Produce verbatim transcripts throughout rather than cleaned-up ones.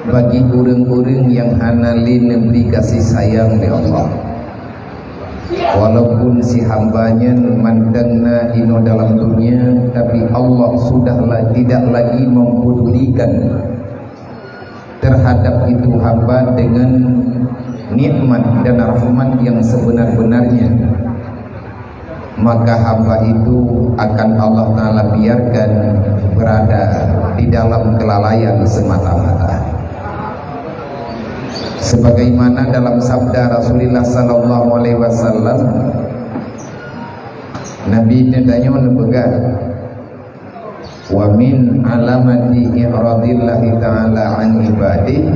Bagi ureuëng-ureuëng nyang hana lé neubri kasih sayang lé Allah. Walaupun si hamba nyan mantong na inoe dalam dunia, tapi Allah sudah la-, tidak lagi mempedulikan terhadap itu hamba dengan nikmat dan rahmat yang sebenar-benarnya, maka hamba itu akan Allah Ta'ala biarkan berada di dalam kelalaian semata-mata. Sebagaimana dalam sabda Rasulullah sallallahu alaihi wasallam, Nabi teutanyoe neupeugah, "Wa min alamati i'radillahi ta'ala an ibadih,"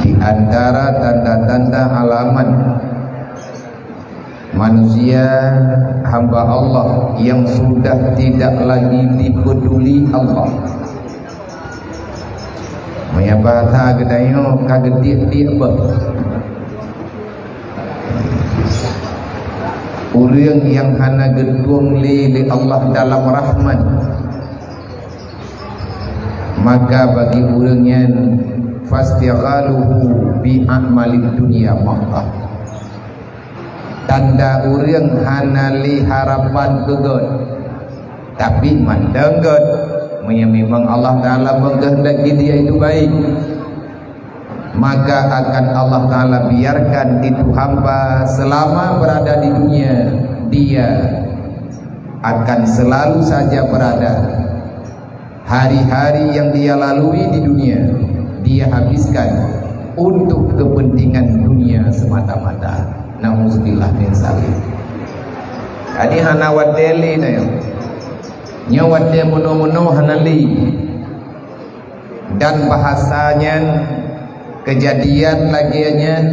di antara tanda-tanda alamat manusia, hamba Allah yang sudah tidak lagi dipeduli Allah. Meunyoe bahasa geutanyoe ka geutiek-tiek beuh. Ureuëng nyang hana geutueng lé lé Allah dalam rahmat, maka bagi ureuëng nyan, fastighaluhu bi a'malid dunya makkah. Tanda ureuëng hana lé harapan keu gét, tapi mantong gét, meunyoe memang Allah Ta'ala mengkehendaki dia itu baik, maka akan Allah Ta'ala biarkan itu hamba selama berada di dunia, dia akan selalu saja berada. Hari-hari yang dia lalui di dunia, dia habiskan untuk kepentingan dunia semata-mata. Nauzubillah min zalik. Jadi hana watée lé na nyoe. Nyoe watée meunoe-meunoe hana lé. Dan bahasa nyan, kejadian lagée nyan,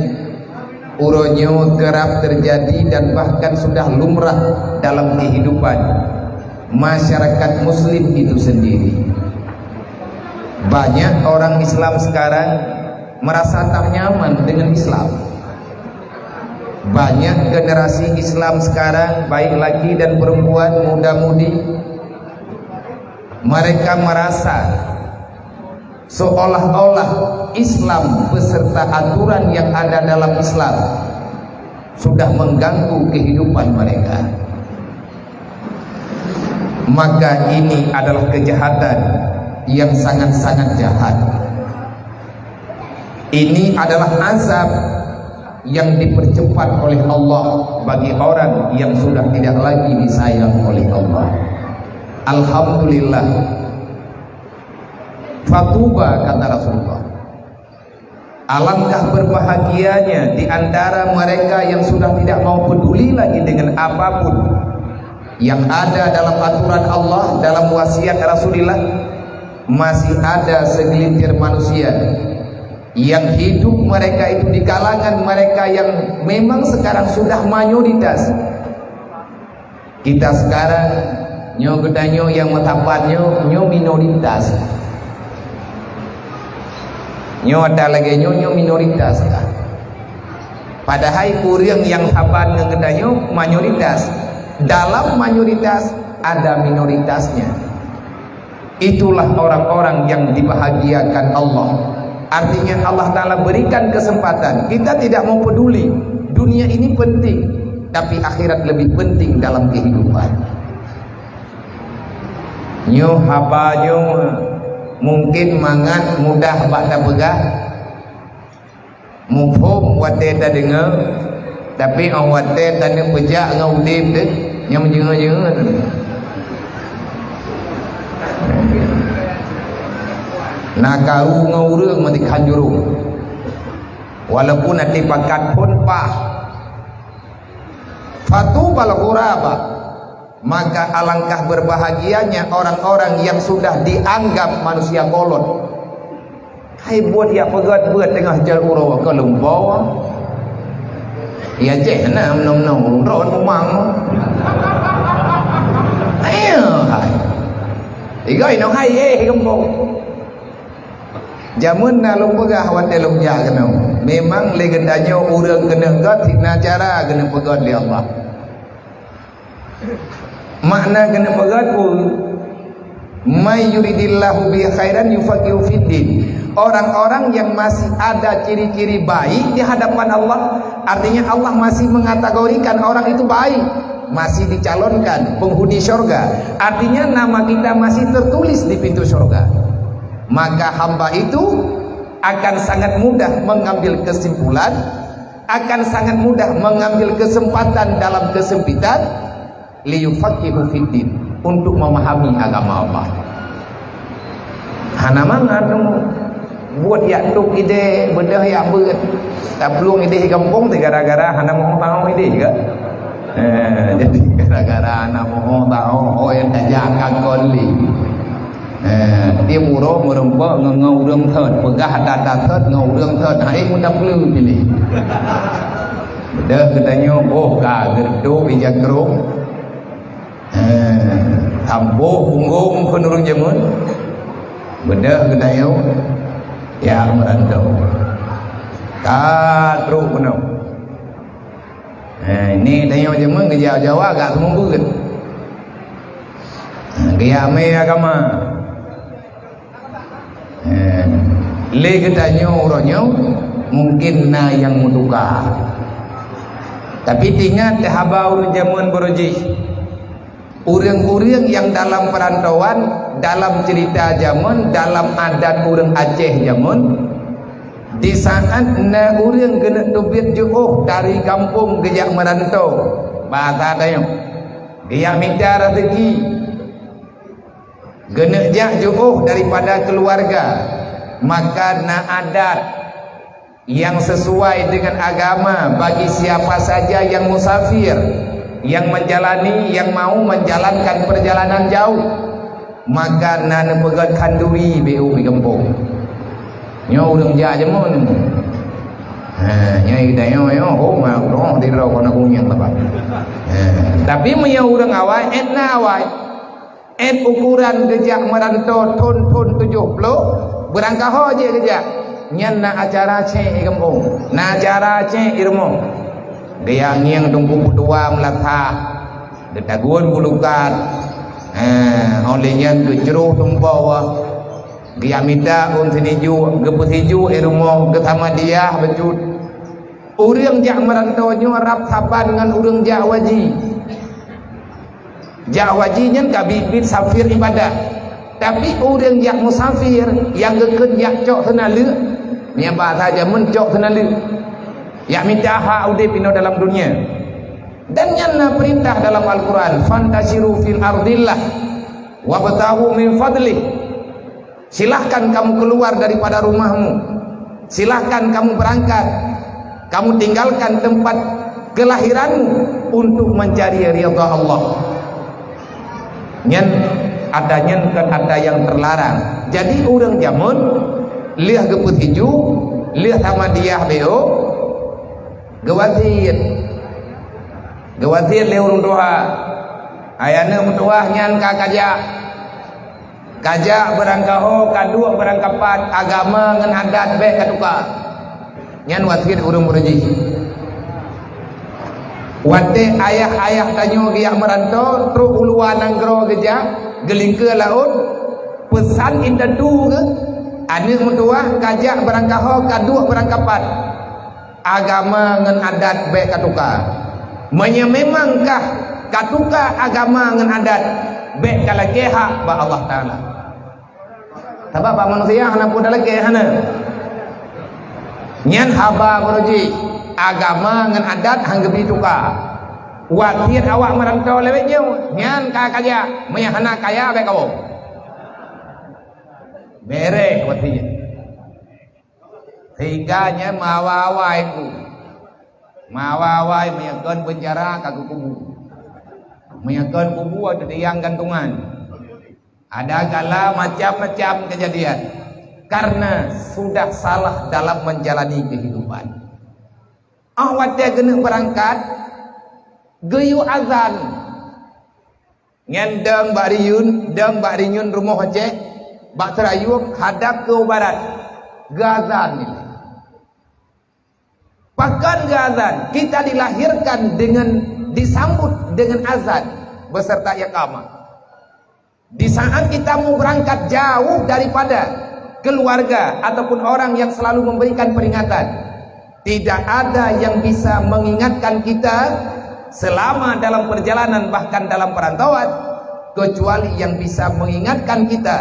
uroe nyoe kerap terjadi dan bahkan sudah lumrah dalam kehidupan masyarakat muslim itu sendiri. Banyak orang Islam sekarang merasa tak nyaman dengan Islam. Banyak generasi Islam sekarang, baik laki dan perempuan, muda-mudi, mereka merasa seolah-olah Islam beserta aturan yang ada dalam Islam sudah mengganggu kehidupan mereka. Maka ini adalah kejahatan yang sangat-sangat jahat. Ini adalah azab yang dipercepat oleh Allah bagi orang yang sudah tidak lagi disayang oleh Allah. Alhamdulillah. Fatuba, kata Rasulullah. Alangkah berbahagianya di antara mereka yang sudah tidak mau peduli lagi dengan apapun yang ada dalam aturan Allah, dalam wasiat Rasulullah, masih ada segelintir manusia yang hidup mereka itu di kalangan mereka yang memang sekarang sudah mayoritas. Kita sekarang, nyoe geutanyoe nyang meusapat nyoe, nyoe minoritas. Nyoe ata lagée nyoe, nyoe minoritas lah. Padahai ureuëng nyang sapat ngon geutanyoe mayoritas. Dalam mayoritas ada minoritasnya. Itulah orang-orang yang dibahagiakan Allah. Artinya Allah Ta'ala berikan kesempatan. Kita tidak mau peduli. Dunia ini penting, tapi akhirat lebih penting dalam kehidupan. Nyoe haba nyoe mungkin mangat mudah bak tapeugah, muphom watée tadeungoe, tapi óh watée taneuk peujak ngon udeb teuh, nyang meujeuet-jeuet. Na karu ngon ureuëng meutikhan jurông. Walaupun até pakat phon paih. Fatubal ghuraba. Maka alangkah berbahagianya orang-orang yang sudah dianggap manusia kolot. Hai buet jak peugét beuet teungoh jeuet uroe keu lumpoe. Ya ceh na meunong-meunong droen mumang. Ayo hai. Tiga inoe hai eh lumpoe. Jameun na lôn peugah watée lôn jak keunoe. Memang lé geutanyoe ureuëng keuneuk gét hana cara keuneuk peugét lé Allah. Makna keuneuk peugét peue? "May yuridillahu bihi khairan yufaqihu fiddin." Orang-orang yang masih ada ciri-ciri baik di hadapan Allah, artinya Allah masih mengategorikan orang itu baik, masih dicalonkan penghuni syurga. Artinya nama kita masih tertulis di pintu syurga. Maka hamba itu akan sangat mudah mengambil kesimpulan, akan sangat mudah mengambil kesempatan dalam kesempitan, liyufaqihu fiddin, untuk memahami agama Allah. Hana mangat tu. Buet yak tuk idéh, beudôh yak beuet. Taplueng idéh gampông tu gara-gara hana meuho-taho idéh ke? Eh, jadi gara-gara hana meuho-taho, oh, yang tajak ka koli. Eh, tiep uroe meureumpok ngon, ngon ureueng thot, peugah data thot ngon ureueng thot, hai muda peuleueh pilih. Beudôh geutanyoe, oh, ka geurdôk ija krông. Eh, tamboh punggong keu ureueng jameun. Beudôh geutanyoe, ya meurantau. Ka trok keunoe. Eh, ini tanyoe jameun geujak Jawa agak seumeubeuet. Eh, geujak mé agama. Eh, lé geutanyoe uroe nyoe mungkin na nyang meutuka. Tapi teuingat haba ureueng jameun baroe jih. Ureueng-ureueng nyang dalam peurantauan, dalam ceurita jameun, dalam adat ureueng Aceh jameun, di saat na ureueng geuneuk teubiet jiôh dari gampông geujak meurantau, basa tanyoe, geujak mita raseuki, geuneuk jak jiôh daripada keuluwarga, maka na adat nyang sesuai dengan agama bagi siapa saja yang musafir, yang menjalani, yang mau menjalankan perjalanan jauh, maka na neupeugöt khanduri beu di gampông. Nyoe ureueng jak jameun. Ha, nyoe geutanyoe nyoe, oh, ma, oh, di droe kona kunyang leubeh. Ha, tapi meunyoe ureueng awai, ék na awai. Ék ukuran geujak meurantau thon-thon tujoh ploh, beurangkaho jih geujak. Nyan na acara cék di gampông, na acara cék di rumoh. Geujak ngieng teungku peutua meulasah, geutagun bulukat. Eh, 'oh lheueh nyan geucroh tumpôk, geujak mita ôn sinijuek, geupeusiju di rumoh, geusamadiah bacut. Ureueng jak meurantau nyoe rab saban ngon ureueng jak haji. Jak haji nyan ka biet-biet safir ibadat. Tapi ureueng jak musafir nyang geukheun jak cok seunaleuk, nyan basa jameun cok seunaleuk. Jak mita hak udeb inoe dalam dunia. Dan nyan na peurintah dalam Al-Quran, "Fantasyiru fil ardillah wabtaghu min fadlih." Silahkan kamu keluar daripada rumahmu. Silahkan kamu berangkat. Kamu tinggalkan tempat kelahiranmu untuk mencari ridha Allah. Nyan ata nyan bukan ata yang terlarang. Jadi ureueng jameun lheueh geupeusiju, lheueh samadiah beu, geuwasiet. Geuwasiet lé ureueng tuha. Hai aneuk meutuwah nyan ka kajak. Kajak beurangkaho, kaduek beurangkapat, agama ngon adat bék katuka. Nyan wasiet ureueng beureuji. Watée ayah-ayah tanyoe geujak meurantau, trok u luwa nanggroe geujak, geulingkeue laôt, peusan indatu geuh, aneuk meutuwah kajak beurangkaho, kaduek beurangkapat. Agama ngon adat bék katuka. Meunyoe memang kah katuka agama ngon adat, bék kalakée hak bak Allah Taala. Sabab bak manusia hana peue talakée, hana. Nyan haba beureuji, agama ngon adat han geubi tuka. Wasiet awak meurantau lewat nyoe, nyan ka kajak, meunyoe hana kaya bék kawöm. Beres wasiet. Sehingga nyan meuawai-awai ku. Meuawai-awai meunyoe kon beunjara ka geukubu. Meunyoe kon kubu, ada yang gantungan. Ada kala macam-macam kejadian. Karena sudah salah dalam menjalani kehidupan. Ah watée keuneuk beurangkat, geuyue azan. Nyan dong bak Riyeun, dong bak Riyeun rumoh Aceh, bak Seurayueng hadab keu barat. Geuazan nyan. Pakon geuazan? Kita dilahirkan dengan, disambut dengan azan beserta iqamah. Di saat kita mau berangkat jauh daripada keluarga ataupun orang yang selalu memberikan peringatan, tidak ada yang bisa mengingatkan kita selama dalam perjalanan, bahkan dalam perantauan, kecuali yang bisa mengingatkan kita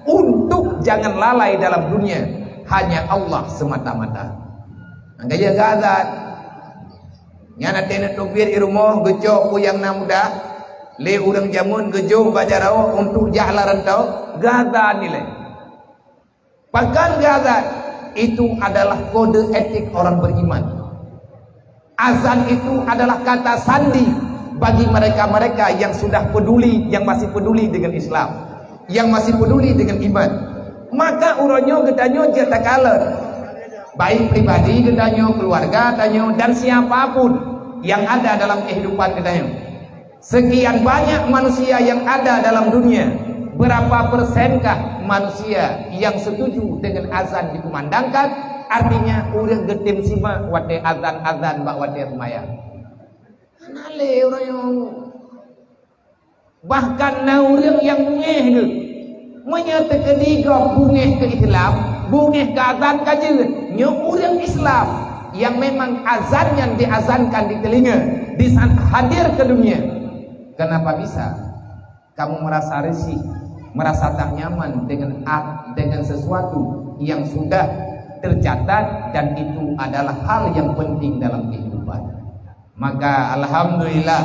untuk jangan lalai dalam dunia, hanya Allah semata-mata. Angka ya gazat. Nyan até neuteubiet i rumoh geucok peue nyang na mudah, lé ureuëng jameun geujok bak jaroe untuk jak lam rantau, gazan ilée. Bahkan gazan itu adalah kode etik orang beriman. Azan itu adalah kata sandi bagi mereka-mereka yang sudah peduli, yang masih peduli dengan Islam, yang masih peduli dengan iman. Maka uroe nyoe geutanyoe jeuet takalon, baik pribadi geutanyoe, keluarga tanyoe, dan siapapun yang ada dalam kehidupan geutanyoe. Sekian banyak manusia yang ada dalam dunia, berapa persenkah manusia yang setuju dengan azan dikumandangkan? Artinya, ureuëng geutem simak watée azan-azan bak watée seumayang. Hana lé ureuëng nyoe. Bahkan na ureuëng nyang bungéh geuh. Meunyoe teukeudi gob bungéh keu Islam, bungéh keu azan ka jeuet. Nyoe ureuëng Islam nyang memang azan nyan diazankan di telinga di saat hadir ke dunia. Kenapa bisa? Kamu merasa risih, merasa tak nyaman dengan a-, dengan sesuatu yang sudah tercatat dan itu adalah hal yang penting dalam kehidupan. Maka alhamdulillah,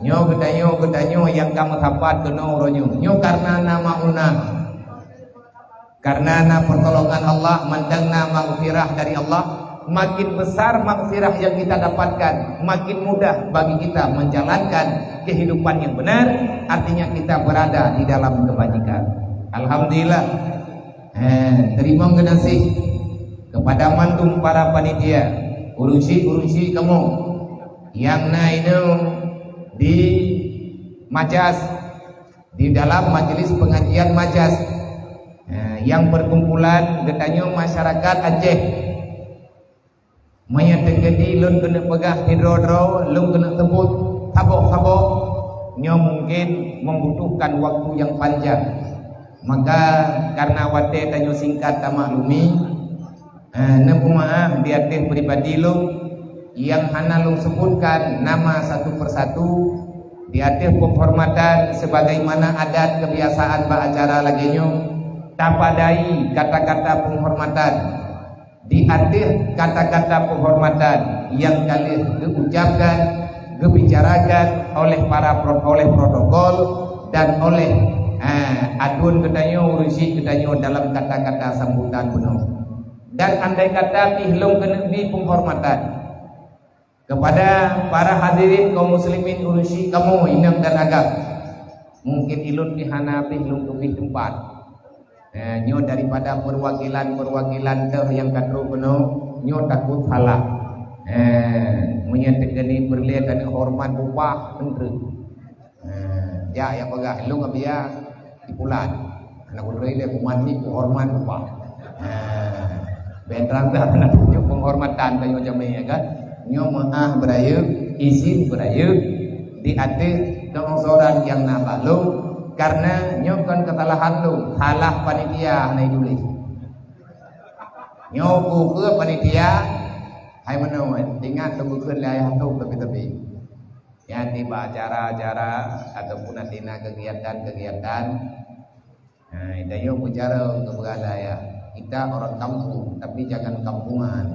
nyoe geutanyoe, geutanyoe nyang ka meusapat keunoe uroe nyoe. Nyoe karena na maunah. Karena na pertolongan Allah, mantong na maghfirah dari Allah, makin besar maghfirah yang kita dapatkan, makin mudah bagi kita menjalankan kehidupan yang benar, artinya kita berada di dalam kebajikan. Alhamdulillah. Eh, terima kasih kepada mandum para panitia, ureuëng syiek-ureuëng syiek kamoe nyang na inoe di Majas, di dalam majlis pengajian Majas, eh, yang perkumpulan geutanyoe masyarakat Aceh. Meunyoe teukeudi lôn keuneuk peugah sidroe-droe, lôn keuneuk seubut saboh-saboh, nyoe mungkin membutuhkan waktu yang panjang. Maka, karena watée tanyoe singkat, tamaklumi, eh, neupeumaáh di ateueh pribadi lôn nyang hana lôn sebutkan nama satu persatu di ateueh penghormatan sebagaimana adat kebiasaan bak acara lagée nyoe, tapadai kata-kata penghormatan. Di ateueh kata-kata penghormatan nyang ka lheueh geuucapkan, geubicarakan oleh para pro-, oleh protokol dan oleh, eh, aduen geutanyoe, ureuëng syiek geutanyoe dalam kata-kata sambutan bunoe. Dan andai kata pih lôn keuneuk bi penghormatan kepada para hadirin kaum muslimin, ureuëng syiek kamoe inong dan agam, mungkin ilôn pih hana pih lôn keubit teumpat. Eh, nyoe daripada perwakilan-perwakilan teuh nyang ka trok keunoe, nyoe takot salah. Eh, meunyoe teukeudi peureulée keuneuk horeumat bubah, enteuk. Eh, jak nyang peugah, "Lôn Abiya di Pulan." Hana kudroe lé kuman ni kuhoreumat bubah. Eh, bentang dah hana tunjuk penghormatan tanyoe jamé, ya kan? Nyoe meuáh beurayeuk, izin beurayeuk di ateueh keungsoran nyang na bak lôn, karena nyoe kon keusalahan lôn, salah panitia hana ituléh. Nyoe peue panitia, hai meunoe, ingat lôn geukheun lé ayah tông teupie-teupie. Nyan nibak acara-acara ataupun asina kegiatan-kegiatan. Nah, tanyoe bicara keu beurala ya. Kita orang kampung, tapi jangan kampungan.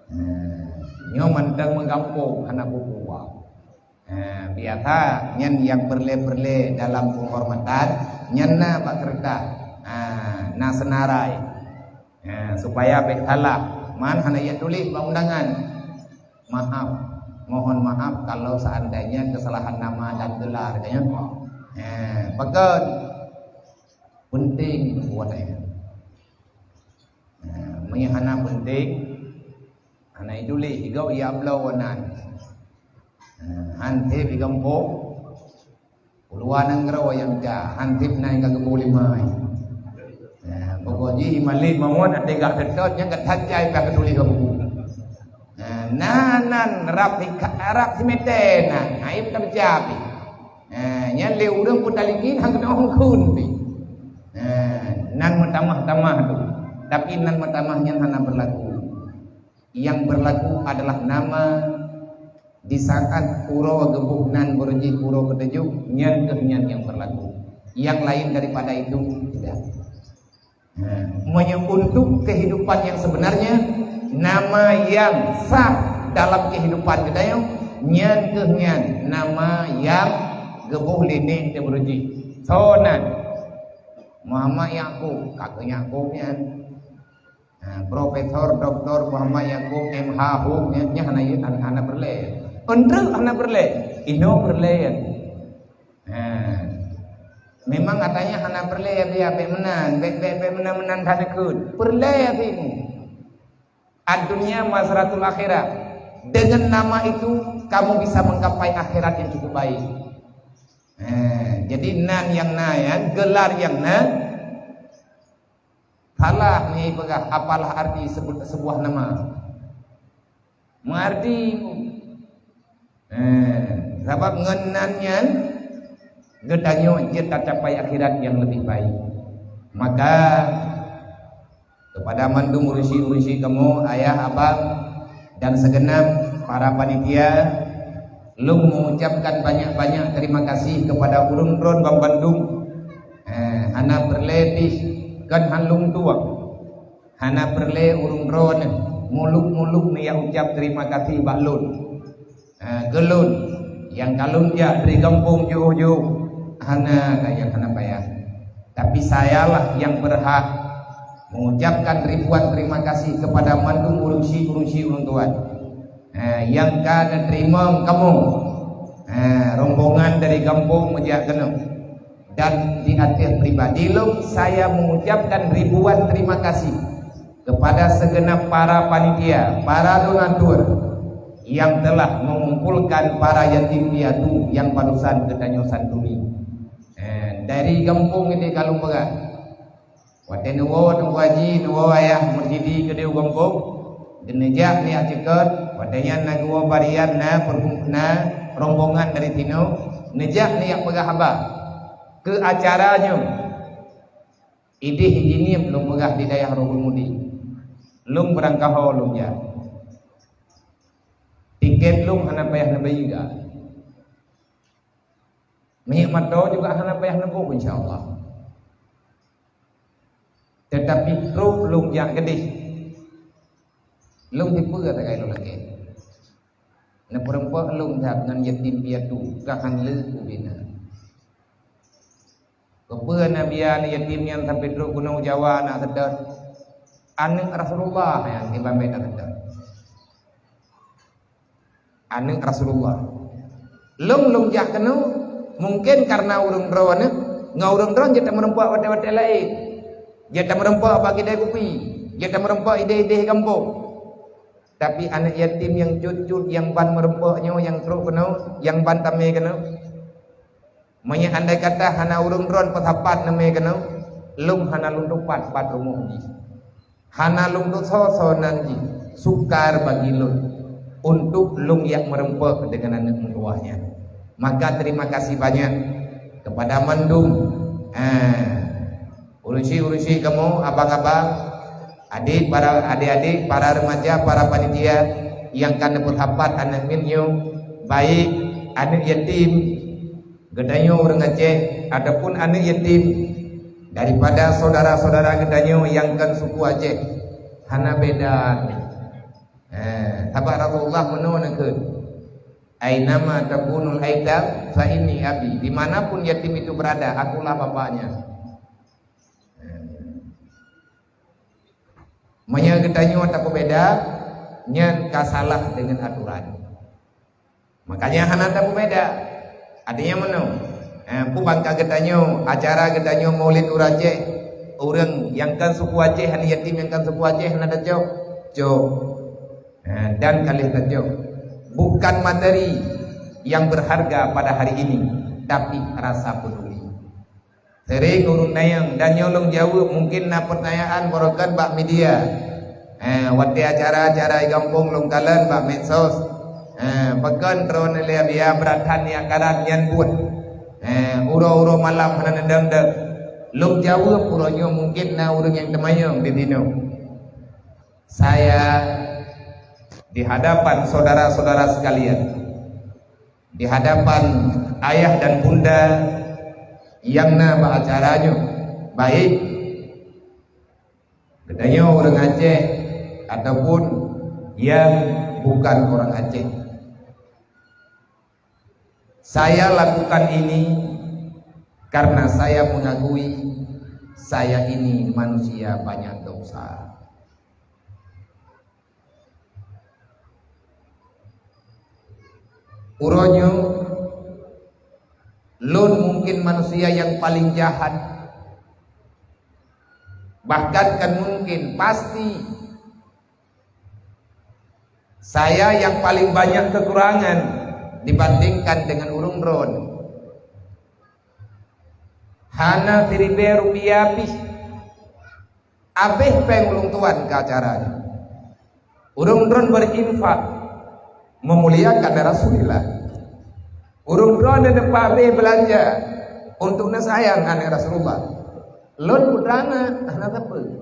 Nah, nyoe mantong meugampông hana peue-peue. Nah, biasa nyan nyang peureulée-peureulée dalam penghormatan, nyan na bak keureutah. Nah, na seunarai. Nah, supaya bék salah. Man hana jak tuléh bak undangan. Maaf, mohon maaf kalau seandainya kesalahan nama dan gelar, ya. Eh, pakon penting buat saya. Eh, meunyo hana penting, hana ituléh, igok ya bloe nan. Eh, han sép igempok, Uluwa nanggroe nyang ka, han sép na nyang ka geubôh lima. Nah, pokok jih malée mawöt até gah teutot nyang ka that jai pih ka tuléh bak buku. Nah, na nan rab hika-, rab simeté na, hai ka beucapi. Eh, nyan lé ureuëng peutalikin hang keunoe hukun pih. Eh, nan meutamah-tamah tu. Tapi nan meutamah nyan hana berlaku. Yang berlaku adalah nama di saat uroe geuboh nan beureuji uroe ketujuh, nyan keuh nyan yang berlaku. Yang lain daripada itu tidak. Nah, meunyoe untuk kehidupan yang sebenarnya, nama yang sah dalam kehidupan geutanyoe, nyan keuh nyan nama yang geuboh lé nek teuh beureuji. Soe nan? Muhammad Yakub, kakeuh Yakub nyan. Nah, Profesor Doktor Muhammad Yakub M H Hub nyan, nyan hana, hana, hana peureulée. Undreuk hana peureulée, inoe peureulée nyan. Nah, memang katanya hana peureulée, biar bék meunan, bék, bék, bék meunan-meunan that neukheun. Peureulée hati mu. Ad-dunya mazratul akhirah. Dengan nama itu, kamu bisa menggapai akhirat yang cukup baik. Eh, jadi nan nyang na, ya, gelar nyang na, salah ni peugah apalah arti sebut sebuah nama. Meuarti, eh, sabab ngon nan nyan geutanyoe jeuet tacapai akhirat yang lebih baik. Maka kepada mandum urusi-urusi kamoe, ayah, abang, dan segenap para panitia, lôn mengucapkan banyak-banyak terima kasih kepada ureuëng droen banmandum. Eh, hana peureulée pih kon han lôn tueng. Hana peureulée ureuëng droen muluk-muluk neuyak ucap terima kasih bak lôn. Ha, geulôn nyang ka lôn jak dari gampông jôh-jôh, hana ka nyang hana payah. Tapi sayalah nyang berhak mengucapkan ribuan terima kasih kepada mandum urusi-urusi ulôn tuan. Ha, nyang ka neuteurimong kamoe, ha, rombongan dari gampông meujak keunoe. Dan di atas pribadi lôn, saya mengucapkan ribuan terima kasih kepada segenap para panitia, para donatur yang telah mengumpulkan para yatim piatu yang barusan geutanyoe santuni. Eh, dari gampông ini ka lôn peugah. Watée neuwoe Teungku Haji, neuwoe Ayah Mursyidi keudeh u gampông, geuneujak neujak ceukot, watée nyan na geuwoe barian, na perkum-, na rombongan dari sinoe, neujak neujak peugah haba keu acara nyoe. Idéh jinieb lôn peugah di dayah Rohul Mudi. Lôn beurangkaho lôn jak. Tiket lôn hana payah neubayeue. Minyeuk mata juga hana payah neuboh, insya Allah. Tetapi trok lôn jak keudeh. Lôn tipeue tagai lôn lakée. Neupeureumpok lôn that ngon yatim piatu, ka han lé ubena. Keupeue na biya aneuk yatim nyan sampai trok keunoe u Jawa na seutôt? Aneuk Rasulullah nyan kiban bak na seutôt. Aneuk Rasulullah. Lôn, lôn jak keunoe, mungken karena ureuëng droeneuh, ngon ureuëng droeneuh jeuet tameureumpok watée-watée laén. Jeuet tameureumpok bak keude kupi, jeuet tameureumpok idéh-idéh gampông. Tapi aneuk yatim nyang cut-cut nyang ban meureumpok nyoe, nyang trok keunoe, nyang ban tamé keunoe, meunyoe andai kata hana ureuëng droen peusapat neumé keunoe, lôn hana lôn tupat pat rumoh jih. Hana lôn tusoe-soe nan jih, sukar bagi lôn untuk lôn jak meureumpok deungon aneuk meutuwah nyan. Maka terima kasih banyak kepada mandum, eh, urusi-urusi kamoe, abang-abang, adik, para adik-adik, para remaja, para panitia nyang ka neupeusapat aneuk miet nyoe, baik aneuk yatim, geutanyoe ureuëng Aceh, ataupun aneuk yatim daripada saudara-saudara geutanyoe nyang kon suku Aceh, hana beda. Eh, sabab Rasulullah meunoe neukheun, "Ainama takunul aitam fa inni abi." Dimanapun yatim itu berada, akulah bapaknya. Meunyoe geutanyoe tapeubeda, nyan ka salah deungon atoran. Makanya hana tapeubeda. Artinya meunoe, eh, peue ban ka geutanyoe, acara geutanyoe Maulid ureuëng Aceh, ureuëng nyang kon suku Aceh, aneuk yatim nyang kon suku Aceh hana tacok? Cok. Eh, dan ka lheueh tacok. Bukan materi yang berharga pada hari ini, tapi rasa peduli. Sering ureuëng nanyong, dan nyoe lôn jaweueb, mungkin na peutanyaan barokon bak media. Eh, watée acara-acara di gampông lôn kalon bak medsos. Eh, pakon droeneuh lé biya brat that nyang karat nyan buet. Eh, uroe-uroe malam hana neudong-dong. Lôn jaweueb uroe nyoe mungkin na ureuëng nyang teumanyong di sinoe. Saya di hadapan saudara-saudara sekalian, di hadapan ayah dan bunda nyang na bak acara nyoe, baik geutanyoe ureuëng Aceh ataupun nyang bukan ureuëng Aceh. Saya lakukan ini karena saya mengakui saya ini manusia banyak dosa. Uroe nyoe, lôn mungkin manusia nyang paling jahat. Bahkan kan mungkin, pasti, saya nyang paling banyak kekurangan dibandingkan dengan ureuëng droen. Hana siribée rupiah pih. Abéh péng ulôn tuan keu acara nyoe. Ureuëng droen berinfak, memuliakan Rasulullah. Ureuëng droen neupabéh beulanja untuk neusayang aneuëk Rasulullah. Lôn putra na hana sapeue.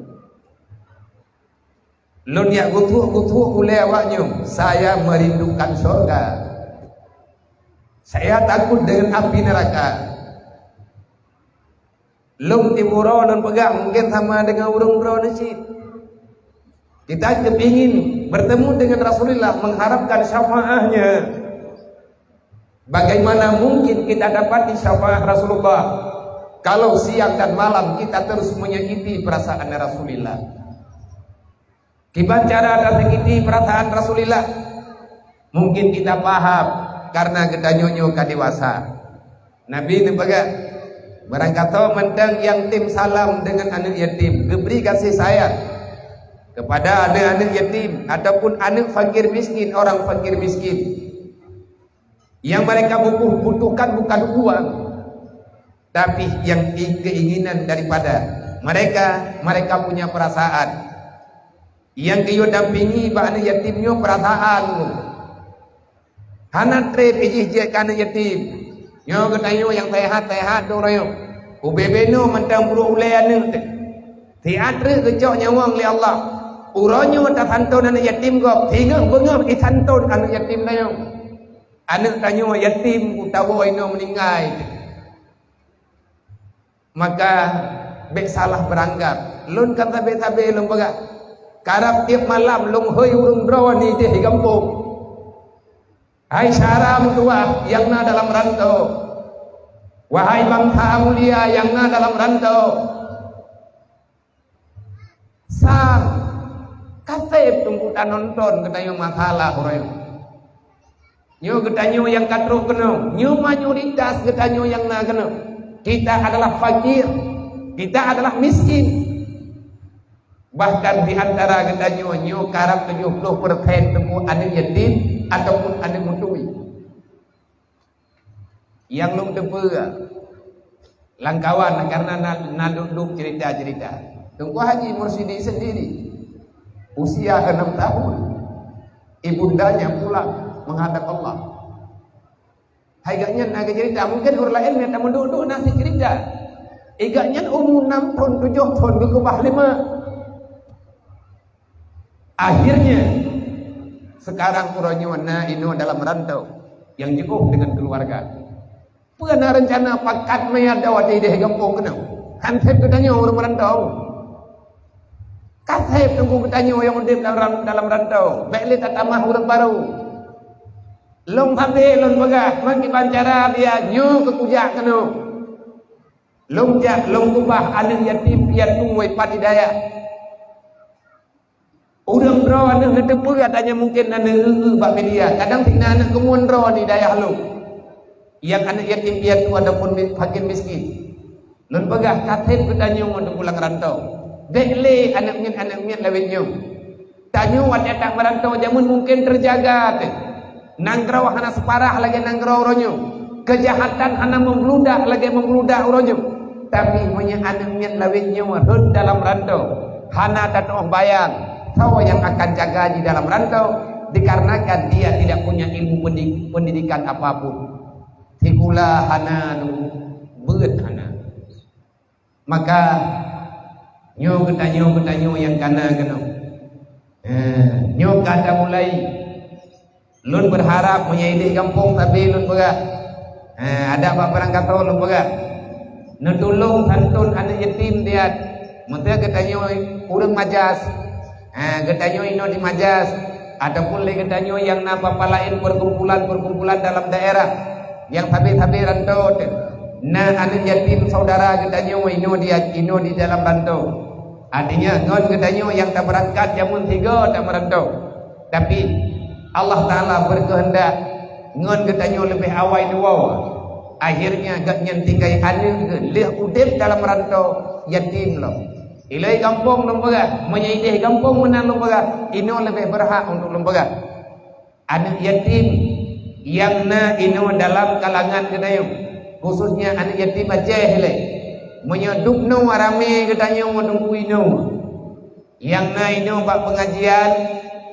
Lôn jak guthuek-guthuek ulée awak nyoe, saya merindukan syurga. Saya takut dengan api neraka. Lôn tiep uroe lôn peugah mungkin sama dengan ureuëng droeneuh cit. Kita kepingin bertemu dengan Rasulullah, mengharapkan syafaatnya. Bagaimana mungkin kita dapati syafaat Rasulullah kalau siang dan malam kita terus menyakiti perasaan Rasulullah? Kiban cara tasakiti perasaan Rasulullah? Mungkin kita paham karena geutanyoe nyoe ka dewasa. Nabi neupeugah, barangkasoe mantong nyang tem salam dengan aneuëk yatim, geubri gaséh sayang kepada aneuëk-aneuëk yatim ataupun aneuëk fakir miskin, orang fakir miskin. Yang mereka butuh, butuhkan bukan uang, tapi yang i-, keinginan daripada mereka, mereka punya perasaan. Nyang geuyue dampingi bak aneuëk yatim nyoe perasaan. Hana treb jih jeuet keu aneuëk yatim. Nyoe geutanyoe nyang sehat-sehat droeneuh. Ubé-bé nyoe mantong brok ulée aneuëk teuh. Siat treuk geucok nyawöng lé Allah. Uroe nyoe tasanton aneuëk yatim gob, singoh beungoh isanton aneuëk yatim tanyoe. Aneuëk tanyoe yatim utawa inoe meuninggai. Maka bék salah beuranggat. Lôn kan sabe-sabe lôn peugah, karab tieb malam lôn hôi ureuëng droe nideh di gampông. Hai syedara meutuwah nyang na dalam rantô, wahai bansa mulia nyang na dalam rantô, sang ka sép teungku tanonton geutanyoe masalah uroe nyoe. Nyoe geutanyoe nyang ka trok keunoe, nyoe mayoritas geutanyoe nyang na keunoe. Kita adalah fakir, kita adalah miskin. Bahkan di antara geutanyoe nyoe karab tujoh ploh persen teungku aneuëk yatim ataupun aneuëk meutui. Nyang lôn teupeue lam kawan, karena na, na duek-duek cerita-cerita. Teungku Haji Mursidi sendiri, usia enam tahun, ibundanya pulang menghadap Allah. Hai gobnyan na geucerita, mungkin ureuëng laén nyang tameuduek-duek na sicerita. Gobnyan umu enam thon, tujoh thon, geukeubah lima. Akhirnya, sekarang uroe nyoe na inoe dalam rantau nyang jiôh dengan keluarga. Peue na reuncana pakat meuadoe ideh gampông keunoe? Kan sép geutanyoe ureuëng rantau. Ka sép teungku geutanyoe nyang udeb dalam, dalam rantau. Bék lé tatamah ureuëng barô. Lôn sabe lôn peugah, meukiban cara biasa nyoe keu kujak keunoe. Lôn jak lôn keubah aneuëk yatim piatu wai pat di dayah. Ureuëng droe aneuëk neuteupeue, adanya mungkin aneuëk eu-eu bak media. Kadang sina aneuëk keumuen droe di dayah lôn. Nyang aneuëk yatim piatu ataupun mi-, fakir miskin. Lôn peugah ka sép geutanyoe ngon pulang rantau. Bék lé aneuëk miet-aneuëk miet lawét nyoe. Tanyoe watée that meurantau jameun mungkin teujaga teuh. Nanggroe hana seuparah lagée nanggroe uroe nyoe. Keujahatan hana meubludak lagée meubludak uroe nyoe. Tapi meunyoe aneuëk miet lawét nyoe rhot dalam rantau, hana tatuoh bayang soe nyang akan jaga di dalam rantau, dikarenakan dia tidak punya ilmu pendi-, pendidikan apapun. Sikula hana, beuet hana. Maka nyoe geutanyoe, geutanyoe nyang kana keunoe. Eh, nyoe ka tamulai. Lôn beurharap meunyoe idéh gampông sabe lôn peugah. Eh, adak bak barangkasoe lôn peugah. Neutulông santôn aneuk yatim diat. Meusé geutanyoe ureuëng Majas. Ha, geutanyoe inoe di Majas, ataupun lé geutanyoe nyang na papa laén perkumpulan-perkumpulan dalam daerah nyang sabe-sabe rantô teuh, na aneuk yatim saudara geutanyoe inoe di, inoe di dalam rantô. Artinya, ngon geutanyoe nyang tabeurangkat jameun sigoe tameurantô. Tapi, Allah Taala beureukeundak ngon geutanyoe leubeh awai neuwoe. Akhirnya, gobnyan tinggai aneuk geuh lheueh udeb dalam rantô yatim lom. Ilée gampông lôn peugah, meunyoe idéh gampông meunan lôn peugah, inoe leubeh beurhak untuk lôn peugah. Aneuk yatim nyang na inoe dalam kalangan geutanyoe, khususnya aneuk yatim Aceh ilée. Meunyoe dubnoe ramé geutanyoe meudungku inoe, nyang na inoe bak peungajian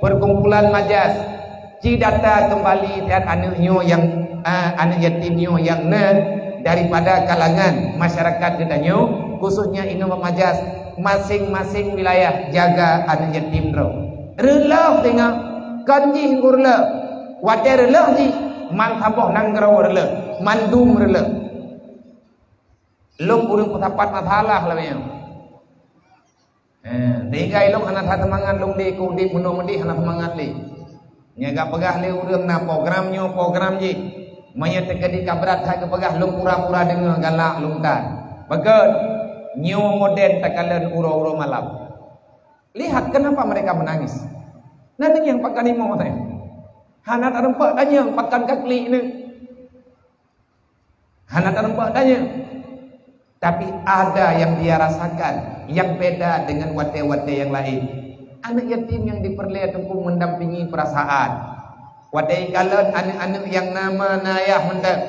perkumpulan Majas, ci data keumbali that aneuk nyoe nyang, a, aneuk yatim nyoe nyang na daripada kalangan masyarakat geutanyoe, khususnya inoe bak Majas, maséng-maséng wilayah jaga aneuk yatim droe. Reuloh teungoh, kon jih ureuëng reuloh. Watée reuloh jih, man saboh nanggroe reuloh, mandum reuloh. Lôn ureuëng peusapat masalah lagée nyoe. Eh, sehingga ilông hana that seumangat lông lé keu udeb meunoe meudeh hana seumangat lé. Nyang ka peugah lé ureuëng na program nyoe program jih. Meunyoe teukeudi ka brat that geupeugah lông pura-pura deungoe galak lông tan. Beugét, nyoe modern takalon uroe-uroe malam. Lihat kenapa mereka menangis. Nanti nyang pakan imo teh. Hana tareumpok tanyong pakan kaklik ni. Hana tareumpok tanya. Tapi ada yang dia rasakan yang beda dengan watée-watée yang lain. Aneuk yatim nyang diperlée teungku mendampingi perasaan. Watée ikalon aneuk-aneuk nyang na ma na ayah mantong.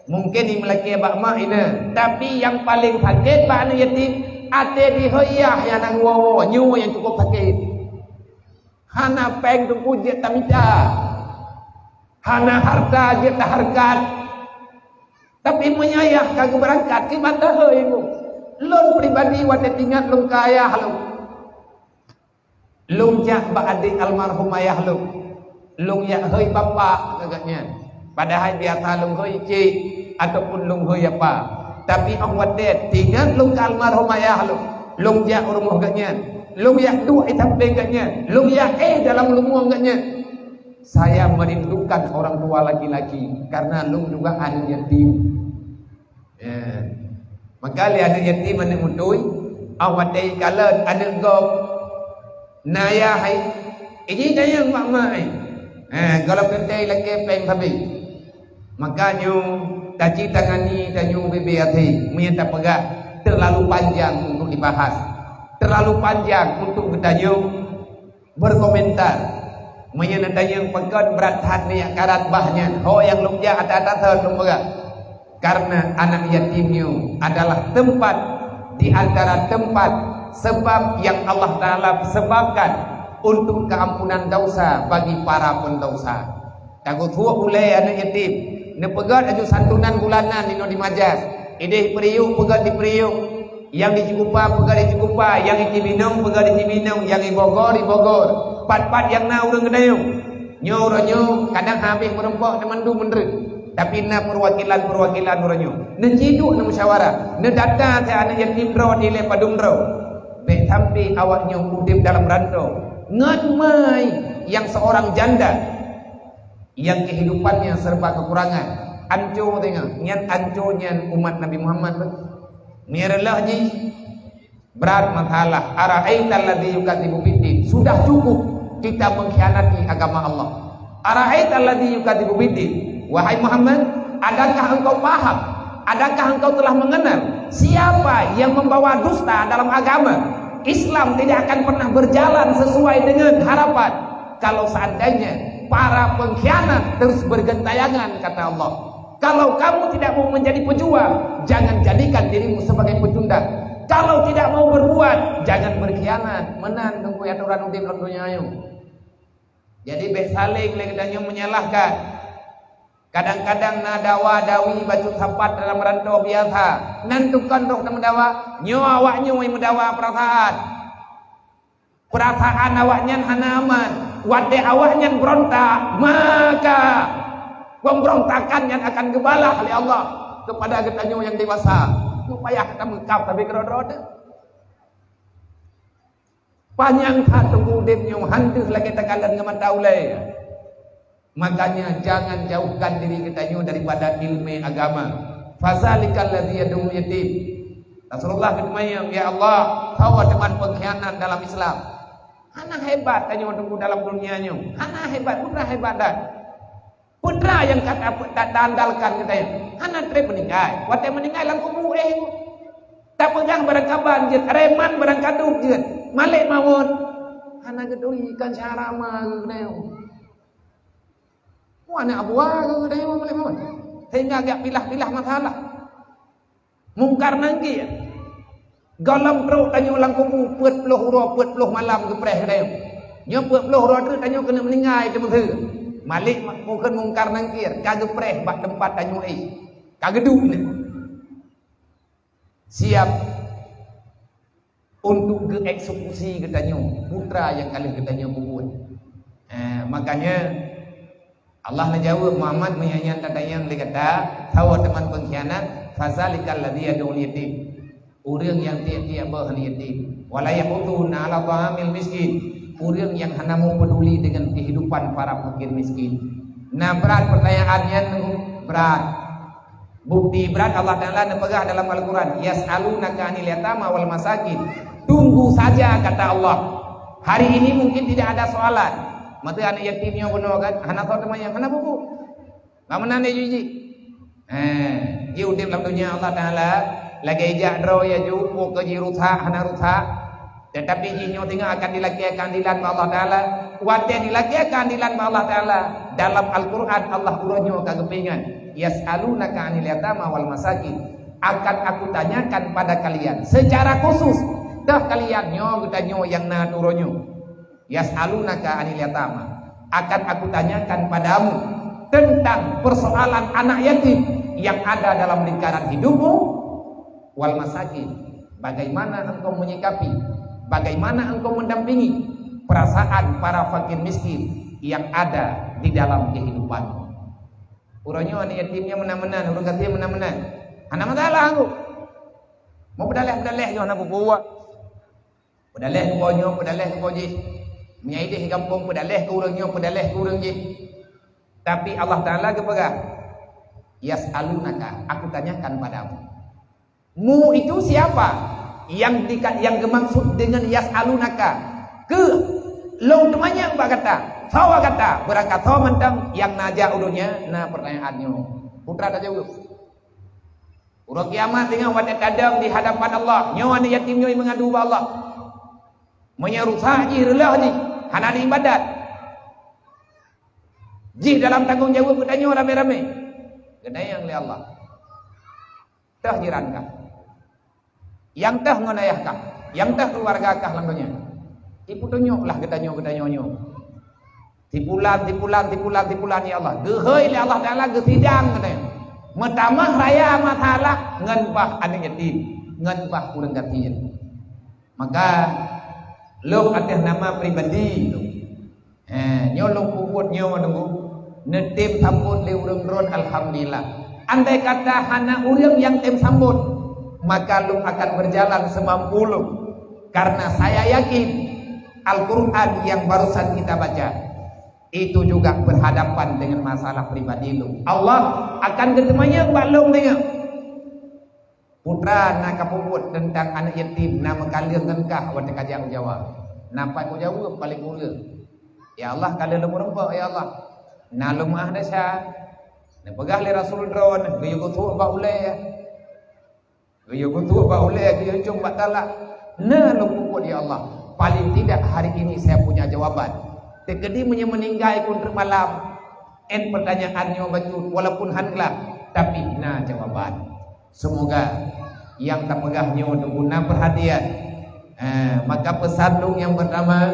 Mungkin imeulakée bak mak ina, tapi nyang paleng sakét bak aneuk yatim, até dihôi yah nyang na woe-woe, nyoe nyang cukup sakét. Hana péng teungku jeuet tamita. Hana harta jeuet tahareukat. Tapi meunyoe yah ka geubeurangkat, kiban tahôi bu. Lôn pribadi watée tingat lôn keu ayah lôn. Lôn jak bak adék almarhum ayah lôn. Lôn jak hôi bapak keu gobnyan. Padahai biasa lôn hôi cék ataupun lôn hôi apa. Tapi óh watée tingat lôn keu almarhum ayah lôn, lôn jak u rumoh gobnyan. Lôn jak duek i sampéng gobnyan. Lôn jak éh dalam lumueng gobnyan. Saya merindukan orang tua laki-laki karena lôn juga aneuk yatim. Ya. Maka lé aneuk yatim aneuk mutui, óh watée ikalon aneuk gob na ayah hai, iji tanyong mak mak hai. Ha, gohlom teuntée ilakée péng sabe. Maka nyoe taci tangani tanyoe bebe até meunyoe tapeugah terlalu panjang untuk dibahas. Terlalu panjang untuk geutanyoe berkomentar. Meunyoe neutanyong pakon brat that neujak karat bah nyan, ho nyang lôn jak ata-ata thon lôn peugah. Karena anak yatim nyoe adalah tempat di antara tempat sebab yang Allah Taala sebabkan untuk keampunan dosa bagi para pendosa. Tageuthuek ulée aneuk yatim, neupeugét aju santunan bulanan inoe di Majas. Idéh peuriuk peugét di peuriuk, nyang di Cikupa peugét di Cikupa, nyang di Cibinong peugét di Cibinong, nyang di Bogor di Bogor. Pat-pat nyang na ureuëng geutanyoe. Nyoe uroe nyoe kadang habéh meureumpok teumandum meunreuet, tapi na peuwakilan-peuwakilan uroe nyoe. Neuciduk neumusyawarah, neudata teuh aneuk yatim droe dilée padum droe. Bék sampai awak nyoe udeb dalam rantô ngon mai nyang seorang janda. Yang kehidupannya serba kekurangan. Anco tengok, nyan anco nyan umat Nabi Muhammad tu. Meureuloh jih brat masalah. Ara'aital ladzi yukadzibu biddin. Sudah cukup kita mengkhianati agama Allah. Ara'aital ladzi yukadzibu biddin. Wahai Muhammad, adakah engkau paham? Adakah engkau telah mengenal siapa yang membawa dusta dalam agama? Islam tidak akan pernah berjalan sesuai dengan harapan kalau seandainya para pengkhianat terus bergentayangan, kata Allah. Kalau kamu tidak mau menjadi pejuang, jangan jadikan dirimu sebagai pecundang. Kalau tidak mau berbuat, jangan berkhianat. Meunan teungku atoran udeb lam donya nyoe. Jadi bék saléng lé geutanyoe menyalahkan. Kadang-kadang na dawa dawi bacut sapat dalam rantau biasa. Nan tukang roh teumeudawa, nyoe awak nyoe meudawa peurasaan. Peurasaan awak nyan hana aman. Watée awak nyan beurontak, maka pemberontakan nyan akan geubalah lé Allah kepada geutanyoe nyang dewasa. Supaya geutanyoe meukab sabe keudroe-droe teuh. Panyang that teungku udeb nyoe, han deuh lagée takalon ngon mata ulée. Makanya jangan jauhkan diri geutanyoe daripada ilmu agama. Fazalikal ladzi yad'ul yatim. Rasulullah geuteumanyong, "Ya Allah, soe teuma pengkhianat dalam Islam? Hana hebat tanyoe teungku dalam dunia nyoe. Hana hebat, peue hebat dah." Peue nyang ka ta-, ta-, taandalkan geutanyoe? Hana treb meuninggai. Watée meuninggai lam kubu, eh, tapeugah barangkaban jeuet, reman barangkadub jeuet, malek mawöt. Hana geuturi kan cara ma geutanyoe. Wah, aneuk buah geutanyoe malek mawöt. Sehingga geujak pilah-pilah masalah. Mungkar Nakir. Gohlom trok tanyoe lam kubu peuet ploh uroe, peuet ploh malam geupreh geutanyoe. Nyoe peuet ploh uroe treuk tanyoe keuneuk meuninggai teumeuseue. Malek ma-, bukon Mungkar Nakir ka geupreh bak teumpat tanyoe éh. Ka geuduek nyan. Siap untuk geueksekusi geutanyoe, peue nyang ka lheueh geutanyoe peubuet. Eh, makanya Allah neujaweueb, "Muhammad, meunyoe nyan tatanyong lé gata, soe teuma pengkhianat, fazalikal ladzi yad'ul yatim." Ureuëng nyang tieb-tieb boh aneuk yatim. "Wa la yahuddu 'ala ta'amil miskin." Ureuëng nyang hana meupeduli dengan kehidupan para fakir miskin. Nah, brat pertanyaan nyan, brat. Bukti brat Allah Taala neupeugah dalam Al-Quran, "Yas'alunaka 'anil yatama wal masakin." Tunggu saja, kata Allah. Hari ini mungkin tidak ada soalan. Mata aneuk yatim nyoe bunoe kan, hana soe teumanyong, hana bubu. Bagaimana dia jiji? Eh, ji udeb lam dunia Allah Taala, lagée jak droe ya ju, muka ji rusak, hana rusak. Tetapi jih nyoe teungoh akan dilakée keuadilan bak Allah Taala. Watée dilakée keuadilan bak Allah Taala, dalam Al-Quran Allah uroe nyoe ka geupeuingat, "Yas'alunaka 'anil yatama wal masakin." Akan Aku tanyakan pada kalian secara khusus, dah kalian nyoe geutanyoe nyang na uroe nyoe. "Yas'alunaka 'anil yatama." Akan Aku tanyakan padamu tentang persoalan anak yatim yang ada dalam lingkaran hidupmu, wal masakin. Bagaimana engkau menyikapi, bagaimana engkau mendampingi perasaan para fakir miskin yang ada di dalam kehidupan? Uroe nyoe aneuk yatim nyan meunan-meunan, ureuëng gasien meunan-meunan. Hana masalah aku. Mau beudaleh-beudaleh nyoe hana peue-peue. Peudaleh keu nyoe, peudaleh keu jih. Meunyoe ideh gampông, peudaleh keu ureuëng nyoe, peudaleh keu ureuëng jih. Tapi Allah Taala geupeugah, "Yas'alunaka, Aku tanyakan padamu." Mu itu siapa yang dika-, yang geumaksud dengan yas'alunaka? Keu lôn teumanyong bak gata, soe gata, beurangkat soe mantong nyang na jak u donya, na pertanyaan nyoe. Peue tajaweueb? Uroe kiamat teungoh watée tadong di hadapan Allah, nyoe aneuk yatim nyoe meungadu bak Allah. Meunyoe rusak jih, reuloh jih, hana ibadat. Jih dalam tanggong jaweueb geutanyoe ramé-ramé. Geutanyong lé Allah. Toh jiran kah? Nyang toh ngon ayah kah? Nyang toh keuluwarga kah lam donya? Ipeutunyoklah geutanyoe, geutanyoe nyoe. Si pulan, si pulan, si pulan, si pulan, ya Allah. Geuhôi lé Allah Taala geusidang geutanyoe. Meutamah raya masalah ngon bah aneuk yatim, ngon bah ureuëng gasien. Maka, lôn ateueh nama pribadi lôn. Eh, nyoe lôn peubuet nyoe nunggu. Neutem sambot lé ureuëng droen, alhamdulillah. Andai kata hana ureuëng nyang tem sambot, maka lôn akan berjalan semampu lôn. Karena saya yakin Al-Quran yang barusan kita baca itu juga berhadapan dengan masalah pribadi lôn. Allah akan geuteumanyong bak lôn deungoe. Putra na ka peubuet teuntang aneuk yatim na meukaleueng ngon kah watée ka jak u Jawa. Na pat kujaweueb paléng ureuëng, "Ya Allah, ka lheueh lôn meurumpok, ya Allah. Na lôn meuáh desya." Neupeugah lé Rasul droen, geuyue geusuek bak ulée. Geuyue geusuek bak ulée, geuyue cong bak talak. Na lôn peubuet, ya Allah. Paling tidak hari ini saya punya jawaban. Teukeudi meunyoe meuninggai keu treuk malam, en pertanyaan nyoe bacut, walaupun han glah, tapi na jawaban. Semoga nyang tapeugah nyoe teuguna perhatian. Eh, maka pesan lôn nyang pertama,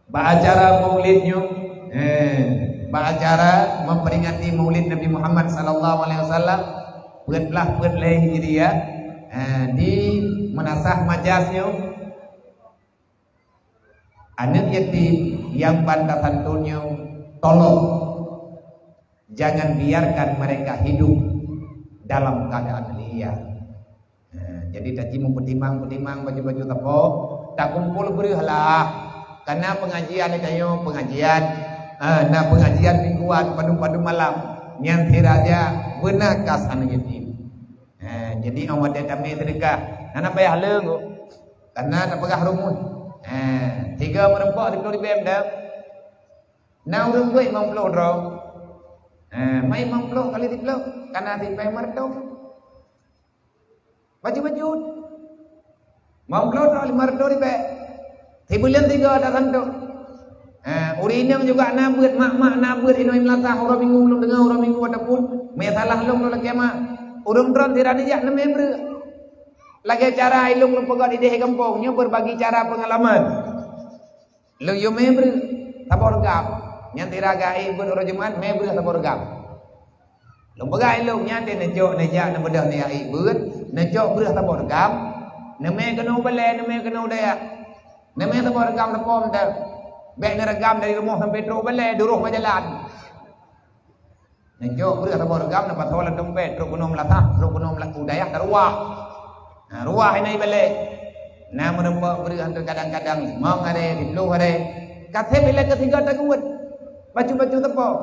bak acara Maulid nyoe, eh, Bak acara memperingati Maulid Nabi Muhammad sallallahu alaihi wasallam, peuet blaih peuet lhèe Hijriah, eh, di Meunasah Majaz nyoe, aneuk yatim nyang ban tasantun nyoe, tolong jangan biarkan mereka hidup dalam keadaan liar. Ha, jadi taji meupeutimang-peutimang baju-baju sapo, takumpul breueh lah. Kana pengajian di tanyoe pengajian, ha, na pengajian mingguan padum-padum malam. Nyang siraja beuna kas aneuk yatim. Ha, jadi awak watèe tamè seudeukah, hana payah leueng kok. Kana tapeugah rumoh. Ha, tiga meureumpok di Pulo Ribèe dah. Na ureueng buet limong ploh droe. Ha, mai limong ploh kali siplôh, kana sipèh meureutoh. Bacut-bacut. Limong ploh droe lima reutôh ribèe. Sibuleuen tiga ata santok. Ha, ureueng inong juga na beuet, mak-mak na beuet, inong meunasah uroe Minggu, lôn deungoe uroe Minggu ataupun meusalah lôn lôn lakèe mak. Ureueng droen sira nijak neumè breueh. Lagèe cara ilôn lôn peugah di déh gampông, nyoe berbagi cara pengalaman. Lôn yue mè breueh saboh reugam. Nyan sira geuék beuet uroe Jumat, mè breueh saboh reugam. Lôn peugah ilôn, nyan deh neucok neujak neubeudôh neujak ék beuet, neucok breueh saboh reugam, neumè keunoe u balèe, neumè keunoe u dayah. Neumè saboh reugam teupom teuh. Bèk neureugam dari rumoh sampai trok u balèe, duroh bak jalan. Neujok breueh saboh reugam, neupasoe lam dompet, trok keunoe meulasah, trok keunoe meulasah, u dayah taruwah. Na ruwah inan ibalèe. Na meureumpok breueh kadang-kadang limong arè, siplôh arè. Ka sép ilèe keu sigoe tageuwet. Bacut-bacut teupok.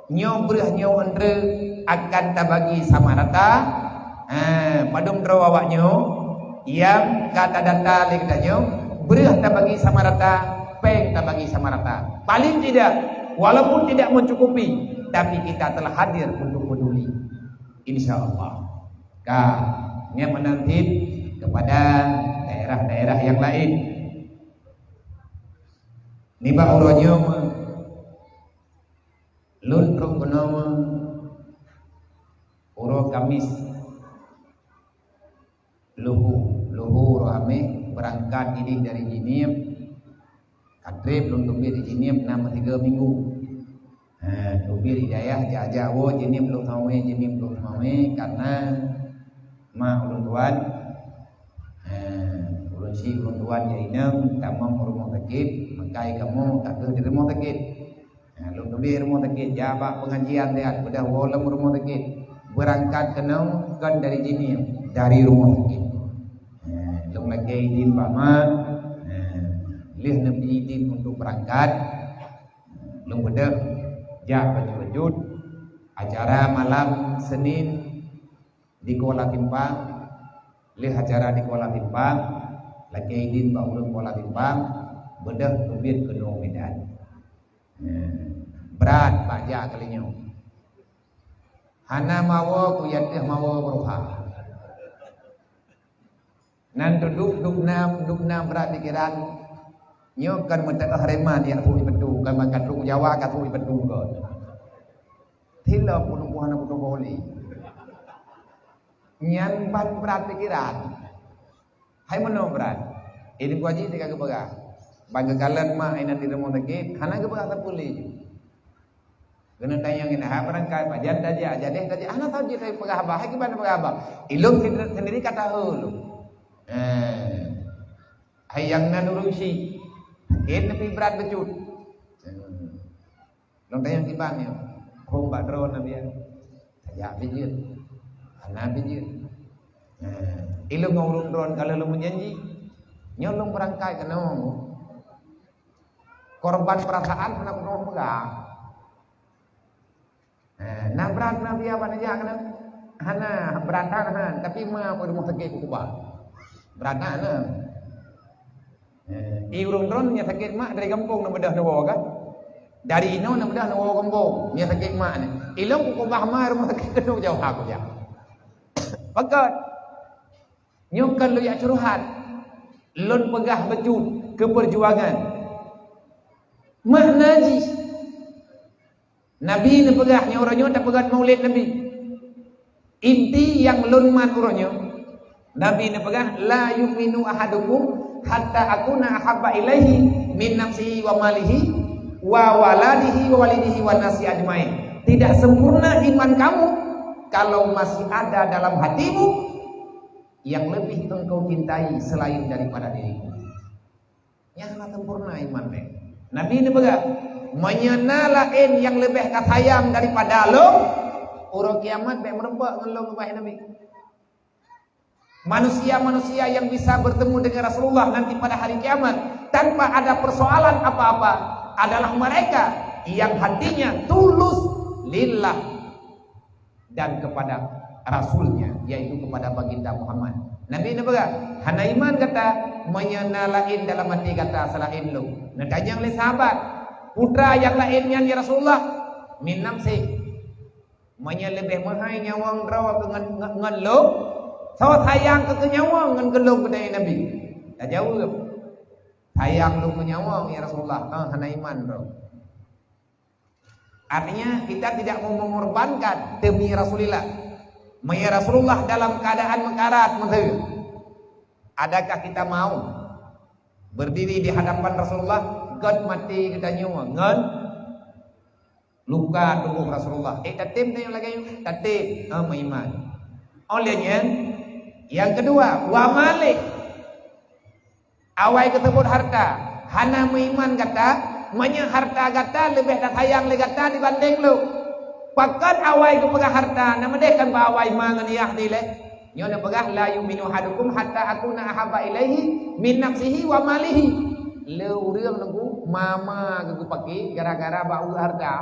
Nyoe breueh nyoe euntreu akan tabagi sama rata. Ha, padum droe awak nyoe nyang ka tadata lé geutanyoe, breueh tabagi sama rata, pèng tabagi sama rata. Paling tidak, walaupun tidak mencukupi, tapi kita telah hadir untuk peduli. Insya Allah. Ka, nyan meunan cit kepada daerah-daerah yang lain. Nibak uroe nyoe, lôn trok keunoe uroe Kamis, luhu, luhu uroe Hamèh, beurangkat idéh dari Jeunieb, ka trép lôn teubiet di Jeunieb na meusigoe minggu. Ha, teubiet di dayah, jak-jak woe, Jeunieb lôn seumawé, Jeunieb lôn seumawé, karena mak ulôn tuan, ha, ulôn syiek ulôn tuan nyang inong tamong u rumoh sakét, maka kamoe ka kheueh di rumoh sakét. Ha, lôn teubiet rumoh sakét, jak bak pengajian siat, beudôh woe lom rumoh sakét. Beurangkat keunoe kon dari Jeunieb, dari rumoh sakét. Ha, lôn lakèe idin bak mak, ha, lheueh neubri idin untuk beurangkat, lôn beudôh jak bacut-bacut. Acara malam Senin di Kuala Simpang, lheueh acara di Kuala Simpang, lakèe idin bak ureueng Kuala Simpang, beudôh teubiet keunoe Medan. Brat bak jak kali nyoe. Hana meuwoe, kuyateuh meuwoe beuruha. Nan teuduek dubna, dubna brat pikiran. Nyoe kan meuteu'oh reman jak su ipetu, kan maka trok Jawa ka su ipetu kon. Tilom peunubuh aneuk putôh boli. Nyan ban brat pikiran. Hai meunoe brat. Ilmu haji teuka geupeugah. Ban geukalon mak inan di rumoh sakét, hana geupeugah sapeue lé. Keuneuk tanyong inan, "Hai beurangkat, pajan tajak, jadeh tajak?" Hana sabe jih peugah haba, hai kiban peugah haba. Ilôn sendiri ka tahu lôn. Eh. Hai nyang nan ureueng syiek. Sakét neupih brat bacut. Eh. Lôn tanyong kiban nyoe, hom bak droeneuh biasa. Tajak pih jeuet. Hana pih jeuet. Nah, ilôn ngon ureueng droeneuh ka lheueh lôn meujanji. Nyoe lôn beurangkat keunoe. Korban perasaan hana kutroh peugah. Nah, na brat na biasa bak neujak keunoe. Hana, brat na, tapi ma ku rumoh sakét kukeubah. Brat na, na. Eh, i ureueng droeneuh nyang sakét mak dari gampông neubeudôh neuwoe kan? Dari inoe neubeudôh neuwoe gampông, nyang sakét mak nyan. Ilôn kukeubah ma rumoh sakét keunoe jauh aku jak. Pakon? Nyoe kan lôn jak curhat. Lôn peugah bacut keu peujuangan. Makna jih, Nabi neupeugah, nyoe uroe nyoe tapeugah Maulid Nabi. Inti nyang lôn mat uroe nyoe, Nabi neupeugah, "La yu'minu ahadukum hatta akuna ahabba ilaihi min nafsihi wa malihi Wa waladihi wa walidihi wa nasi ajmain. Tidak sempurna iman kamu kalau masih ada dalam hatimu yang lebih engkau cintai selain daripada dirimu. Nyan hana sempurna iman teuh. Nabi neupeugah, "Meunyoe na laén nyang leubeh kasayang daripada lôn, uroe kiamat bèk meurumpok ngon lôn," wahai Nabi. Manusia-manusia yang bisa bertemu dengan Rasulullah nanti pada hari kiamat tanpa ada persoalan apa-apa adalah mereka yang hatinya tulus lillah dan kepada Rasulnya, yaitu kepada Baginda Muhammad. Nabi neupeugah, "Hana iman gata, meunyoe na laén dalam até gata seulaén lôn." Neutanyong lé sahabat, "Peue nyang laén nyan, ya Rasulullah?" "Min nafsi." Meunyoe leubeh meuhai nyawöng droe keu ngon, ngon, ngon lôn, soe sayang keu, keu nyawöng ngon keu lôn, kheun Nabi. Tajaweueb, "Sayang lôn keu nyawöng, ya Rasulullah." "Ah, hana iman droe." Artinya, kita tidak mau mengorbankan demi Rasulullah. Meunyoe Rasulullah dalam keadaan meukarat, meuteue, adakah kita mau berdiri di hadapan Rasulullah, göt maté geutanyoe ngon luka tuboh Rasulullah? Eh, tatem tanyoe lagèe nyoe, tatem, eh, meuiman. Oleh nyan, yang kedua, wa malih. Awai geuseubut harta, hana meuiman gata, meunyoe harta gata leubeh tasayang lé gata dibandéng lôn. Pakon awai geupeugah harta, na meudeh kan bak awai ma ngon yah dilèe? Nyoe neupeugah, "La yu'minu ahadukum hatta akuna ahabba ilaihi min nafsihi wa malihi." Le ureueng nunggu mama geupaké gara-gara bak harta.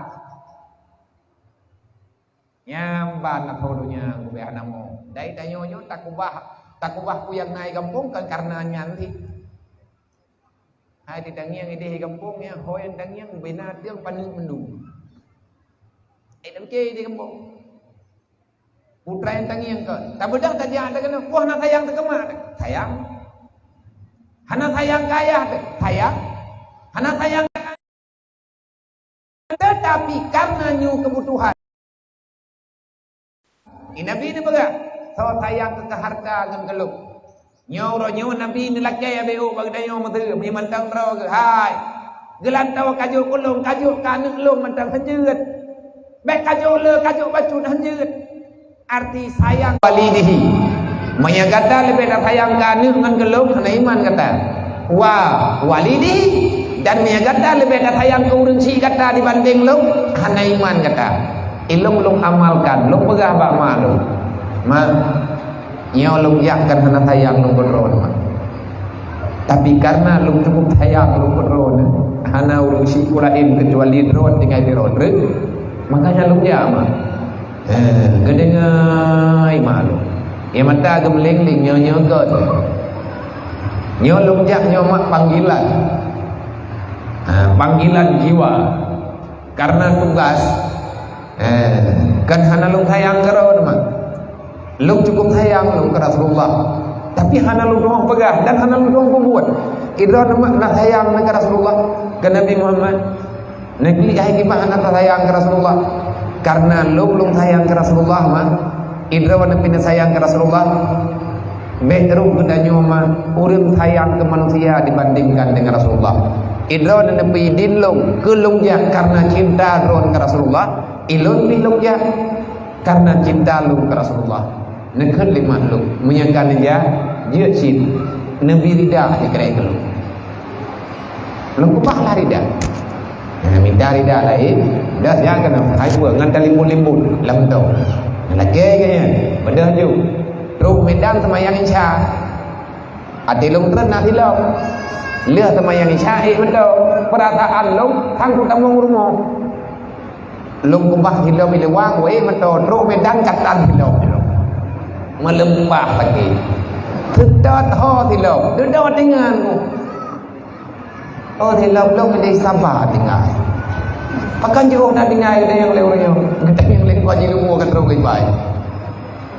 Nyang ban na tho donya gubeh hana mo. Dai tanyoe nyoe takubah, takubah peue nyang na i gampông kan kareuna nyan cit. Hai di tangieng idéh i gampông nyan, ho nyang tangieng bina tieng paneuk mandum. Eh, dan ke di gampông. Putra nyang tangieng kon. Tabeudah tajak teukeunong, wah, hana sayang teukeumah. Sayang. Hana sayang keu ayah teuh. Sayang. Hana sayang Tetapi karena nyoe keubutuhan, Nabi neupeugah, "Soe sayang keu harta ngon keu lôn." Nyoe uroe nyoe Nabi neulakèe abéh ôk bak geutanyoe meuteue, meunyoe mantong droe geuh, "Hai, geulantoe kajok keu lôn, kajok keu aneuk lôn mantong hanjeuet. Bèk kajok le, kajok bacut hanjeuet." Arti sayang walidihi. Meunyoe gata leubeh tasayang keu aneuk ngon keu lôn, hana iman gata. Wa walidihi, dan meunyoe gata leubeh tasayang keu ureueng chik gata dibandéng lôn, hana iman gata. Ilôn lôn amalkan, lôn peugah bak ma lôn, "Ma, nyoe lôn jak kan hana sayang lôn keu droeneuh, Ma. Tapi kareuna lôn cukup sayang lôn keu droeneuh, hana ureueng chik laén keucuali droeneuh tinggai di droeneuh. Makanya lôn jak, Ma." Eh, geudeungoe ma lôn. Nyang mata geumeuleng-leng nyoe-nyoe göt. Nyoe lôn jak nyoe mak panggilan. Ha, panggilan jiwa. Karena tugas, eh, kan hana lôn sayang keudroe mak. Lôn cukup sayang lôn keu Rasulullah. Tapi hana lôn tuwoe peugah dan hana lôn tuwoe peubuet. Keudroe mak na sayang keu Rasulullah, keu Nabi Muhammad. Neuklik hai kiban hana tasayang keu Rasulullah. Karena lôn, lôn sayang keu Rasulullah, ma. Idroe neupinah sayang keu Rasulullah. Bèk rôh geutanyoe, ma, ureueng sayang keu manusia dibandingkan dengan Rasulullah. Idroe neupeuidin lôn keu lôn jak karena cinta droe keu Rasulullah. Ilôn pih lôn jak karena cinta lôn keu Rasulullah. Neukheun lé mak lôn, meunyoe ka neujak, jeuet cit, neubi rida sikrek keu lôn. Lôn keubah lah rida. Nah, mita rida laén, dah siap keunoe, hai dua ngon talimbun-limbun lam tô. Lakèe geuh nyan, beudôh ju. Trok Medan seumayang Isya. Até lôn treun na silop. Lheueh seumayang Isya ék meuto, peurasaan lôn han kutamong rumoh. Lôn keubah silop i luwa, kuék meuto, trok Medan katan silop. Meuleumpah lagèe. Seutôt ho silop, dudoe tingan ku. Oh, silop lôn deh saba tinggai. Pakon jiôh na tinggai geutanyoe lé ureueng nyoe. Geutanyoe lé kuah jilumoe ka trok ibai.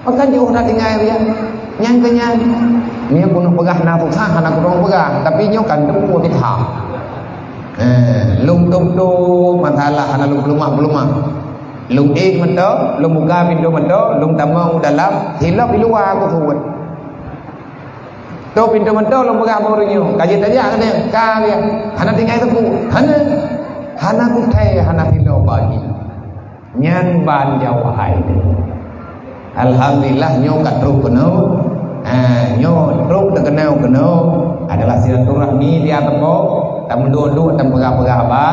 Pakon jiôh na tinggai, ya? Nyan keu nyan. Nyan keuneuk peugah na susah, hana keuneuk peugah. Tapi nyoe kan teupeue teuhah. Eh, lôn tôb-tôb masalah hana lôn peuleumah-peuleumah. Lôn ék meuto, lôn buka pintoe meuto, lôn tamong u dalam, silop i luwa ku suet. Tôb pintoe meuto lôn peugah bak ureueng nyoe, ka jeuet tajak keunoe, ka lé, hana tinggai teupeu, hana. Hana kuthèe, hana tiloe bagi. Nyan ban jaweueb hai. Alhamdulillah, nyoe ka trok keunoe. Ah, nyoe trok keunoe, keunoe adalah silaturahmi di ateueh po, tameuduek-duek, tapeugah-peugah haba.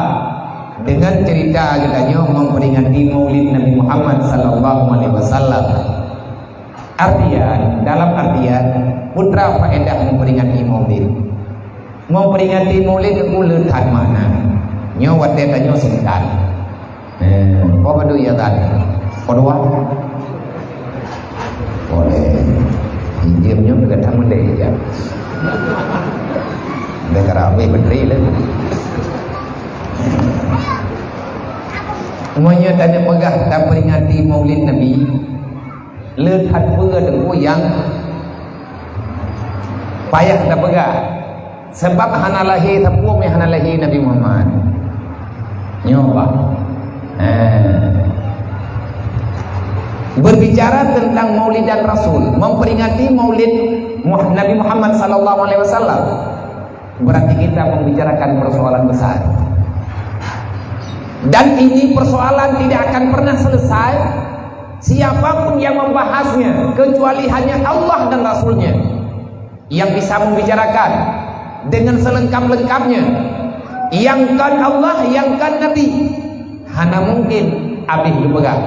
Dengan cerita geutanyoe memperingati Maulid Nabi Muhammad sallallahu alaihi wasallam. Artian, dalam artian, peue treuk faedah memperingati Maulid. Memperingati Maulid uleuet that makna. Nyoe watèe tanyoe singkat. Eh, po padum ya kan? Po dua? Boleh. Diam nyoe gata mulai ya. Dah karab habis bateri lah. Meunyoe tanyoe peugah taperingati Maulid Nabi, le that peue teungku nyang payah tapeugah. Sabab hana lahé sapeue nyang hana lahé Nabi Muhammad. Nyoe bah. Eh. Berbicara tentang Maulidan Rasul, memperingati Maulid Muh-, Nabi Muhammad sallallahu alaihi wasallam, berarti kita membicarakan persoalan besar. Dan ini persoalan tidak akan pernah selesai siapapun yang membahasnya, kecuali hanya Allah dan Rasulnya yang bisa membicarakan dengan selengkap-lengkapnya. Nyang kon Allah, nyang kon Nabi, hana mungkin habéh geupeugah.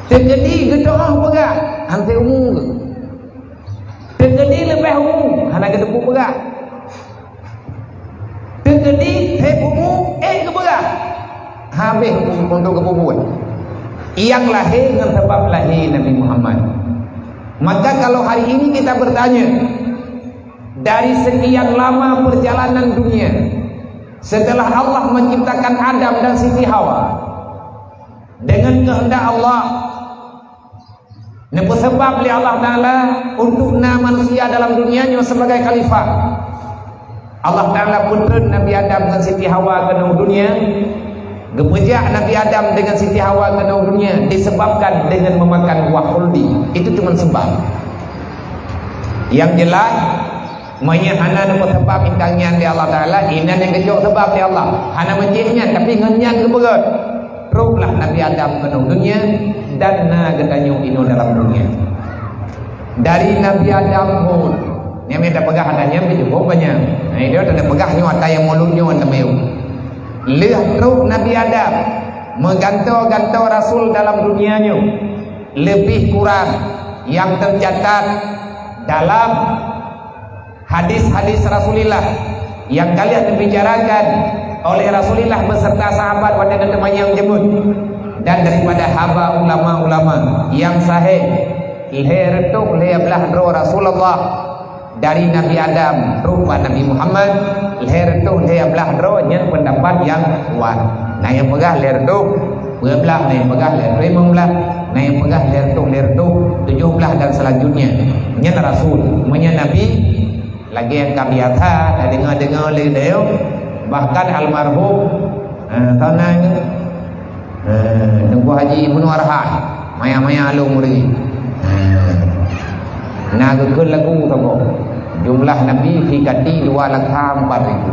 Teukeudi geudoa peugah, han seumu geuh. Teukeudi leubeh umu, hana geuteupeue peugah. Teukeudi hé umu, éh geupeugah. Habéh untuk geupeubuet. Nyang lahé ngon sabab lahé Nabi Muhammad. Maka kalau hari ini kita bertanya, dari sekian lama perjalanan dunia, setelah Allah menciptakan Adam dan Siti Hawa, dengan kehendak Allah, neupeusabab lé Allah Taala untuk na manusia dalam dunia nyoe sebagai khalifah. Allah Taala peutreun Nabi Adam ngon Siti Hawa keunoe dunia. Geupeujak Nabi Adam dengan Siti Hawa keunoe dunia disebabkan dengan memakan buah khuldi. Itu cuma sebab. Yang jelas, meunyoe hana neupeusabab intan nyan lé Allah Taala, inan nyang geujok sabab lé Allah. Hana meucéh nyan, tapi ngon nyan geupeugah. Troklah Nabi Adam keunoe dunia dan na geutanyoe inoe dalam dunia. Dari Nabi Adam phon, nyang mita peugah hana nyan pih cukup banyak. Nah, itu tanda peugah nyoe ata nyang mulod nyoe anta meuyo. Lheueh trok Nabi Adam, meugantoe-gantoe rasul dalam dunia nyoe, lebih kurang yang tercatat dalam hadis-hadis Rasulullah nyang ka lheueh teubicarakan oleh Rasulullah beserta sahabat watèe geuteumanyong jeumeuet, dan daripada haba ulama-ulama nyang sahih, lhèe reutôh lhèe blaih droe Rasulullah, dari Nabi Adam trok bak Nabi Muhammad, lhèe reutôh lhèe blaih droe, nyan peundapat nyang kuat. Na nyang peugah lhèe reutôh dua blaih, na nyang peugah lhèe reutôh limong blaih, na nyang peugah lhèe reutôh, lhèe reutôh tujoh blaih dan selanjutnya. Nyan rasul, meunyoe nabi, lagèe nyang ka biasa tadeungoe-deungoe lé geutanyoe, bahkan almarhum, eh, tanoh, eh, Teungku Haji Ibnu Arhan, maya-maya lôn murit. Eh, na geukheun lagu saboh. Jumlah nabi fi kati dua lakha empat ribu.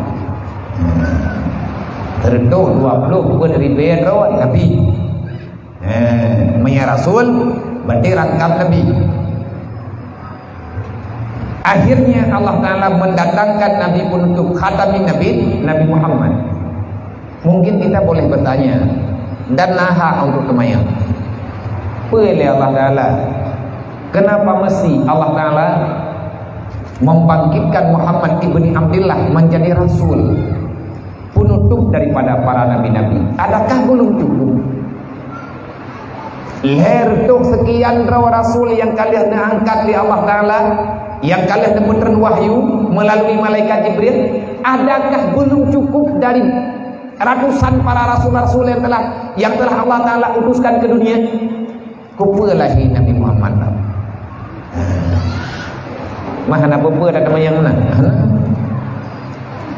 Reutôh dua ploh peuet ribèe droe nabi. Eh, meunyoe rasul, berarti rangkap nabi. Akhirnya Allah Taala mendatangkan Nabi penutup khatamin Nabi, Nabi Muhammad. Mungkin kita boleh bertanya dan na hak untuk teumanyong, peue lé Allah Taala? Kenapa mesti Allah Taala membangkitkan Muhammad ibni Abdullah menjadi rasul, penutup daripada para nabi-nabi? Adakah belum cukup? Lhèe reutôh sekian droe rasul nyang ka lheueh neuangkat lé Allah Taala, nyang ka lheueh neupeutreun wahyu meulalu malaikat Jibril, adakah belum cukup dari ratusan para rasul-rasul nyang telah, nyang telah Allah Taala utuskan ke dunia? Keupeue lahé Nabi Muhammad? Mah hana peue-peue dah teuma nyang na. Hana.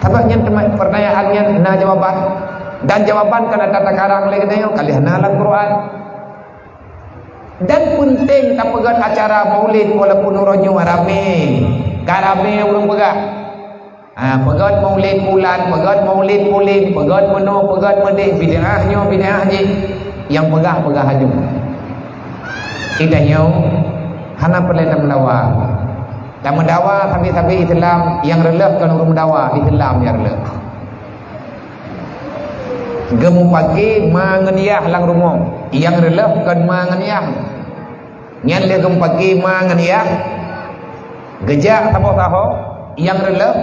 Sabab nyan teuma pertanyaan nyan na jawaban. Dan jawaban ka na takarang lé geutanyoe, ka lheueh na lam Quran. Dan penting tapeugöt acara Maulid walaupun uroe nyoe ramé. Ka ramé ureueng peugah. Ha, peugét maulid bulan, peugét maulid buleuen, peugét meunoe, peugét meudéh, bid'ah nyoe, bid'ah jih. Nyang peugah, peugah aju. Geutanyoe hana peureulée tameudawa. Tameudawa sabe-sabe Islam, nyang reuloh kon ureuëng meudawa, Islam nyang reuloh. Geumeupaké ma ngon yah lam rumoh, nyang reuloh kon ma ngon yah. Nyan lé geumeupaké ma ngon yah. Geujak saboh-saboh, nyang reuloh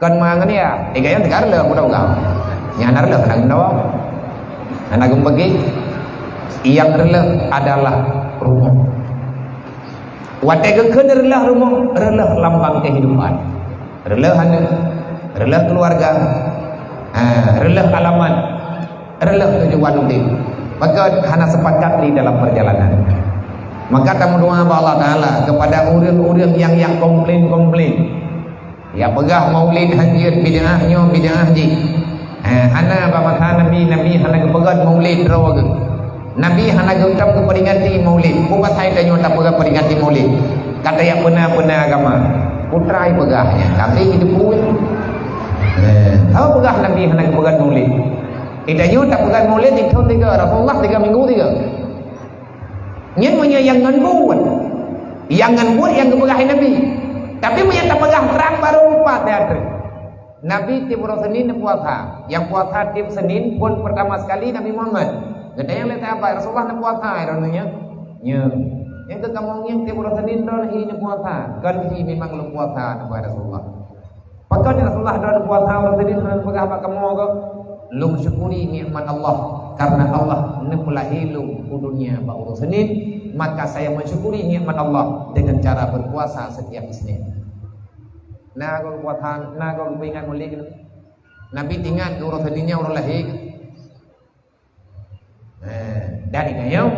kon ma ngon yah. Tiga nyang tiga reuloh, mudah-mudahan. Nyang hana reuloh hana geumeudawa. Hana geumeupaké. Nyang reuloh adalah rumoh. Watée geukheun reuloh rumoh, reuloh lambang kehidupan. Reuloh aneuk, reuloh keuluwarga, ha, reuloh alamat, reuloh tujuan udeb. Maka hana sepakat di dalam perjalanan. Maka tameudoa bak Allah Taala kepada ureuëng-ureuëng nyang, nyang komplain-komplain. Nyang peugah maulid hanjeuet, bid'ah nyoe, bid'ah jih. Eh, hana bak masa Nabi, Nabi hana geupeugét maulid droe geuh. Nabi hana geutem geuperingati maulid. Peue pasai tanyoe tapeugét peringati maulid? Ka tajak beuna-beuna agama. Putra peugah nyan, tapi hidup pun. Eh, tahu peugah Nabi hana geupeugét maulid. Tanyoe tapeugét maulid di thon tiga, Rasulullah tiga minggu tiga. Nyan meunyoe nyang ngon buet. Nyang ngon buet nyang geupeugah Nabi. Tapi meunyoe tapeugah trang barô lupa teater. Nabi tieb uroe Senin neupuasa. Nyang puasa tieb Senin phon pertama sekali Nabi Muhammad. Geutanyoe lé sahabat, Rasulullah neupuasa droeneuh nyoe? Nyoe. Nyang keu kamoe ngieng tieb uroe Senin droeneuh hi neupuasa. Kon hi memang lôn puasa, neupeugah Rasulullah. Pakon Rasulullah droeneuh puasa uroe Senin, droeneuh peugah bak kamoe keu, "Lôn syukuri nikmat Allah, karena Allah neupeulahé lôn u dunia bak uroe Senin, maka saya mensyukuri nikmat Allah dengan cara berpuasa setiap Isnin." Na goe puasa, na goe peuingat maulid. Nabi teuingat keu uroe Senin nyan uroe lahé. Eh, dan geutanyoe,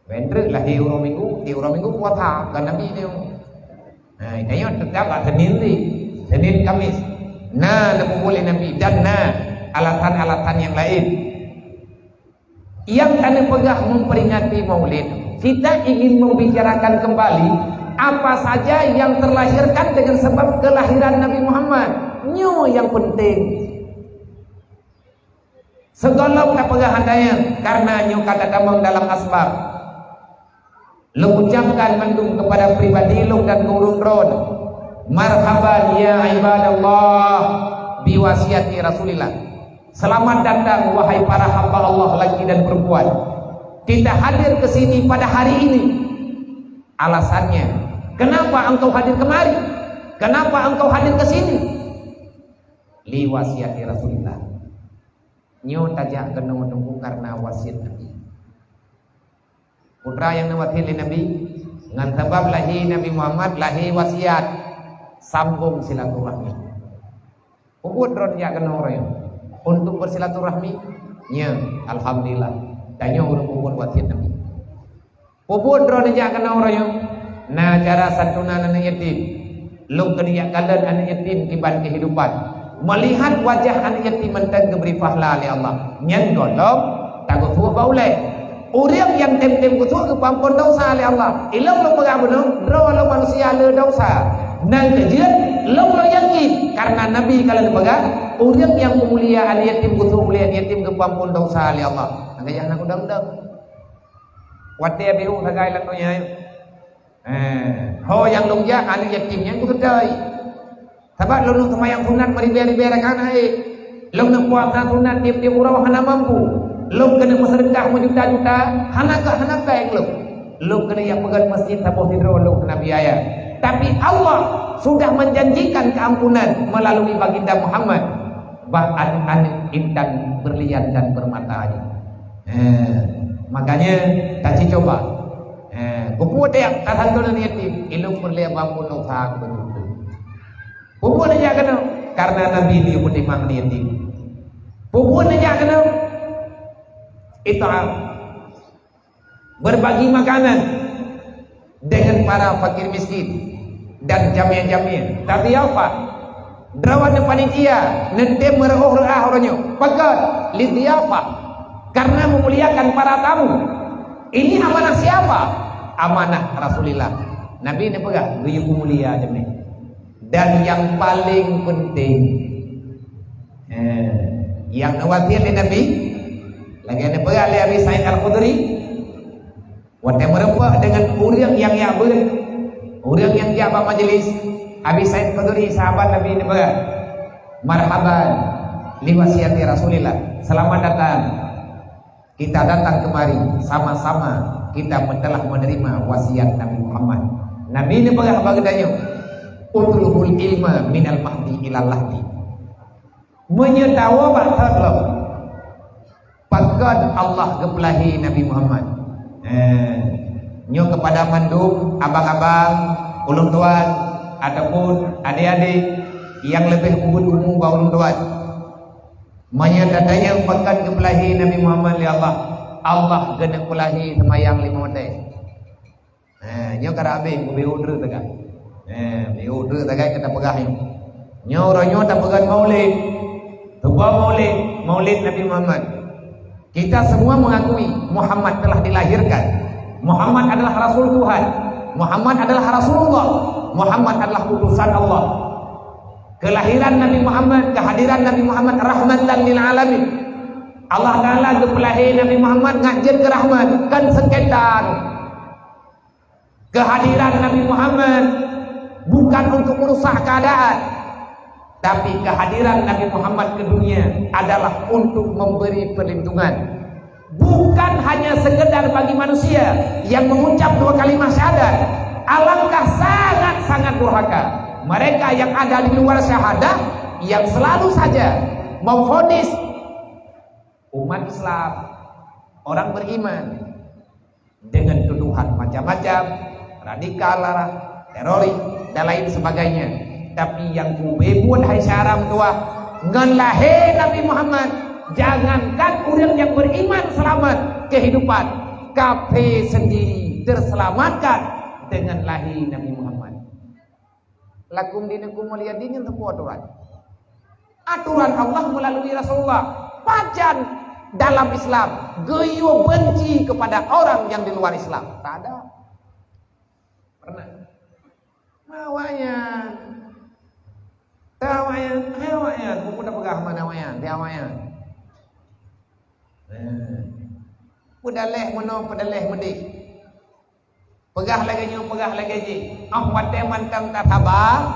bendera lahé uroe Minggu, di uroe Minggu puasa, kon Nabi nyoe. Eh, geutanyoe tetap bak Senin di, Senin Kamis. Na neupeubuet lé Nabi dan na alasan-alasan nyang laén. Nyang ka neupeugah memperingati Maulid, kita ingin membicarakan kembali apa saja yang terlahirkan dengan sebab kelahiran Nabi Muhammad. Nyoe nyang penting. Sigohlom tapeugah hana nyan, karena nyoe ka tatamong dalam asbab. Lôn ucapkan mandum kepada pribadi lôn dan gurun droe, marhaban ya ibadallah, biwasiati Rasulillah. Selamat datang, wahai para hamba Allah laki dan perempuan. Kita hadir ke sini pada hari ini. Alasannya, kenapa engkau hadir kemari? Kenapa engkau hadir ke sini? Li wasiati Rasulillah. Nyoe tajak keunoe teungku karena wasiat Nabi. Putra nyang neuwasiat lé Nabi, ngon sabab lahé Nabi Muhammad, lahé wasiat, sambong silaturahmi. Peue buet droeneuh jak keunoe uroe nyoe? Untuk bersilaturahmi? Nyoe, alhamdulillah. Tanyoe ureuëng peue buet wasiat Nabi. Peue buet droeneuh jak keunoe uroe nyoe? Na acara santunan aneuëk yatim. Lôn keuneuk jak kalon aneuëk yatim kiban kehidupan. Melihat wajah aneuëk yatim mantong geubri pahala lé Allah. Nyan gohlom tageusuek bak ulée. Ureuëng nyang tem-tem geusuek geupeuamphon desya lé Allah. Ilôn lôn peugah bunoe, droe lôn manusia le desya. Nyang keujeuet, lôn lôn yakin, karena Nabi ka lheueh peugah, ureuëng nyang peumulia aneuëk yatim geusuek mulia aneuëk yatim geupeuamphon desya lé Allah. Nyang keujeuet hana keudong-dong. Watée biru sagai lam donya nyoe. Eh, ho nyang lôn jak aneuëk yatim nyan kuseutôi. Sabab lôn neuk seumayang sunat meuribée-ribée rakaat hana ék. Lôn neuk puasa sunat tieb-tieb uroe hana mampu. Lôn keuneuk meuseudeukah meujuta-juta, hana ka hana péng lôn. Lôn keuneuk jak peugét masjid saboh sidroe lôn hana biaya. Tapi Allah sudah menjanjikan keampunan melalui baginda Muhammad bak aneuëk-aneuëk intan berlian dan permata nyoe. Eh, makanya taci coba. Eh, peue buet nyang tasantonan yatim, ilôn peureulée bak ulôn usaha keu beutôi. Peue buet jak keunoe? Karena Nabi geupeutimang yatim. Peue buet jak keunoe? It'am. Berbagi makanan dengan para fakir miskin dan jamé-jamé. Tadhiyafah. Droe panitia neutem meureuôh reuah uroe nyoe. Pakon? Lidhiyafah. Karena memuliakan para tamu. Ini amanah siapa? Amanah Rasulillah. Nabi neupeugah, geuyue mulia jamé. Dan nyang paleng peunteng, eh, nyang neuwasiet lé Nabi, lagée neupeugah lé Abi Said Al-Khudri, watée meurumpok deungon ureuëng nyang jak beuet, ureuëng nyang jak bak majelis, Abi Said Khudri, sahabat Nabi, neupeugah, "Marhaban li wasiati Rasulillah." Selamat datang. Kita datang kemari sama-sama kita telah menerima wasiat Nabi Muhammad. Nabi neupeugah bak geutanyoe, "Utlubul ilma minal mahdi ilal lahdi." Meunyoe tawoe bak thot lom, pakon Allah geupeulahé Nabi Muhammad. Eh, nyoe kepada mandum abang-abang, ulôn tuan, ataupun adik-adik yang lebih ubit umu bak ulôn tuan. Meunyoe tatanyong pakon geupeulahé Nabi Muhammad lé Allah, Allah geuneuk peulahé seumayang limong watée. Eh, nyoe ka habéh, geubeuet treuk tagai. Eh, beuet treuk tagai ka tapeugah nyoe. Nyoe uroe nyoe tapeugah Maulid. Teuba Maulid, Maulid Nabi Muhammad. Kita semua mengakui Muhammad telah dilahirkan. Muhammad adalah Rasul Tuhan. Muhammad adalah Rasulullah. Muhammad adalah utusan Allah. Kelahiran Nabi Muhammad, kehadiran Nabi Muhammad rahmatan lil alamin. Allah Taala geupeulahé Nabi Muhammad ngat jeuet keu rahmat, kon sengketa. Kehadiran Nabi Muhammad bukan untuk merusak keadaan, tapi kehadiran Nabi Muhammad ke dunia adalah untuk memberi perlindungan. Bukan hanya sekedar bagi manusia yang mengucap dua kalimat syahadat, alangkah sangat-sangat durhaka mereka yang ada di luar syahadah, yang selalu saja memvonis umat Islam, orang beriman, dengan tuduhan macam-macam, radikal lah, teroris, dan lain sebagainya. Tapi nyang kubuet hai syedara meutuah, ngon lahé Nabi Muhammad, jangankan ureuëng nyang beriman selamat kehidupan, kafé sendiri terselamatkan dengan lahé Nabi Muhammad. Lakum dinukum waliya din, nyan teupeu aturan. Aturan Allah melalui Rasulullah. Pajan dalam Islam geuyue benci kepada orang yang di luar Islam? Tak ada. Pernah? Awaknyan. Tak awaknyan, hai awaknyan. Buku dah peugah mana awaknyan, dia awaknyan. Eh. Peudaleh meunoe, peudaleh meudeh. Peugah lagée nyoe, peugah lagée jih. Óh watée mantong tasaba,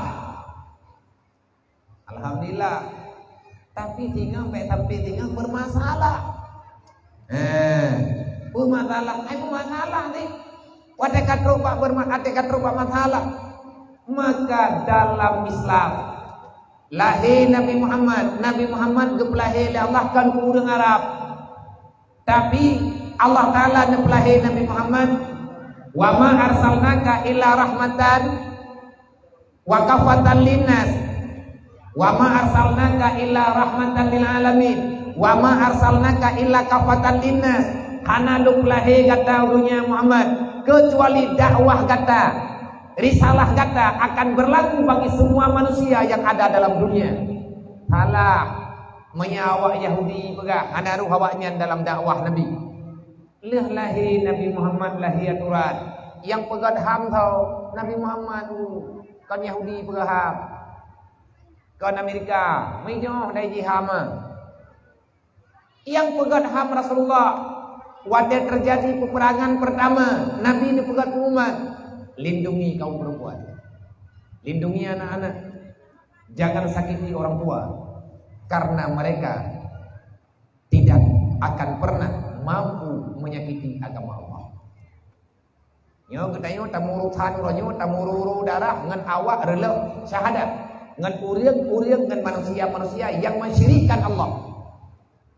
alhamdulillah. Tapi singoh bék sampai singoh bermasalah. Eh, bermasalah, ai bermasalah ni. Watée ka trok bak berma-, watée ka trok bak masalah. Maka dalam Islam, lahé Nabi Muhammad, Nabi Muhammad geupeulahé lé Allah kon keu ureuëng Arab. Tapi Allah Taala neupeulahé Nabi Muhammad, "Wa ma arsalnaka illa rahmatan wa kafatan linnas." "Wa ma arsalnaka illa rahmatan lil alamin." "Wa ma arsalnaka illa kafatan linnas." Hana lôn peulahé gata u dunia Muhammad, kecuali dakwah gata, risalah gata akan berlaku bagi semua manusia yang ada dalam dunia. Salah. Meunyoe awak Yahudi peugah, hana roh awaknyan dalam dakwah Nabi. Lheueh lahé Nabi Muhammad, lahé aturan. Nyang peugét HAM tho Nabi Muhammad, kon Yahudi peugét HAM. Kon Amerika, meuijoh dai jih HAM. Nyang peugét HAM Rasulullah. Watée teujadi peperangan peurtama, Nabi neupeugét pengumuman, "Lindungi kaum perempuan. Lindungi anak-anak. Jangan sakiti orang tua, karena mereka tidak akan pernah mampu menyakiti agama Allah." Nyoe geutanyoe tamuruthan uroe nyoe, tamururu darah ngon awak reulôh syahadat, ngon ureuëng-ureuëng, ngon manusia-manusia nyang mensyirikkan Allah.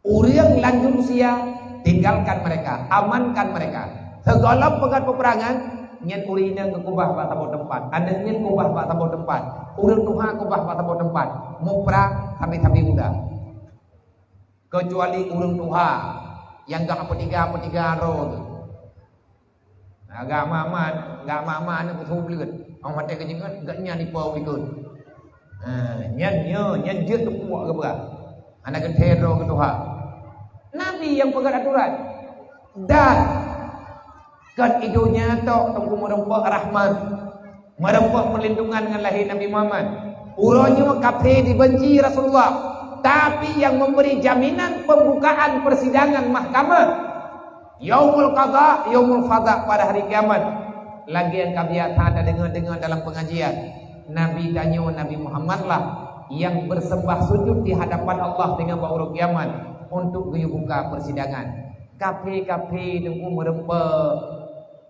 Ureuëng lanjut sia, tinggalkan mereka, amankan mereka. Sigohlom peugét peperangan, nyan ureuëng inong geukubah bak saboh teumpat, aneuk nyan kubah bak saboh teumpat, ureuëng tuha kubah bak saboh teumpat, muprang habéh-habéh muda. Kecuali ureuëng tuha nyang gak peutinggai-peutinggai droe tu. Nah, gak mamat, gak mamat aneuk peusu bleuet. Orang maté keujeungeut, gak nyan ipo ikot. Ha, nyan nyoe, nyan jeuet teupuak geupeugah. Hana geuthée droe keu tuha. Nabi nyang peugét aturan. Dan kon i donya tok Teungku meureumpok rahmat. Meureumpok peulindungan ngon lahé Nabi Muhammad. Uroe nyoe kafé dibenci Rasulullah, tapi nyang memberi jaminan pembukaan persidangan mahkamah Yaumul Qadha, Yaumul Fadha, pada hari kiamat. Lagée nyang ka biasa tadeungoe-deungoe dalam pengajian, Nabi tanyoe, Nabi Muhammad lah nyang beuseumbah sujud di hadapan Allah teungoh bak uroe kiamat untuk geuyue buka persidangan. Kafé-kafé teungku meureumpok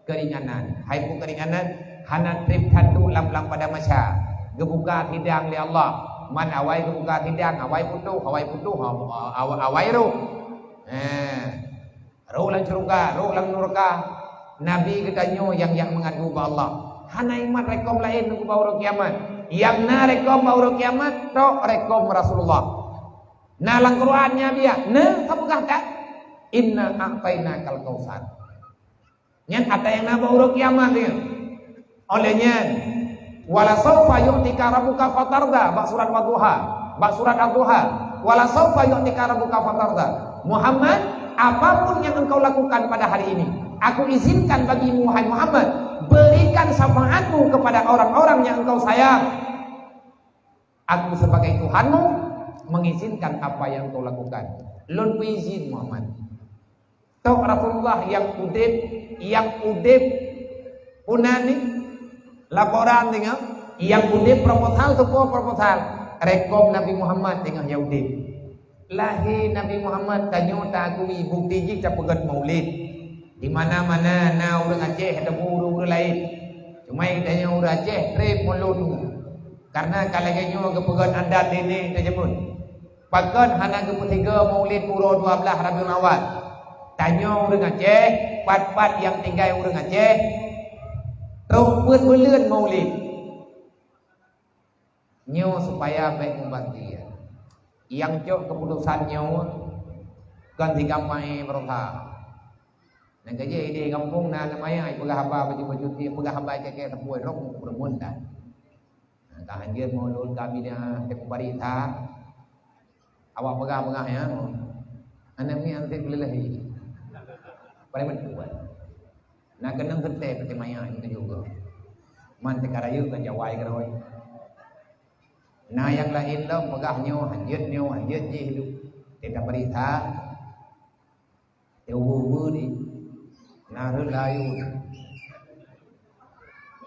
keuringanan. Hai peue keuringanan? Hana treb that duek lam, lam padang mahsyar. Geubuka sidang lé Allah. Man awai geubuka sidang, awai putôh, awai putôh, aw-, aw-, awai roh. Eh, roh lam syeuruga, roh lam nuraka. Nabi geutanyoe nyang, nyang meungadu bak Allah. Hana imat rekom laén nunggu bak uroe kiamat. Nyang na rekom bak uroe kiamat, tok rekom Rasulullah. Na lam Quran nyan biak, na ka peugah that, "Inna a'tainakal kautsar." Nyan ata nyang na bak uroe kiamat nyan. Óh lheueh nyan, "Wala saufa yu'tika rabbuka fatarda," bak surat Wadduha, bak surat Ad-Duha. "Wala saufa yu'tika rabbuka fatarda." Muhammad, apapun yang engkau lakukan pada hari ini, aku izinkan bagimu, wahai Muhammad, berikan syafaatmu kepada orang-orang yang engkau sayang. Aku sebagai Tuhanmu mengizinkan apa yang engkau lakukan. Lôn peuizin, Muhammad. Tok Rasulullah nyang udeb, nyang udeb, peue nan nyan laporan teungoh, nyang udeb proposal, teupeue proposal, rekom Nabi Muhammad teungoh nyang udeb. Lahé Nabi Muhammad tanyoe taakui, bukeuti jih tapeugét maulid. Di mana-mana na ureuëng Aceh ataupun ureuëng-ureuëng laén. Cuma tanyoe ureuëng Aceh treb maulid. Karena ka lagée nyoe geupeugét adat nenek tajameun. Pakon hana geupeusigoe maulid uroe dua blaih Rabiul Awal? Tanyoe ureuëng Aceh, pat-pat nyang tinggai ureuëng Aceh, trok peuet buleuen maulid. Nyoe supaya bék mubazir. Nyang cok keuputosan nyoe kon sigampang baroesa. Nyang keujeuet idéh gampông na aneuk maya, ipeugah haba baju-baju ti, ipeugah haba kèk-kèk teupue rhok meukeureubeuen dan. Nah, ka hanjeuet maulud kami dah teupeubari that. Awak peugah-peugah ya, aneuk miet antet leulahi. Paling beutôi. Na keunong geutée peucaya maya nyoe juga. Man teuka rayeuk ngon jawai keurôi. Na nyang laén lom peugah nyoe, hanjeuet nyoe, hanjeuet jih duek. Teuka peuriksa. Teuweu-weu di. Na rhot layun.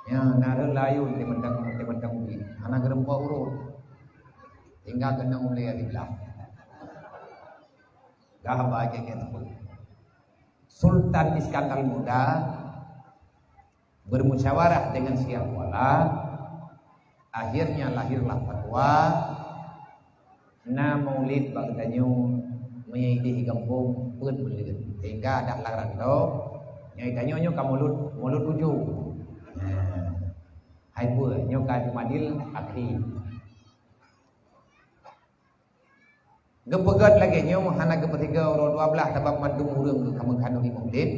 Ya, na rhot layun di mantong, di mantong ubi. Hana geureumpok uroe. Tinggai keunong ulée di blah. Dah baca kitab. Sultan Iskandar Muda bermusyawarah dengan Syiah Kuala, akhirnya lahirlah fatwa, na maulid bak geutanyoe meunyoe idéh gampông peuet buleuen. Sehingga dak larang lom, nyoe tanyoe nyoe ka maulud, maulud ujong. Nah, hai peue, nyoe ka Jumadil Akhir. Geupeugét lagée nyoe hana geupeusigoe uroe dua blaih sabab mandum ureuëng ka meukhanduri maulid,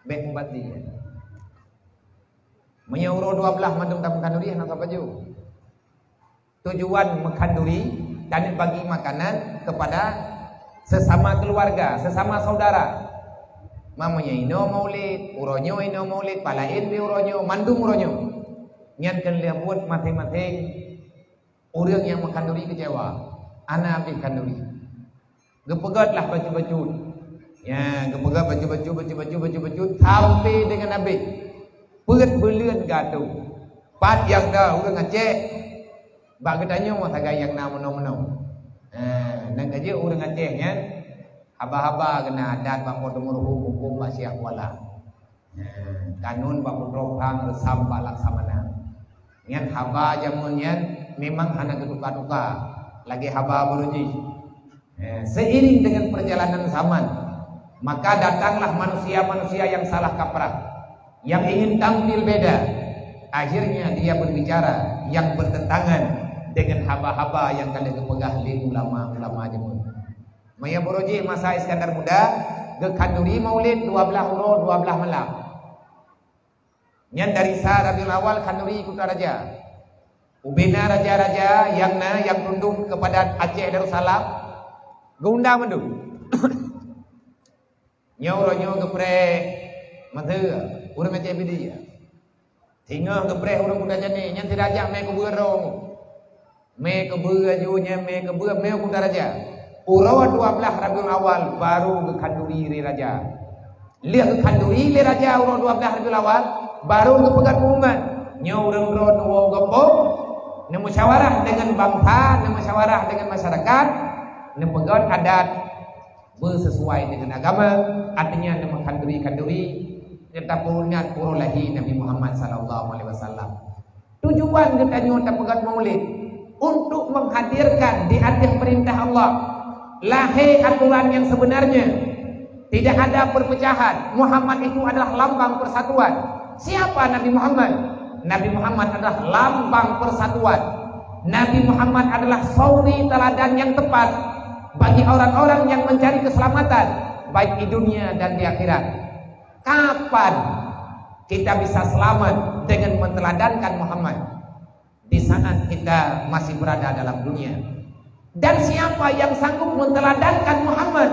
bék mubazir. Meunyoe uroe dua blaih mandum tameukhanduri hana sapeue ju. Tujuan meukhanduri dan bagi makanan kepada sesama keluarga, sesama saudara. Meunyoe inoe maulid, uroe nyoe inoe maulid, palaén di uroe nyoe, mandum uroe nyoe. Nyan keuneuk lheueh buet maséng-maséng. Ureuëng nyang meukhanduri keucewa, hana habéh khanduri. Geupeugét lah bacut-bacut. Ya, geupeugét bacut-bacut, bacut-bacut, bacut-bacut, sampai deungon habéh. Peuet buleuen geuatô. Pat nyang na ureuëng Aceh, bak geutanyoe sagai nyang na meunoe-meunoe. Ha, nyang ka jeuet ureuëng Aceh nyan, haba-haba geuna adat bak po teumeuruhu huköm bak Syiah Kuala. Nah, kanun bak putroe phang reusam bak laksamana. Nyan haba jameun nyan memang hana geutuka-tuka lagée haba baroe jih. Eh, seiring dengan perjalanan zaman, maka datanglah manusia-manusia yang salah kaprah, yang ingin tampil beda. Akhirnya dia berbicara yang bertentangan dengan haba-haba yang ka lheueh geupeugah lé ulama-ulama jameun. Meunyoe baroe jih masa Iskandar Muda, geukhanduri maulid dua blaih uroe dua blaih malam. Nyan dari sa Rabiul Awal khanduri Kuta Raja. Ubena raja-raja nyang na nyang tunduk kepada Aceh Darussalam, geuundang mandum. Nyoe uroe nyoe geupreh Mesir, ureuëng Aceh Pidie. Singoh geupreh ureuëng Kuta Jandé, nyan si raja mé keubeue droe. Mé keubeue aju nyan, mé keubeue, mé u Kuta Raja. Uroe dua blaih Rabiul Awal baru geukhanduri lé raja. Lheueh geukhanduri lé raja uroe dua blaih Rabiul Awal, baru geupeugah pengumuman. Nyoe ureuëng droe neuwoe u gampông, neumusyawarah deungon bansa, neumusyawarah deungon masyarakat, neupeugöt adat beusesuai deungon agama, artinya neumeukhanduri-khanduri, neutapeuingat uroe lahé Nabi Muhammad sallallahu alaihi wasallam. Tujuan geutanyoe tapeugöt maulid untuk menghadirkan di ateueh peurintah Allah lahé atoran nyang sebenarnya. Tidak ada perpecahan. Muhammad itu adalah lambang persatuan. Siapa Nabi Muhammad? Nabi Muhammad adalah lambang persatuan. Nabi Muhammad adalah suri teladan yang tepat bagi orang-orang yang mencari keselamatan, baik di dunia dan di akhirat. Kapan kita bisa selamat dengan menteladankan Muhammad? Di saat kita masih berada dalam dunia. Dan siapa yang sanggup menteladankan Muhammad?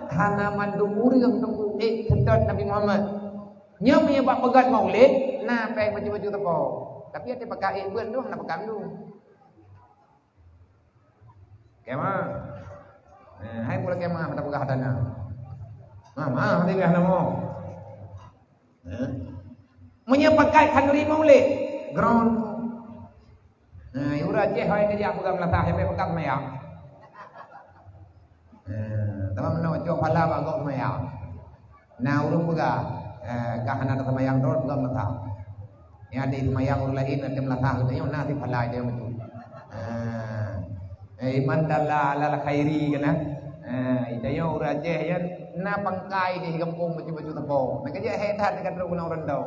Hana mandum ureuëng teungku ék seutôt Nabi Muhammad. Nyoe meunyoe bak peugöt maulid, na péng bacut-bacut teupeu. Tapi até pakai ék beuet tu hana pakai mandum. Kema. Eh, hai pula kema, hana peugah dana. Mama, hana peugah nama. Eh? Meunyoe pakai khanduri maulid, ground. Nah, ureuëng Aceh hai kejak peugah meulatah, sampai peugah mayang. Eh, teuma meunoe cok phala bak gok mayang. Nah, ureuëng peugah, eh, ka hana teumayang droe peugah meulatah. Nyang ada teumayang ureuëng laén, ada meulatah, geutanyoe na siphala dia beutôi. Eh, eh, iman dalla alal khairi kana. Eh, geutanyoe ureuëng Aceh nyan na pangkai di gampông bacut-bacut teupeu. Maka jeuet hai that dekat ureuëng ureuëng dau.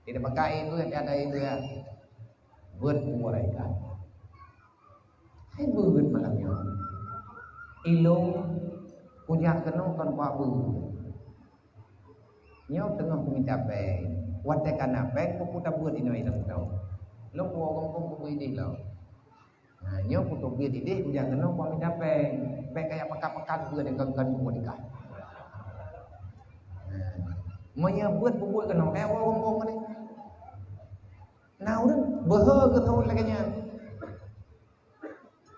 Tidak pakai itu, ada itu ya. Buat buat ikan. Hai beuet malam nyoe. Ilong kujak keunoe kon bak beuet. Nyoe teungoh kumita péng. Watée kana péng, kuputa beuet inoe ilong tau. Lôn kuwoe gampông kubu ideh lom. Nah, nyoe kutobiet ideh kujak keunoe kumita péng. Bék kaya pekat-pekat beuet nyang kon-kon buet nikah. Nah, meunyoe beuet bubuet keunoe, kaya woe gampông tadi. Nah, ureuëng beuhe geuthôt lagée nyan.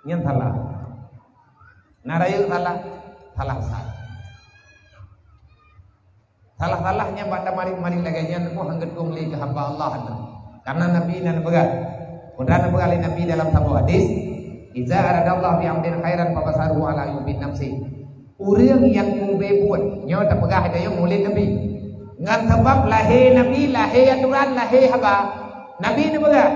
Nyan salah. Na rayeuk salah, salah sai. Salah-salah nyang bak tamarit-marit lagée nyan, oh, han geutueng lé keu hamba Allah nyan. Karena Nabi na neupeugah, peue na neupeugah lé Nabi dalam saboh hadis, "Idza aradallahu bi 'abdin khairan fabasharuhu ala 'uyubi nafsi." Ureuëng nyang meubeuet, nyoe tapeugah tanyoe mulod Nabi. Ngon sabab lahé Nabi, lahé atoran, lahé haba. Nabi neupeugah,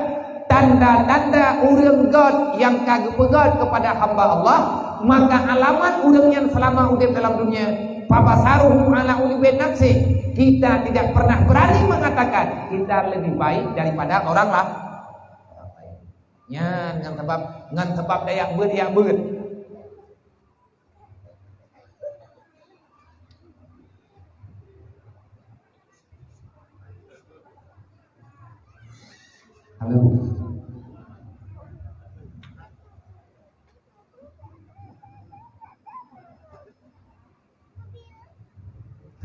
tanda-tanda ureuëng göt nyang ka geupeugöt keupada hamba Allah, maka alamat ureuëng nyan seulama udeb dalam dunia, fabasharuhu ala 'uyubi nafsi. Kita tidak pernah berani mengatakan kita lebih baik daripada orang la-, nyan ngon sabab, ngon sabab tajak beuet, jak beuet. Halo.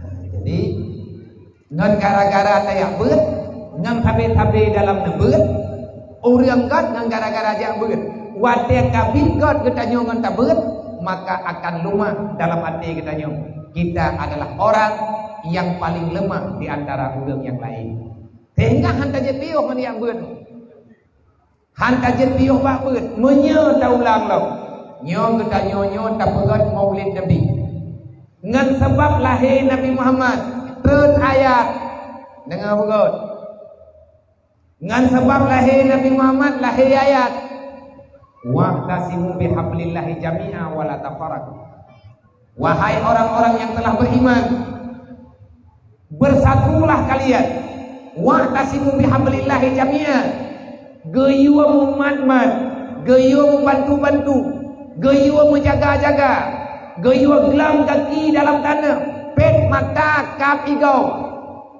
Nah, jadi, ngon gara-gara tajak beuet, ngon sabe-sabe dalam neubeuet, ureuëng göt ngon gara-gara jak beuet. Watée ka biet göt geutanyoe ngon tabeuet, maka akan leumah dalam até geutanyoe. Kita adalah orang yang paling lemah di antara ureuëng nyang laén. Sehingga han tajak piôh ngon jak beuet. Han tajak piôh bak beuet, meunyoe taulang lom. Nyoe geutanyoe nyoe tapeugöt Maulid Nabi. Ngon sabab lahé Nabi Muhammad, treun ayat. Deungoe beugöt. Ngon sabab lahé Nabi Muhammad, lahé ayat. "Wa'tasimu bihablillahi jami'a wa la tafarraqu." Wahai orang-orang yang telah beriman, bersatulah kalian. "Wa'tasimu bihablillahi jami'a." Geuyue meumat-mat, geuyue meubantu-bantu, geuyue meujaga-jaga, geuyue glam gaki dalam taneuh, pet mata kap igoe.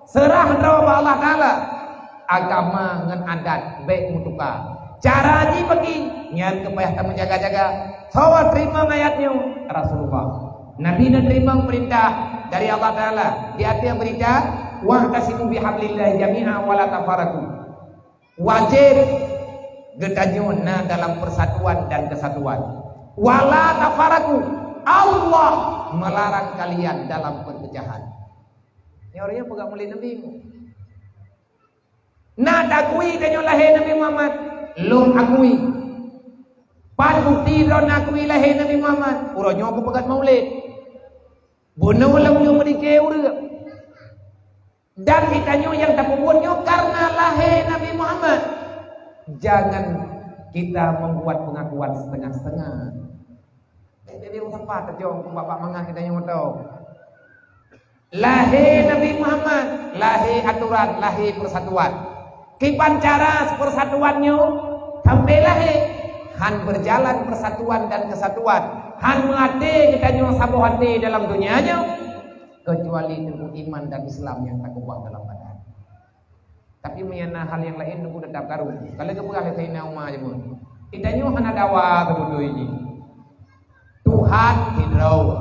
Seurah droe bak Allah Taala. Agama ngon adat bék meutuka. Cara jih bagi, nyan keuh payah tameujaga-jaga. Soe teurimong ayat nyoe? Rasulullah. Nabi neuteurimong peurintah dari Allah Taala. Di ateueh peurintah, "Wa'tasimu bihablillahi jami'a wa la tafarraqu." Wajéb geutanyoe na dalam persatuan dan kesatuan. "Wa la tafarraqu." Allah melarang kalian dalam perpecahan. Nyoe ureueng peugah mulod Nabi. Na takui tanyoe lahé Nabi Muhammad? Lôn akui. Pat bukti droeneuh akui lahé Nabi Muhammad? Uroe nyoe kupeugah mulod. Bunoe lom nyoe meudike ureueng. Dan geutanyoe nyang tapeubuet nyoe karena lahé Nabi Muhammad. Jangan kita membuat pengakuan setengah-setengah. Eh, jadi ureueng sapat tajong bapak mangat geutanyoe mantong. Lahé Nabi Muhammad, lahé aturan, lahé persatuan. Kiban cara persatuan nyoe sampai lahé? Han berjalan persatuan dan kesatuan, han meuaté geutanyoe saboh até dalam dunia nyoe, kecuali teungku iman dan Islam nyang takeubah dalam badan. Tapi meunyo na hal nyang laén, teungku teutap karu. Ka lheueh geupeugah lé Saidina Umar jameun, "Geutanyoe hana dawa seubeutôi jih. Tuhan sidroe."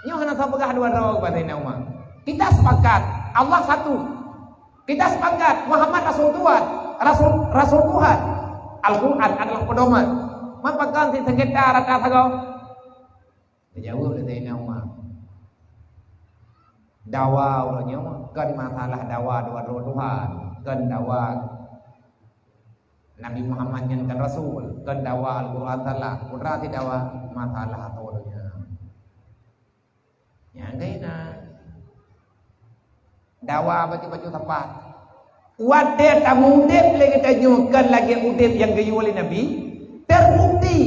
Nyoe hana soe peugah dua droe, kheun Saidina Umar. Kita sepakat, Allah satu. Kita sepakat, Muhammad Rasul Tuhan, Rasul, Rasul Tuhan. Al-Quran adalah pedoman. Mapa kon si sengketa rata sagoe? Geujaweueb lé Saidina Umar, "Dawa uroe nyoe kon masalah dawa dua droe Tuhan, kon dawa Nabi Muhammad nyan kon rasul, kon dawa Al-Quran salah, peue teuma dawa masalah ateueh donya." Nyang keunan. Dawa bacut-bacut sapat. Watée taudeb lé geutanyoe kon lagée udeb nyang geuyue lé Nabi, terbukti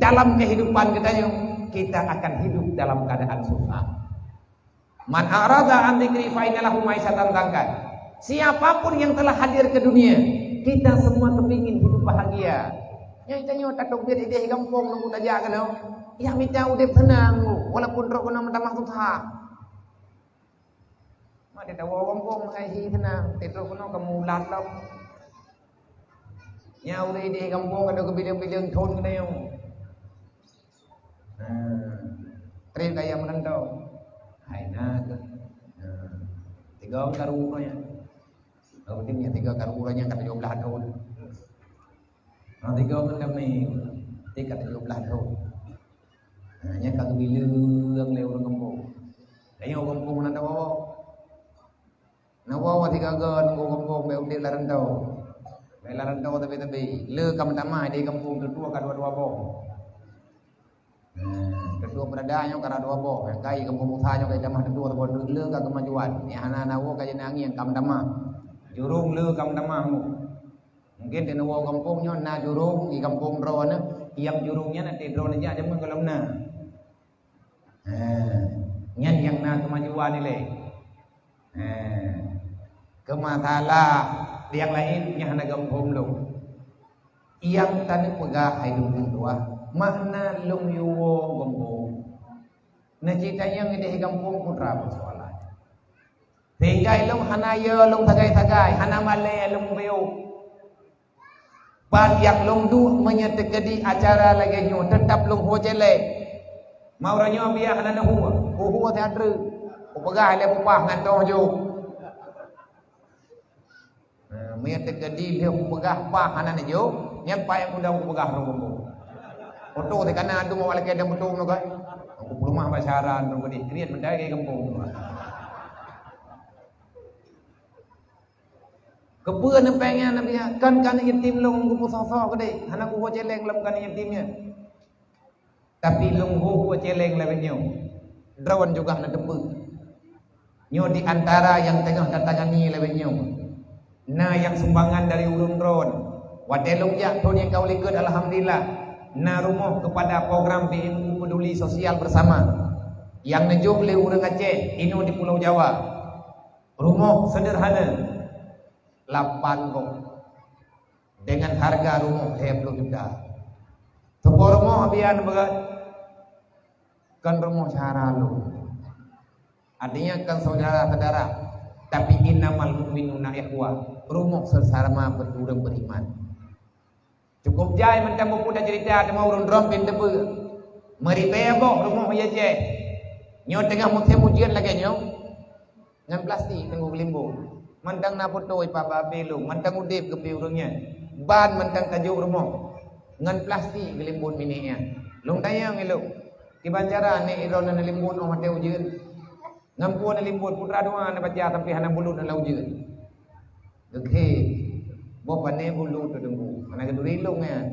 dalam kehidupan geutanyoe, kita akan hidup dalam keadaan susah. "Man a'rada an dzikri fa inna lahu ma'isyatan dhanka." Siapapun yang telah hadir ke dunia, kita semua kepingin hidup bahagia. Nyang tanyoe tateubiet idéh gampông nunggu tajak keunoe, ya mita udeb seunang, walaupun trok keunoe meutamah susah. Mak teuh tawoe gampông hai hi seunang, teutrok keunoe kamoe ulat lom. Nyan ureueng idéh gampông ka deuh keubileng-bileng thon keunoe. Nah, treb kaya meurantau. Hai na keuh. Nah, tiga karu nyan. Kalau penting nyan tiga karu nyan ka tujoh blaih thon. Nah, tiga keuh damé, tiga tujoh blaih thon. Nah, nyan ka geubileng lé ureueng gampông. Tanyoe gampông na tawoe. Na woe tiga go nunggu gampông, bèk udeb lam rantau. Bèk lam rantau tapi-tapi. Le ka meutamah di gampông teutua ka dua-dua boh. Hmm, teutua peurada nyoe ka dua boh. Kai gampông Musa nyoe ka tamah teutua saboh, le ka keumajuan. Nyang hana na woe ka jeuet angén ka meutamah. Jurông le ka meutamah nyoe. Mungkin di na woe gampông nyoe na jurông di gampông droeneuh, tiep jurông nyan até droeneuh jak jameun gohlom na. Ha, nyan nyang na keumajuan ilée. Ha, keu masalah nyang laén nyang hana geuphom lom. Nyang taneuk peugah hai lôn tuha, makna lôn yue woe gampông. Na cit nyang idéh gampông putra peusoalan. Sehingga lôn hana yue lôn sagai-sagai, hana malée lôn beuyôh. Ban nyang lôn duek meunyoe teukeudi acara lagée nyoe, teutap lôn hue céléng. Ma uroe nyoe biah hana neuhue, kuhue siat treuk. Kupeugah lé bupah ngon toh jôk. Nah, meunyoe teukeudi lheueh kupeugah pah hana neujôk, nyan paih nyang kudong kupeugah rhung gampông. Oto teuh kana adu awak lakée dan beutông nyoe kan. Aku peuleumah bak syaran rhung geudeh, kriet meutai gampông. Keupeue neupéng nyan Nabi nyan? Kon keuneuk yatim lôn geupeusoe-soe keudeh, hana kuhue céléng lom keuneuk yatim nyan. Tapi lôn hue céléng lagée nyoe, droen juga neuteupeue. Nyoe di antara nyang teungoh tatangani lagée nyoe, na nyang sumbangan dari ureuëng droen. Watée lôn jak thon nyang ka u likot, alhamdulillah, na rumoh keupada program B M U Peduli Sosial Bersama nyang neujok lé ureuëng Aceh inoe di Pulo Jawa. Rumoh seudeurhana, lapan boh, dengan harga rumoh lhée ploh juta. Teuboh rumoh abian beuet, kon rumoh syara lôn. Artinya kon syedara-syedara, tapi innamal mu'minuna ikhwah, rumoh seusama ureuëng beriman. Cukup jai mantong buku dan cerita teuma ureuëng droen pih teupeue. Meuribée boh rumoh i Aceh. Nyoe teungoh musém ujeuen lagée nyoe. Ngon plastik teungku geulimbot. Mantong na foto ipa babé lôn, mantong udeb keupi ureuëng nyan. Ban mantong tajok rumoh. Ngon plastik geulimbot minék nyan. Lôn tanyong ilôn, kiban cara nèk droeneuh neulimbot óh watèe ujeuen? Ngon peue neulimbot? Putra dua neubaca sampai hana bulut lam ujeuen. Geukheun, boh pané bulut teungku. Hana geuturi lôn nyan.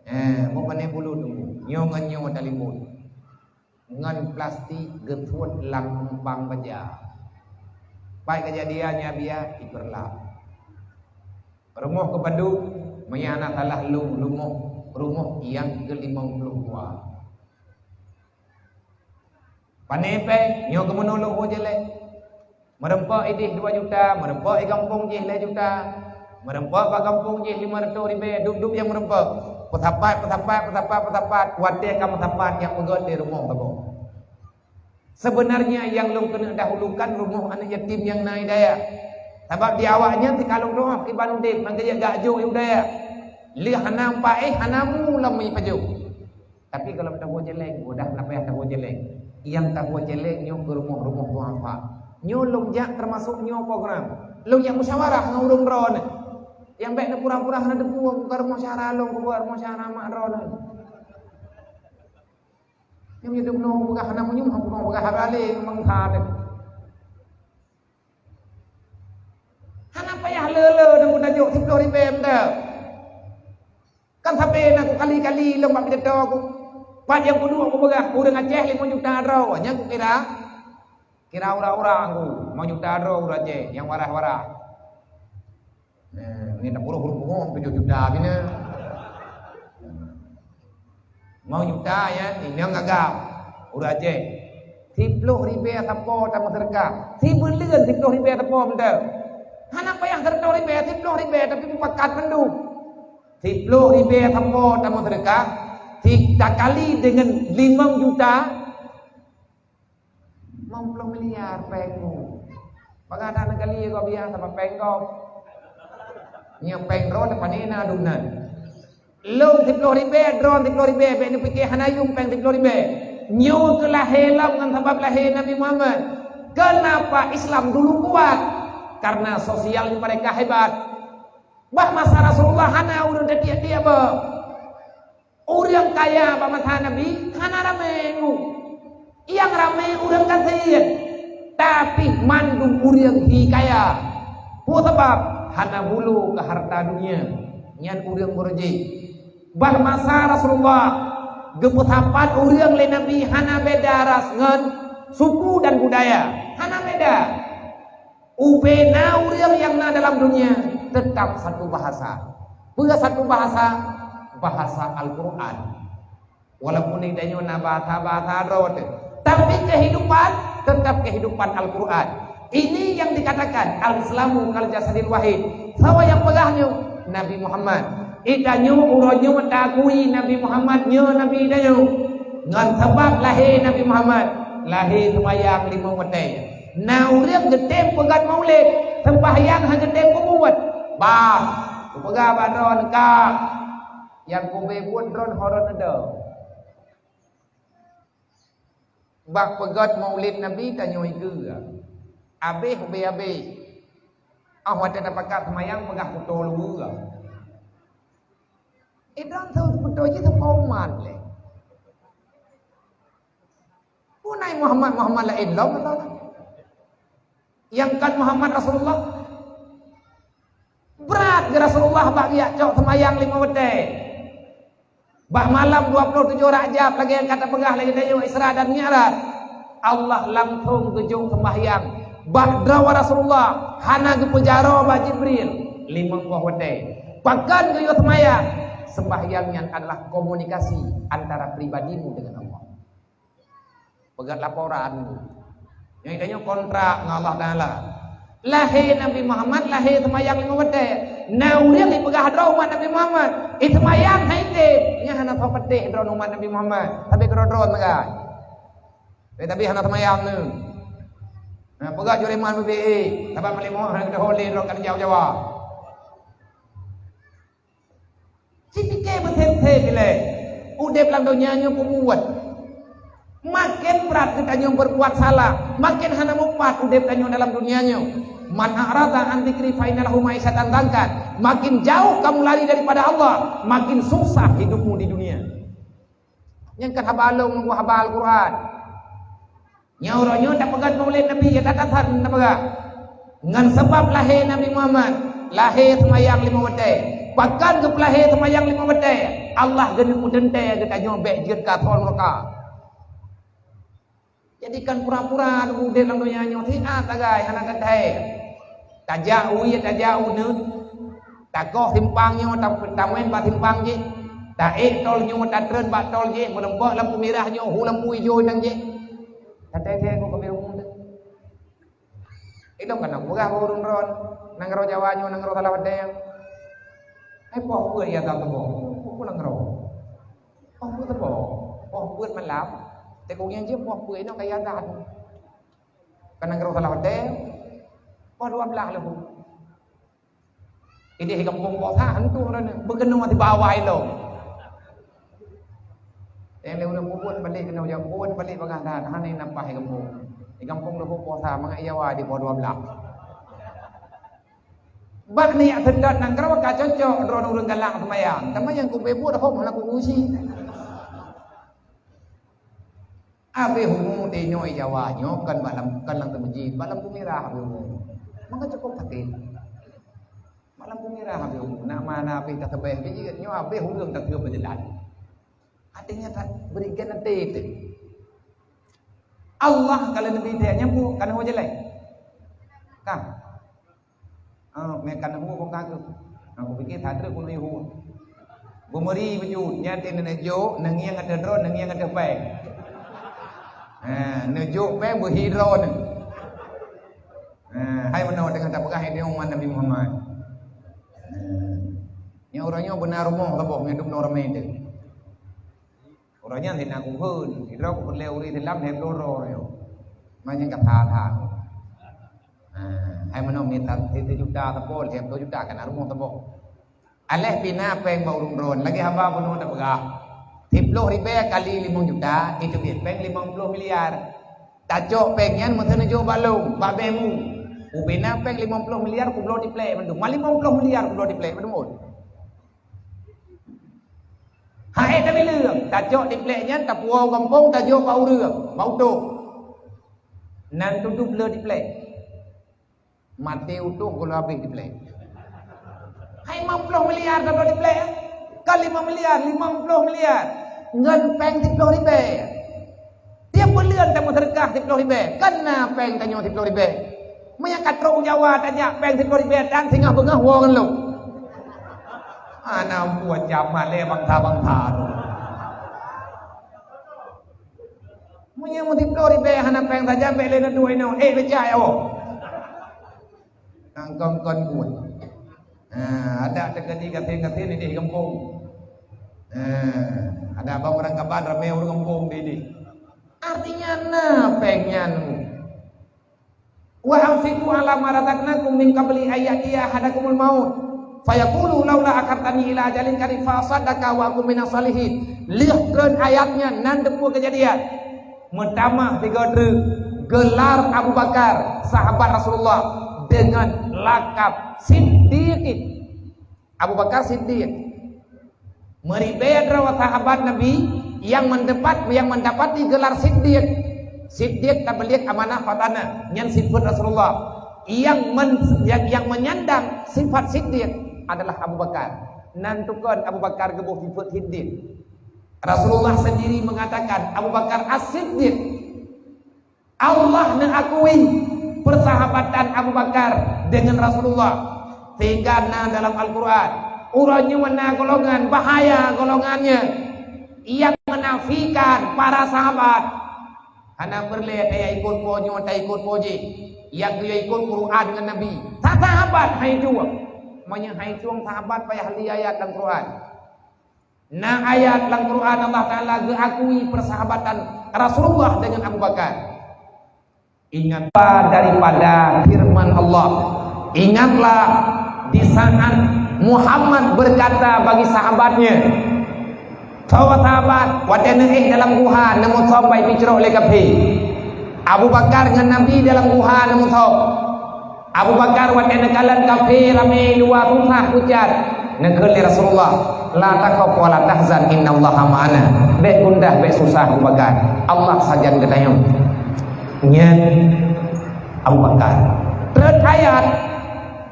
Eh, boh pané bulut teungku. Nyoe ngon nyoe talimbot. Ngon plastik geusuet lam umpang baja. Pai keujadian nyan biya ipeurlap. Rumoh keu padub, meunyo hana salah lôn, rumoh, rumoh nyang keu limong ploh dua. Pané péng, nyoe keumeunulung ho jelek. Meureumpok idéh dua juta, meureumpok i gampông jih lhèe juta, meureumpok bak gampông jih limong reutôh ribèe, dub-dub nyang meureumpok. Peusapat, peusapat, peusapat, peusapat, watèe ka meusapat nyang peugöt di rumoh saboh. Sebenarnya nyang lôn keuneuk dahulukan rumoh aneuk yatim nyang na i dayah. Sabab di awaknyan sikalon doa kiban udeb, mangkajih gak jok i dayah. Lé hana paéh, hana mu lam meupajoh. Tapi kalau taboh jeleng, udah na payah taboh jeleng. Nyang taboh jeleng nyoe keu rumoh-rumoh duafa. Nyoe lôn jak teumasok nyoe program. Lôn jak musyawarah ngon ureuëng droeneuh. Nyang bèk neupura-pura hana teupeue, bukan rumoh syara lôn, bukan rumoh syara mak droeneuh. Nyang nyoe dum nyoe peugah hana meunyoe, hana peugah haba lé ngon mangsa teuh. Hana payah le-le deungon tajok siploh ribèe mantong. Kan sabe na ku kali-kali lôn bak pidato ku. Pat nyang kuduek kupeugah, ureuëng Aceh limong juta droe, nyan kukira, kira ura-ura ku, limong juta droe ureuëng Aceh nyang waras-waras. Nah, ni tak puluh huruf tujuh juta bina. Limong juta ya, inong agam. Ureuëng Aceh. Siploh ribèe sapo tameuseudeukah. Sibuleuen siploh ribèe sapo mantong. Hana payah siratoh ribèe, siploh ribèe tapi mupakat mandum. Siploh ribèe sapo tameuseudeukah, si takali deungon limong juta, limong ploh miliar péng mu. Bagaimana kali kau biasa péng kau? Nyoe péng droe teuh pane na dum nan. Lôn siploh ribèe, droe siploh ribèe, bèk neupike hana yuem péng siploh ribèe. Nyoe keu lahé lom ngon sabab lahé Nabi Muhammad. Kenapa Islam dulu kuat? Karena sosial mereka hebat. Bah masa Rasulullah hana ureuëng teudiek-diek beuh. Ureuëng kaya bak masa Nabi hana ramé ngu. Nyang ramé ureuëng gasien. Tapi mandum ureuëng hi kaya. Peue sabab? Hana bulu keu harta dunia. Nyan ureuëng beureuji. Bah masa Rasulullah geupeusapat ureuëng lé Nabi hana beda ras ngon suku dan budaya. Hana beda. Ubena ureuëng nyang na dalam dunia tetap satu bahasa. Peue satu bahasa? Bahasa Al-Quran. Walaupun di tanyoe na bahasa-bahasa droe teuh, tapi kehidupan tetap kehidupan Al-Quran. Ini yang dikatakan al-Islamu kal jasadil wahid. Sawa nyang peugah nyoe Nabi Muhammad. Di tanyoe uroe nyoe meutakui Nabi Muhammad nyoe Nabi tanyoe. Ngon sabab lahé Nabi Muhammad, lahé seumayang limong watèe. Na ureuëng geutem peugöt maulid, seumbahyang hana geutem peubuet. Bah, kupeugah bak droeneuh ka, nyang kube buet droeneuh horon neudo. Bak peugöt maulid Nabi tanyoe ikeue. Abéh ubé-abéh. Ah watèe tapakat seumayang peugah kuto luweue. Idang teuh beutôi jih teupeu umat lé. Punai Muhammad, Muhammad laén lom atau na? Nyang kan Muhammad Rasulullah. Brat geu Rasulullah bak geujak cok seumayang lima watèe. Bak malam dua puluh tujoh Rajab lagèe nyang ka tapeugah lagèe tanyoe Isra dan Mi'raj. Allah langsung geujok seumayang bak droe Rasulullah, hana geupeujaroe bak Jibril, limong boh watèe. Pakon geuyue seumayang? Seumayang nyan adalah komunikasi antara pribadimu dengan Allah. Peugöt laporan. Nyang tanyoe kontrak ngon Allah Taala. Lahé Nabi Muhammad, lahé seumayang lima watèe. Na ureueng ipeugah droe umat Nabi Muhammad, iseumayang hai tem. Nyan hana soe peudeh droe umat Nabi Muhammad. Tapi keudroe-droe meugai. Eh, tapi hana seumayang nyoe. Nah, peugah jureuman B B E, sabab malam nyoe hana geudoh lé droe ka jauh Jawa. Sipike beuteuntèe ilèe udeb lam donya nyoe peue buet. Makin brat geutanyoe berbuat salah, makin hana mupat udeb tanyoe dalam dunia nyoe. "Man a'rada an dzikri fa inna lahu ma'isyatan dhanka." Makin jauh kamu lari daripada Allah, makin susah hidupmu di dunia. Nyang keu haba lôn nunggu haba Al-Quran. Nyoe uroe nyoe tapeugah Maulid Nabi, ya, that-that that tapeugah. Ngon sabab lahé Nabi Muhammad, lahé seumayang limong watèe. Pakon geupeulahé seumayang limong watèe? Allah geuneuk peuteuntèe geutanyoe bèk jeuet keu asoe nuraka. Jadi kan pura-pura udeb lam donya nyoe siat sagai hana geuthèe. Tajak u ié, tajak u nöt, takoh simpang nyoe, ta-, tamuen bak simpang jih, taék tol nyoe, tatreun bak tol jih, meurumpok lampu mirah nyoe, hu lampu ijo nyan jih. Tathèe-thèe kok kami rumoh teuh. Idong kana peugah bak ureueng droen, nanggroe Jawa nyoe nanggroe salah watèe. Hai poh peue ya ka keuboh? Peue nanggroe? Poh peue teuboh? Poh peuet malam, teukong nyang jeuet poh peuet inong kaya that. Ka nanggroe salah watèe, poh dua blah leubu. Idéh gampông posa hantu droeneuh, beukeunoe sibawa ilong. Nyang lé ureueng bubon balek keunoe jak bubon balek bagah that, hana nampak di gampông. Di gampông leubu posa, mangat Jawa di poh dua blah. Bak niat seudot nanggroe ka cocok droe ureueng galak seumayang, teuma nyang keu beuet hom hana keu uji. Abéh umu tanyoe Jawa nyoe kon bak lam, kon lam teumeuji, bak lampu mirah abéh umu. Maka cukôp sakét. Bak lampu mirah abéh umu, nak mana abéh ka seubeh jih nyoe abéh ureueng ka keu beujalan. Artinya tak berikan nanti itu. Allah kalau Nabi dia nyambung kan ho jalan. Kan? Ah, meukan hu bukan aku. Aku pikir sadra pun hu. Beumeuri beujeuet, nyan teuh neujok, neungieng ateueh droe, neungieng ateueh péng. Ha, neujok péng beuhi droe nyan. Ha, hai meunoe teungoh tapeugah hai nyoe umat Nabi Muhammad. Ha. Nyoe uroe nyoe beuna rumoh saboh ngon dum noe ramé teuh. Uroe nyan hana kuheun, sidroe kupeureulèe ureueng Islam lhèe ploh droe nyoe. Manyang ka that-that. Ha, hai meunoe mita sijuta saboh, lhèe ploh juta kana rumoh saboh. Aléh pih na péng bak ureueng droen, lagèe haba bunoe tapeugah. Siploh ribèe kali limong juta, itu jeuet péng limong ploh miliar. Tacok péng nyan meuteuneuh jok bak lôn, bak bèe mu. Ubena péng limong ploh miliar kubloe tiplek mandum. Ma limong ploh miliar kubloe tiplek mandum. Hai tabileueng, tacok tiplek nyan tapuwoe u gampông tajok bak ureueng, bak utôh. Nan tutob le tiplek. Maté utôh gula abéh tiplek. Hai limong ploh miliar tabloe tiplek, eh? Ka limong miliar, limong ploh miliar. Ngon péng siploh ribèe. Tiep buleuen tameuseudeukah siploh ribèe, kan na péng tanyoe siploh ribèe. Meunyo ka trok u Jawa tajak péng siploh ribèe tan singoh beungoh woe ngon lôn. Ana buet jameun lé bansa-bansa tu. Meunyo meusiploh ribèe hana péng sajan bèk lé neuduek inoe, eh, becak ya Allah. Nang kon-kon buet. Ha, adak teukadi gasien-gasien idéh gampông. Ha, adak bang ureueng kaban ramé ureueng gampông di idéh. Artinya na péng nyan. "Wa anfiqu ala ma razaqnakum min qabli an ya'tiya ahadakumul maut, fayaqulu laula akhartani ila ajalin qarib fa asaddaqa wa akun minas salihin." Lheueh treun ayat nyan nan teupeu keujadian. Meutamah tiga treuk gelar Abu Bakar, sahabat Rasulullah, dengan lakab Siddiq. Abu Bakar Siddiq. Meuribèe droe sahabat Nabi nyang mendapat, nyang mendapati gelar Siddiq. Siddiq tabligh amanah fatanah, nyan sifat Rasulullah. Yang men-, yang, yang menyandang sifat Siddiq adalah Abu Bakar. Nan tukon Abu Bakar geuboh sifat Siddiq. Rasulullah sendiri mengatakan Abu Bakar As-Siddiq. Allah neuakui persahabatan Abu Bakar dengan Rasulullah, sehingga na dalam Al-Quran, uroe nyoe na golongan bahaya golongan nyan yang menafikan para sahabat. Hana peureulèe taya ikot po nyoe, taya ikot po jih. Yang dia ikot Quran dengan Nabi. Sahabat hai tueng. Meunyo hai tueng sahabat payah li ayat dalam Quran. Na ayat lam Quran Allah Ta'ala geuakui persahabatan Rasulullah dengan Abu Bakar. Ingat daripada firman Allah. Ingatlah di saat Muhammad berkata bagi sahabatnya, Sahabat-sahabat, watée neuéh dalam guha, neumeusom bak ipincrok lé kafé. Abu Bakar ngon Nabi dalam guha neumeusom. Abu Bakar watée neukalon kafé ramé luwa susah pucat, neukheun lé Rasulullah, "La takhaf wa la tahzan, innallaha ma'ana." Bék gundah, bék susah Abu Bakar. Allah sajan geutanyoe. Nyan Abu Bakar. Treun ayat,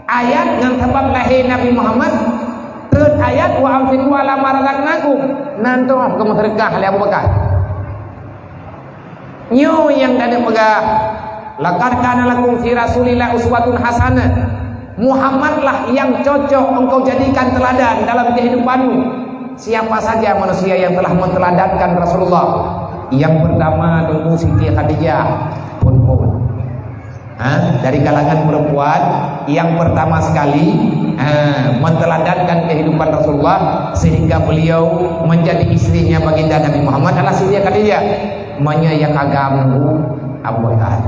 ayat ngon sabab lahé Nabi Muhammad, treun ayat, "Wa anfiqu ala ma razaqnakum." Nan toh geumeuseudekah lé Abu Bakar. Nyoe nyang taneuk peugah, "Laqad kana lakum fi Rasulillah uswatun hasanah." Muhammad lah yang cocok engkau jadikan teladan dalam kehidupanmu. Siapa saja manusia yang telah menteladankan Rasulullah, yang pertama tunggu Siti Khadijah pun pun. Ha, dari kalangan perempuan yang pertama sekali, ha, menteladankan kehidupan Rasulullah sehingga beliau menjadi istrinya baginda Nabi Muhammad adalah Siti Khadijah. Meunyoe nyang agam Abu Bakar.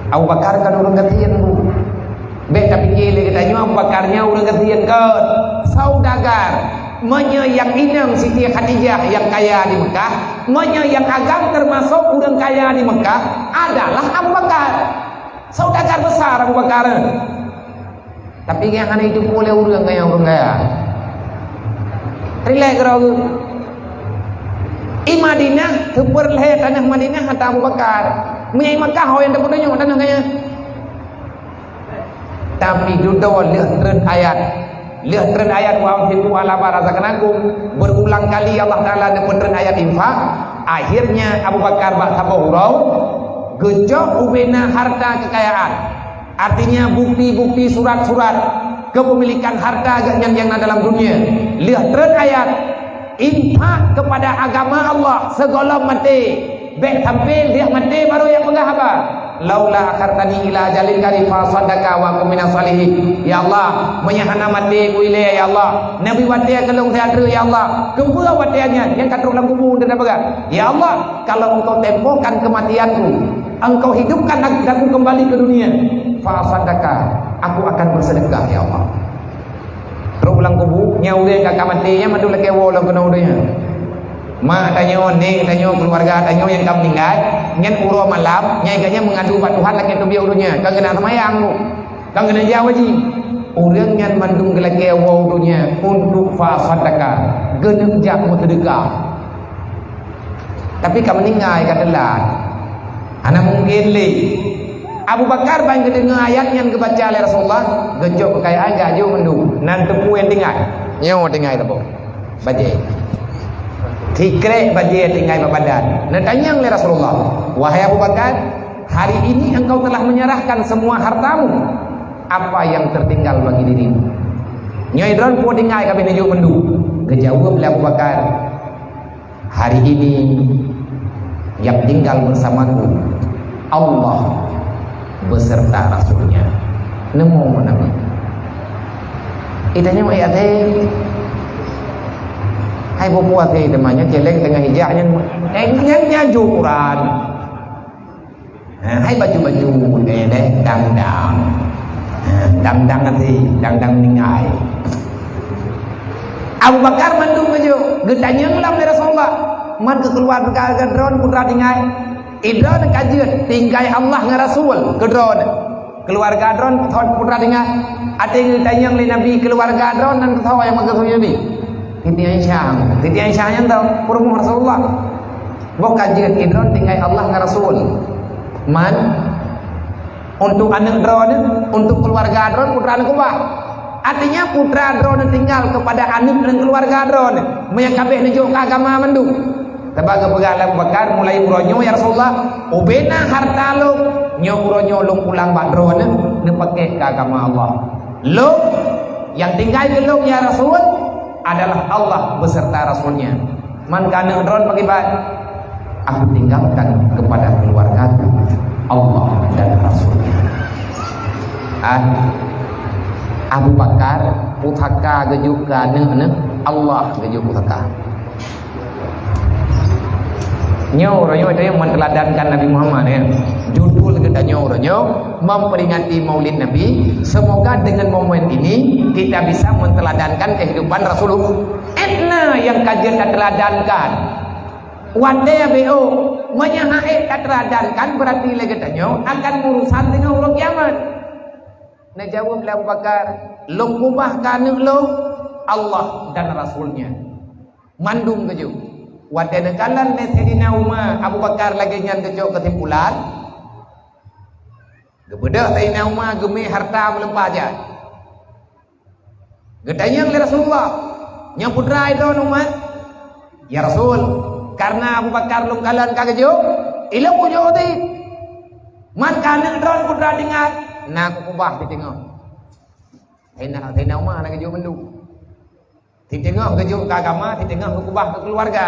Abu Bakar kan ureuëng gasien, Bu. Bék tapike lé geutanyoe Abu Bakar nyan ureuëng gasien, kon. Saudagar. Meunyoe nyang inong Siti Khadijah nyang kaya di Mekah, meunyoe nyang agam teumasok ureuëng kaya di Mekah adalah Abu Bakar. Saudagar besar Abu Bakar. Tapi nyang hana jiteupeue lé ureuëng kaya, ureuëng kaya. Rilek keudroe geuh. I Madinah, teupeureulee tanoh Madinah ata Abu Bakar. Meunyoe i Mekah, ho nyang tapeutunyok tanoh kaya. Tapi dudoe lheueh treun ayat. Lheueh treun ayat, "Wa anfiqu ala ma razaqnakum." Berulang kali Allah Taala neupeutreun ayat infak. Akhirnya Abu Bakar bak saboh uroe geucok ubena harta kekayaan. Artinya bukti-bukti, surat-surat kepemilikan harta geuh nyan nyang na dalam dunia. Lheueh treun ayat, infak kepada agama Allah sigohlom maté. Bék sampai lheueh maté barô jak peugah haba. "Laula akhartani ila ajalin qarib fa asaddaqa wa akun minas shalihin." Ya Allah, meunyoe hana maté ku ilée, ya Allah, neubi watée keu lôn siat treuk, ya Allah. Keupeue watée nyan, nyang ka trok lam kubu teuh tapeugah, "Ya Allah, kalau Engkau tempokan kematianku, Engkau hidupkan aku kembali ke dunia, fa asaddaqa, aku akan bersedekah, ya Allah." Trok lam kubu, nyan ureuëng ka, ka maté nyan mandum lakée woe lom keunoe donya. Mak tanyoe, nék tanyoe, keuluwarga tanyoe nyang ka meuninggai, nyan uroe malam, nyan gobnyan meungadu bak Tuhan lakée teubiet u donya, ka geuneuk seumayang, ka geuneuk jak haji. Ureuëng nyan mandum geulakée woe u donya untuk fa asaddaqa, geuneuk jak meuseudeukah. Tapi ka meuninggai, ka teulat. Hana mungken lé. Abu Bakar ban geudeungoe ayat nyan geubaca lé Rasulullah, geucok keukayaan, geujok mandum. Nan teupeu nyang tinggai. Nyoe tinggai teupeu. Bajée. Sikrek bajée tinggai bak badan. Neutanyong lé Rasulullah, "Wahai Abu Bakar, hari ini engkau telah menyerahkan semua hartamu. Apa yang tertinggal bagi dirimu?" Nyoe droen peue tinggai ka abéh neujok mandum. Geujaweueb lé Abu Bakar, "Hari ini yang tinggal bersamaku, Allah beserta Rasul-Nya." Neumo Nabi. Ita nyoe ayat hai. Hai buku hati teumanya celeng tengah hijak nyan. Eh, nyan nyaju Quran. Ha, hai baju-baju model deh, dang-dang. Ha, dang-dang hati, dang-dang meuninggai. Abu Bakar mandum baju, geutanyong lam lé Rasulullah, "Man keu keuluwarga droen putra tinggai?" "Idroen ka jeuet, tinggai Allah ngon Rasul keu droen. Keuluwarga droen thon putra tinggai." Até geutanyong lé Nabi keuluwarga droen nan teusoe nyang meukeusud Nabi. Siti Aisyah, Siti Aisyah nyan tau, peurumoh Rasulullah. Boh ka jeuet, idroen tinggai Allah ngon Rasul. Man, untuk aneuk droeneuh, untuk keuluwarga droeneuh, putra aneuk keubah. Artinya, putra droeneuh tinggal kepada aneuk dan keuluwarga droeneuh. Meunyo ka abéh neujok keu agama mandum. Sabab geupeugah lé Abu Bakar, "Mulai uroe nyoe, ya Rasulullah, ubena harta lôn, nyoe uroe nyoe lôn pulang bak droeneuh, neupaké keu agama Allah. Lôn, nyang tinggai keu lôn, ya Rasul, adalah Allah beserta Rasul-Nya." Man keu aneuk droen pakiban, "Aku tinggalkan kepada keluargaku Allah dan Rasul-Nya." Ah, Abu Bakar pusaka geujok keu aneuk nyan, Allah geujok pusaka. Nyoe uroe nyoe teuh meuteladankan Nabi Muhammad, ya. Judul geutanyoe uroe nyoe memperingati Maulid Nabi. Semoga dengan momen ini kita bisa meuteladankan kehidupan Rasulullah. Étna nyang ka jeuet tateuladankan. Watée B O, meunyoe han ék tateuladankan, berarti lé geutanyoe akan meurusan deungon uroe kiamat. Neujaweueb lé Abu Bakar, "Lôn keubah keu aneuk lôn, Allah dan Rasul-Nya." Mandum keujeuet. Watée neukalon lé Saidina Umar, Abu Bakar lagée nyan geucok keusimpulan, geubeudôh Saidina Umar geumé hareuta meulimpah jai. Geutanyong lé Rasulullah, "Nyoe putra droeneuh, Umar?" "Ya Rasul, kareuna Abu Bakar lôn kalon ka geujok, ilôn kujok udeb. Man keu aneuk droeneuh putra tinggai, na kukeubah di teungoh." Saidina, Saidina Umar na geujok mandum. Di teungoh geujok keu agama, di teungoh geukeubah keu keuluwarga.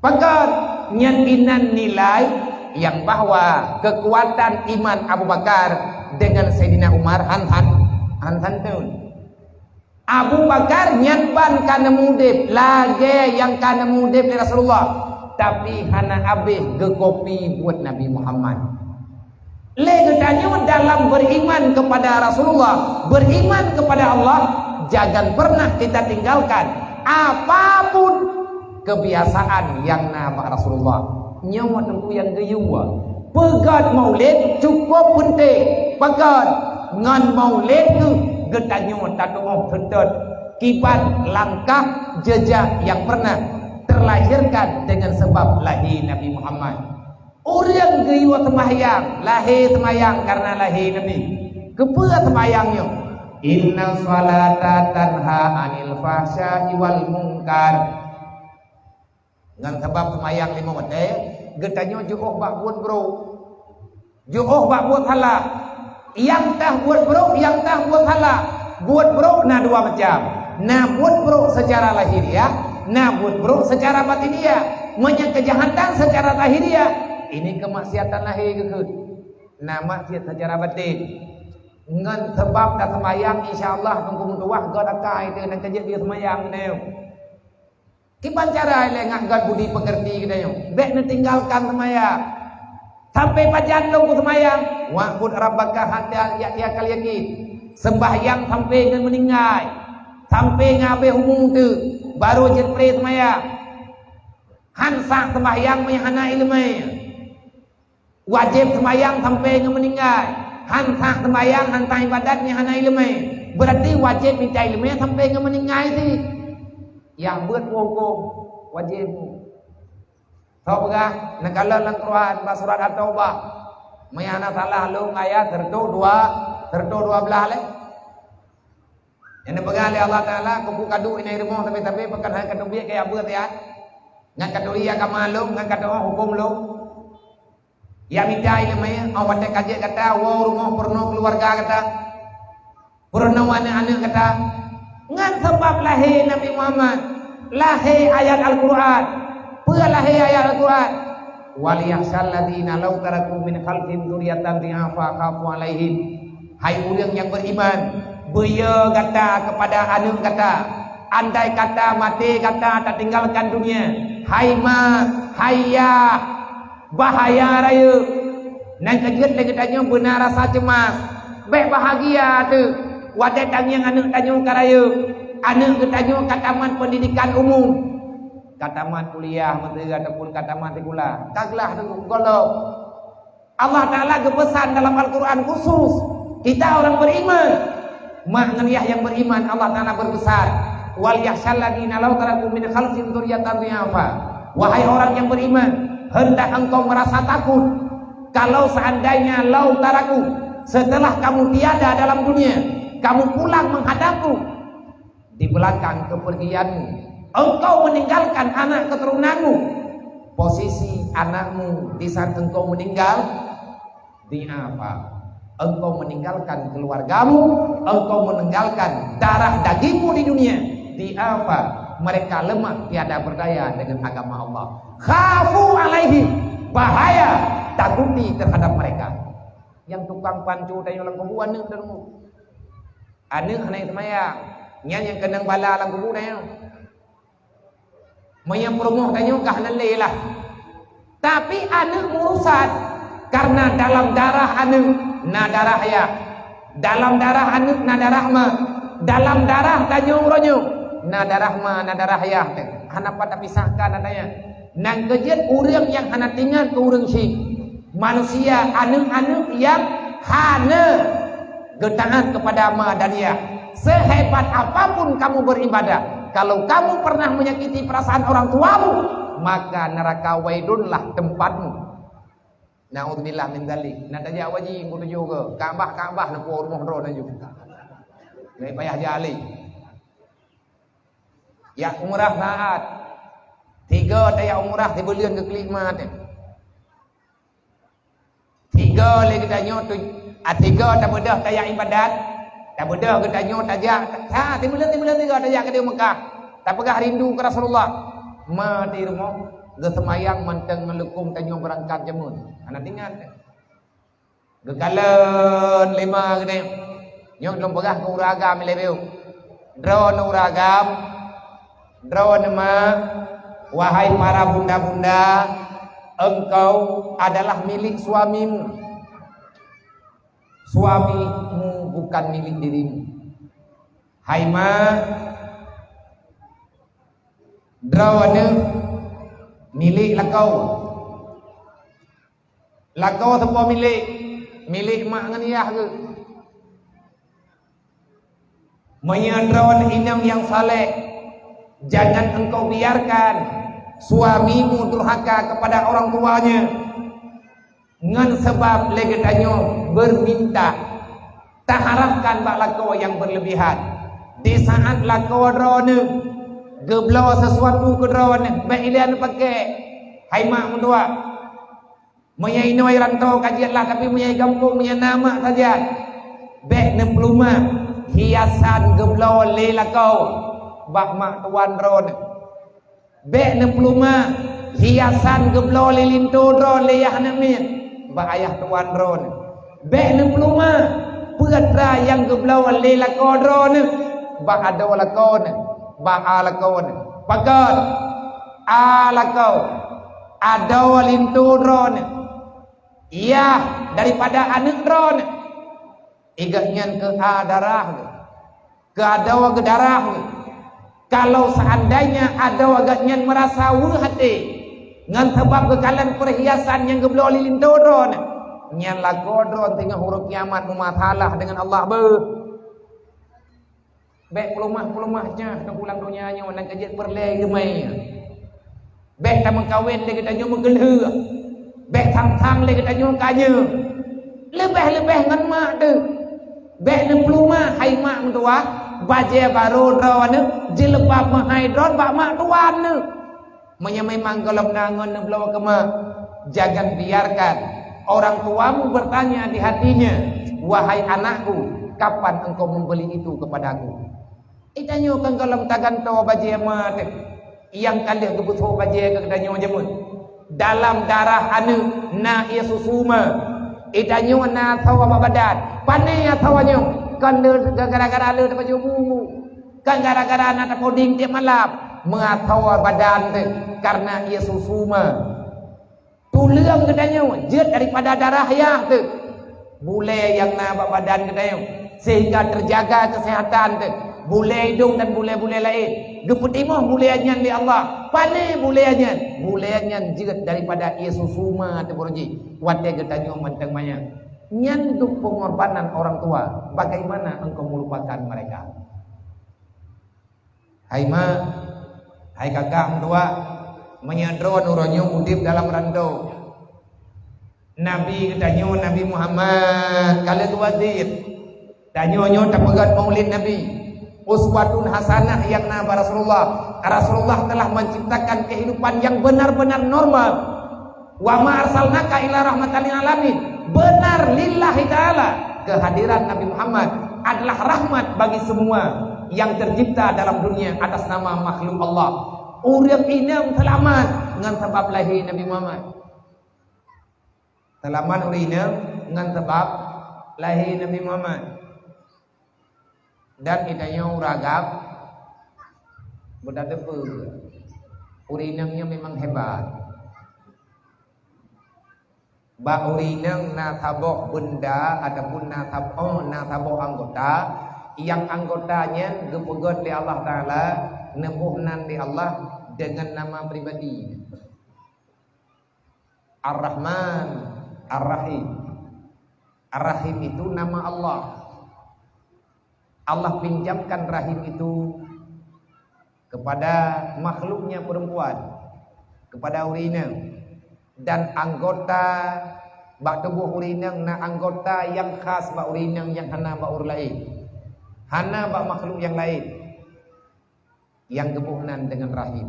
Pakon nyan inan nilai nyang bahwa keukuatan iman Abu Bakar deungon Saidina Umar han, han, han santun. Abu Bakar nyan ban ka neumudeb lagée nyang ka neumudeb lé Rasulullah, tapi hana habéh geukopi buet Nabi Muhammad. Lé geutanyoe dalam beriman kepada Rasulullah, beriman kepada Allah, jangan pernah kita tinggalkan apapun kebiasaan nyang na bak Rasulullah. Nyoe teungku nyang geuyue. Peugét Maulid cukup peunteng. Peugét ngon Maulid kheueh geutanyoe tatuoh seutôt kiban langkah jejak nyang pernah terlahirkan dengan sebab lahé Nabi Muhammad. Ureuëng geuyue seumahyang, lahé seumayang kareuna lahé Nabi. Keupeue seumayang nyoe? "Inna sholata tanha 'anil fahsya'i wal munkar." Ngon sabab seumayang limong watée, geutanyoe jiôh bak buet brok. Jiôh bak buet salah. Nyang tah buet brok, nyang tah buet salah. Buet brok na dua macam. Na buet brok secara lahiriah, na buet brok secara batiniah. Meunyoe keujahatan secara lahiriah, ini keumaksiatan lahé geukheun. Na maksiat secara batin. Ngon sabab taseumayang, insya Allah, teungku meutuwah, gét akai teuh nyang keujeuet jiseumayang geutanyoe. Kiban cara ilée ngat gét budi peukeurti geutanyoe? Bék neutinggalkan seumayang. Sampai pajan lôn kuseumayang? "Wa'bud rabbaka hatta ya'tiyakal yaqin." Seumbahyang sampai ngon meuninggai. Sampai ngon habéh umu teuh, barô jeuet pré seumayang. Han sah seumbahyang meunyo hana iéleumé. Wajéb seumayang sampai ngon meuninggai. Han sah seumayang, han sah iébadat nyang hana iéleumé. Beurati wajéb mita iéleumé sampai ngon meuninggai cit. Nyang beuet peuhukôm wajéb. Soe peugah, neukalon lam Quran bak surat At-Taubah. Meunyo hana salah lôn ayat siratoh dua, siratoh dua blaih lé. Nyang neupeugah lé Allah Taala, "Keupeue kaduek inan rumoh sabe-sabe, pakon hana kateubiet keu nyang beuet siat? Ngat katuri agama lôn, ngat kateu'oh hukôm lôn." Nyang mita iéleumé, 'oh watée ka jeuet gata, woe u rumoh peurunoe keuluwarga gata, peurunoe aneuëk-aneuëk gata. Ngon sabab lahé Nabi Muhammad, lahé ayat Al-Quran. Peue lahé ayat Al-Quran? "Wal yakhsyal ladzina law taraku min khalfihim dzurriyyatan dhi'afa khafu 'alaihim." Hai ureuëng nyang beriman, beuyo gata kepada aneuëk gata. Andai kata maté gata tatinggalkan dunia, hai ma, hai yah, bahaya rayeuk. Nyang keujeuet lé geutanyoe beuna rasa ceumas. Bék bahagia teuh watée tangieng aneuëk tanyoe ka rayeuk. Aneuëk geutanyoe ka tamat peundidikan umum, ka tamat kuliah meuteue ataupun ka tamat sikula. Ka glah teuh gohlom. Allah Taala geupeusan dalam Al-Quran khusus, kita orang beriman. Mak ngon yah nyang beriman, Allah Taala beupeusan, "Wal yakhsyal ladzina law taraku min khalfihim dzurriyyatan dhi'afa." Wahai orang yang beriman, hendak engkau merasa takut kalau seandainya law taraku, setelah kamu tiada dalam dunia, kamu pulang menghadapku, di belakang kepergianmu, engkau meninggalkan anak keturunanmu, posisi anakmu di saat engkau meninggal, dhi'afa, engkau meninggalkan keluargamu, engkau meninggalkan darah dagingmu di dunia, dhi'afa, mereka lemah, tiada berdaya dengan agama Allah. Khafu 'alaihim, bahaya, takuti terhadap mereka. Nyang tukang pancô tanyoe lam kubu aneuëk dan umur. Aneuëk hana seumayang, nyan nyang keunong bala lam kubu tanyoe. Meunyoe peurumoh tanyoe ka hana lé lah. Tapi aneuëk meurusan, kareuna dalam darah aneuëk na darah yah. Dalam darah aneuëk na darah ma. Dalam darah tanyoe uroe nyoe Na darah ma, na darah yah teuh. Hana pat tapisahkan, na tanya. Nyang keujeuet ureuëng nyang hana teuingat keu ureuëng syiek. Manusia aneuk-aneuk nyang hana geutaat kepada ma dan yah. Sehebat apapun kamu beribadah, kalau kamu pernah menyakiti perasaan orang tuamu, maka neraka wailunlah tempatmu. Naudzubillah min dzalik. Na tajak haji, engkau tuju ke Ka'bah, Ka'bah na puwoe rumoh droe laju. Ngai payah jak lé. Jak umrah saat. Tiga tajak umrah sibuleuen geuklik mat. Tiga lé geutanyoe tu, ah, tiga tabeudôh tajak ibadat, tabeudôh geutanyoe tajak, ha, sibuleuen-sibuleuen tiga tajak keudéh Mekah. Tapeugah rindu keu Rasulullah. Ma di rumoh, geuseumayang mantong ngon leukom tanyoe beurangkat jameun. Hana teuingat. Geukalon lé ma geutanyoe. Nyoe lôn peugah keu ureuëng agam ilée biôh. Droeneuh ureuëng agam, droeneuh ma, wahai para bunda-bunda, engkau adalah milik suamimu. Suamimu bukan milik dirimu. Hai ma, droeneuh milik lakoe. Lakoe saboh milék, milék mak ngon yah geuh. Meunyoe droeneuh inong nyang saleh, jangan engkau biarkan suamimu durhaka kepada orang tuanya. Ngon sabab lé geutanyoe beuminta, taharapkan bak lakoe nyang beureulebihan. Di saat lakoe droeneuh geubloe sisuatu keu droeneuh, bék ilée neupakée, hai mak meutuah. Meunyoe inoe ranto ka jeuet lah, tapi meunyoe gampông, meunyoe na mak sajan, bék neupeuleumah hiasan geubloe lé lakoe bak mak tuan droeneuh. Bék neupeuleumah hiasan geubloe lé linto droeneuh, lé yah aneuk miet, bak ayah tuan droeneuh. Bék neupeuleumah peuet atra nyang geubloe lé lakoe droeneuh bak adoe lakoe neuh, bak a lakoe neuh. Pakon? A lakoe, adoe linto droeneuh, yah daripada aneuk droeneuh. Igeuh nyan keu a darah geuh, keu adoe geuh darah geuh. Kalau seandainya adoe geuh nyan meurasa weueh até ngon sabab geukalon peurhiasan nyang geubloe lé linto droeneuh, nyan lakoe droeneuh teungoh uroe kiamat meumasalah deungon Allah beuh. Bék peuleumah-peuleumah nyan keu pulang donya nyoe, nyang ka jeuet peureulée geumai. Bék tameukawen lé geutanyoe meugeulheueh. Bék thang-thang lé geutanyoe kanyeueng. Leubeh-leubeh ngon mak teuh. Bék neupeuleumah hai mak meutuah, bajée barô droeneuh, jeuleubab meuhai droeneuh bak mak tuan neuh. Meunyoe memang gohlom na ngon neubloe keu mak, jangan biarkan orang tuamu bertanya di hatinya, "Wahai anakku, kapan engkau membeli itu kepadaku?" Geutanyoe kan gohlom tagantoe bajée ma teuh, nyang ka lheueh geupeusoe bajée keu geutanyoe jameun. Dalam darah aneuk na ie susu ma. Geutanyoe na asoe bak badan. Pane asoe nyoe? Kon le gara-gara le tapajoh bu. Kan gara-gara na tapoding tiep malam, meuasoe badan teuh kareuna ie susu ma. Tuleueng geutanyoe jeuet daripada darah yah teuh. Bulée nyang na bak badan geutanyoe sehingga teujaga keuseuhatan teuh. Bulée idong dan bulée-bulée laén geupeutimoh bulée nyan lé Allah. Pane bulée nyan? Bulée nyan jeuet daripada ie susu ma teuh, beuroji watée geutanyoe mantong manyang. Nyan duek pengorbanan orang tua. Bagaimana engkau melupakan mereka? Hai mak, hai kakak meutuah, meunyoe droeneuh uroe nyoe udeb dalam rando, Nabi geutanyoe, Nabi Muhammad, ka lheueh geuwasiet. Tanyoe nyoe tapeugét maulid Nabi, uswatun hasanah nyang na bak Rasulullah. Rasulullah telah menciptakan kehidupan yang benar-benar normal. "Wa ma arsalnaka illa rahmatan lil alamin." Benar lillahi ta'ala, kehadiran Nabi Muhammad adalah rahmat bagi semua yang tercipta dalam dunia atas nama makhluk Allah. Ureuëng inong seulamat ngon sabab lahé Nabi Muhammad. Seulamat ureuëng inong ngon sabab lahé Nabi Muhammad. Dan geutanyoe ureuëng agam, beutateupeue, ureuëng inong nyoe memang hebat. Bak ureuëng inong na saboh beunda ataupun na sab-, oh, na saboh anggota Nyang anggota nyan geupeugét lé Allah Taala, neuboh nan lé Allah deungon nama pribadi. Ar-Rahman, Ar-Rahim. Ar-Rahim itu nama Allah. Allah pinjamkan rahim itu kepada makhluknya perempuan, kepada ureueng inong. Dan anggota bak tuboh ureueng inong na anggota nyang khas bak ureueng inong nyang hana bak ureueng laén. Hana bak makhluk nyang laén. Nyang geuboh nan deungon rahim.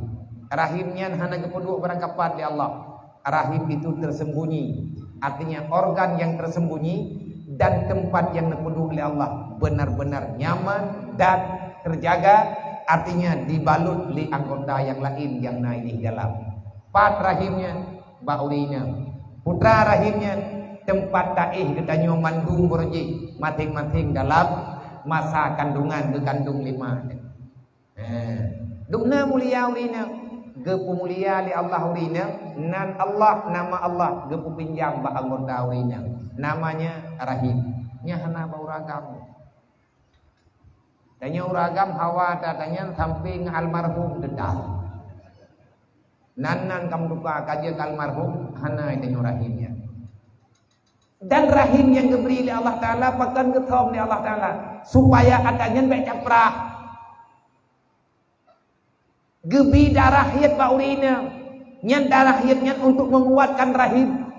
Rahim nyan hana geupeuduek barangkapat lé Allah. Rahim itu tersembunyi, artinya organ yang tersembunyi dan tempat yang neupeuduek lé Allah benar-benar nyaman dan terjaga, artinya dibalut lé anggota yang lain yang na di dalam. Pat rahim nyan? Bak ureueng inong. Putra rahim nyan tempat taéh geutanyoe mandum beureuji maséng-maséng dalam masa kandungan geukandung lé ma nyan. Eh, dum na mulia ureueng inong, geupeumulia lé Allah ureueng inong, nan Allah, nama Allah geupeupinjam bak anggota ureueng inong. Namanya rahim. Nyan hana bak ureueng agam. Tanyoe ureueng agam hawa tatanyan sampai ngon almarhum teutab. Nan-nan ka meutuka ka jeuet keu almarhum, hana tanyoe rahim nyan. Dan rahim nyang geubri lé Allah Taala pakon geusom lé Allah Taala supaya ata nyan bèk caprah. Geubi darah hiet bak ureueng inong. Nyan darah hiet nyan untuk menguatkan rahim.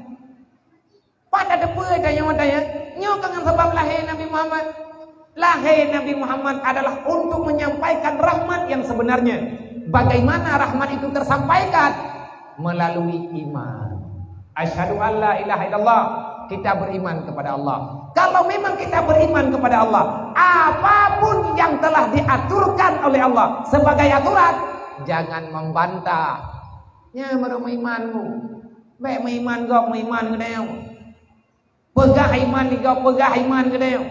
Pada teupeu tanyoe tanya, nyoe ka ngon sabab lahé Nabi Muhammad. Lahé Nabi Muhammad adalah untuk menyampaikan rahmat yang sebenarnya. Bagaimana rahmat itu tersampaikan? Melalui iman. Asyhadu an la ilaha illallah. Kita beriman kepada Allah. Kalau memang kita beriman kepada Allah, apapun yang telah diaturkan oleh Allah sebagai aturan, jangan membantah. Nyan baru meuiman bu. Bèk meuiman gob, meuiman geutanyoe. Peugah iman di gob, peugah iman geutanyoe.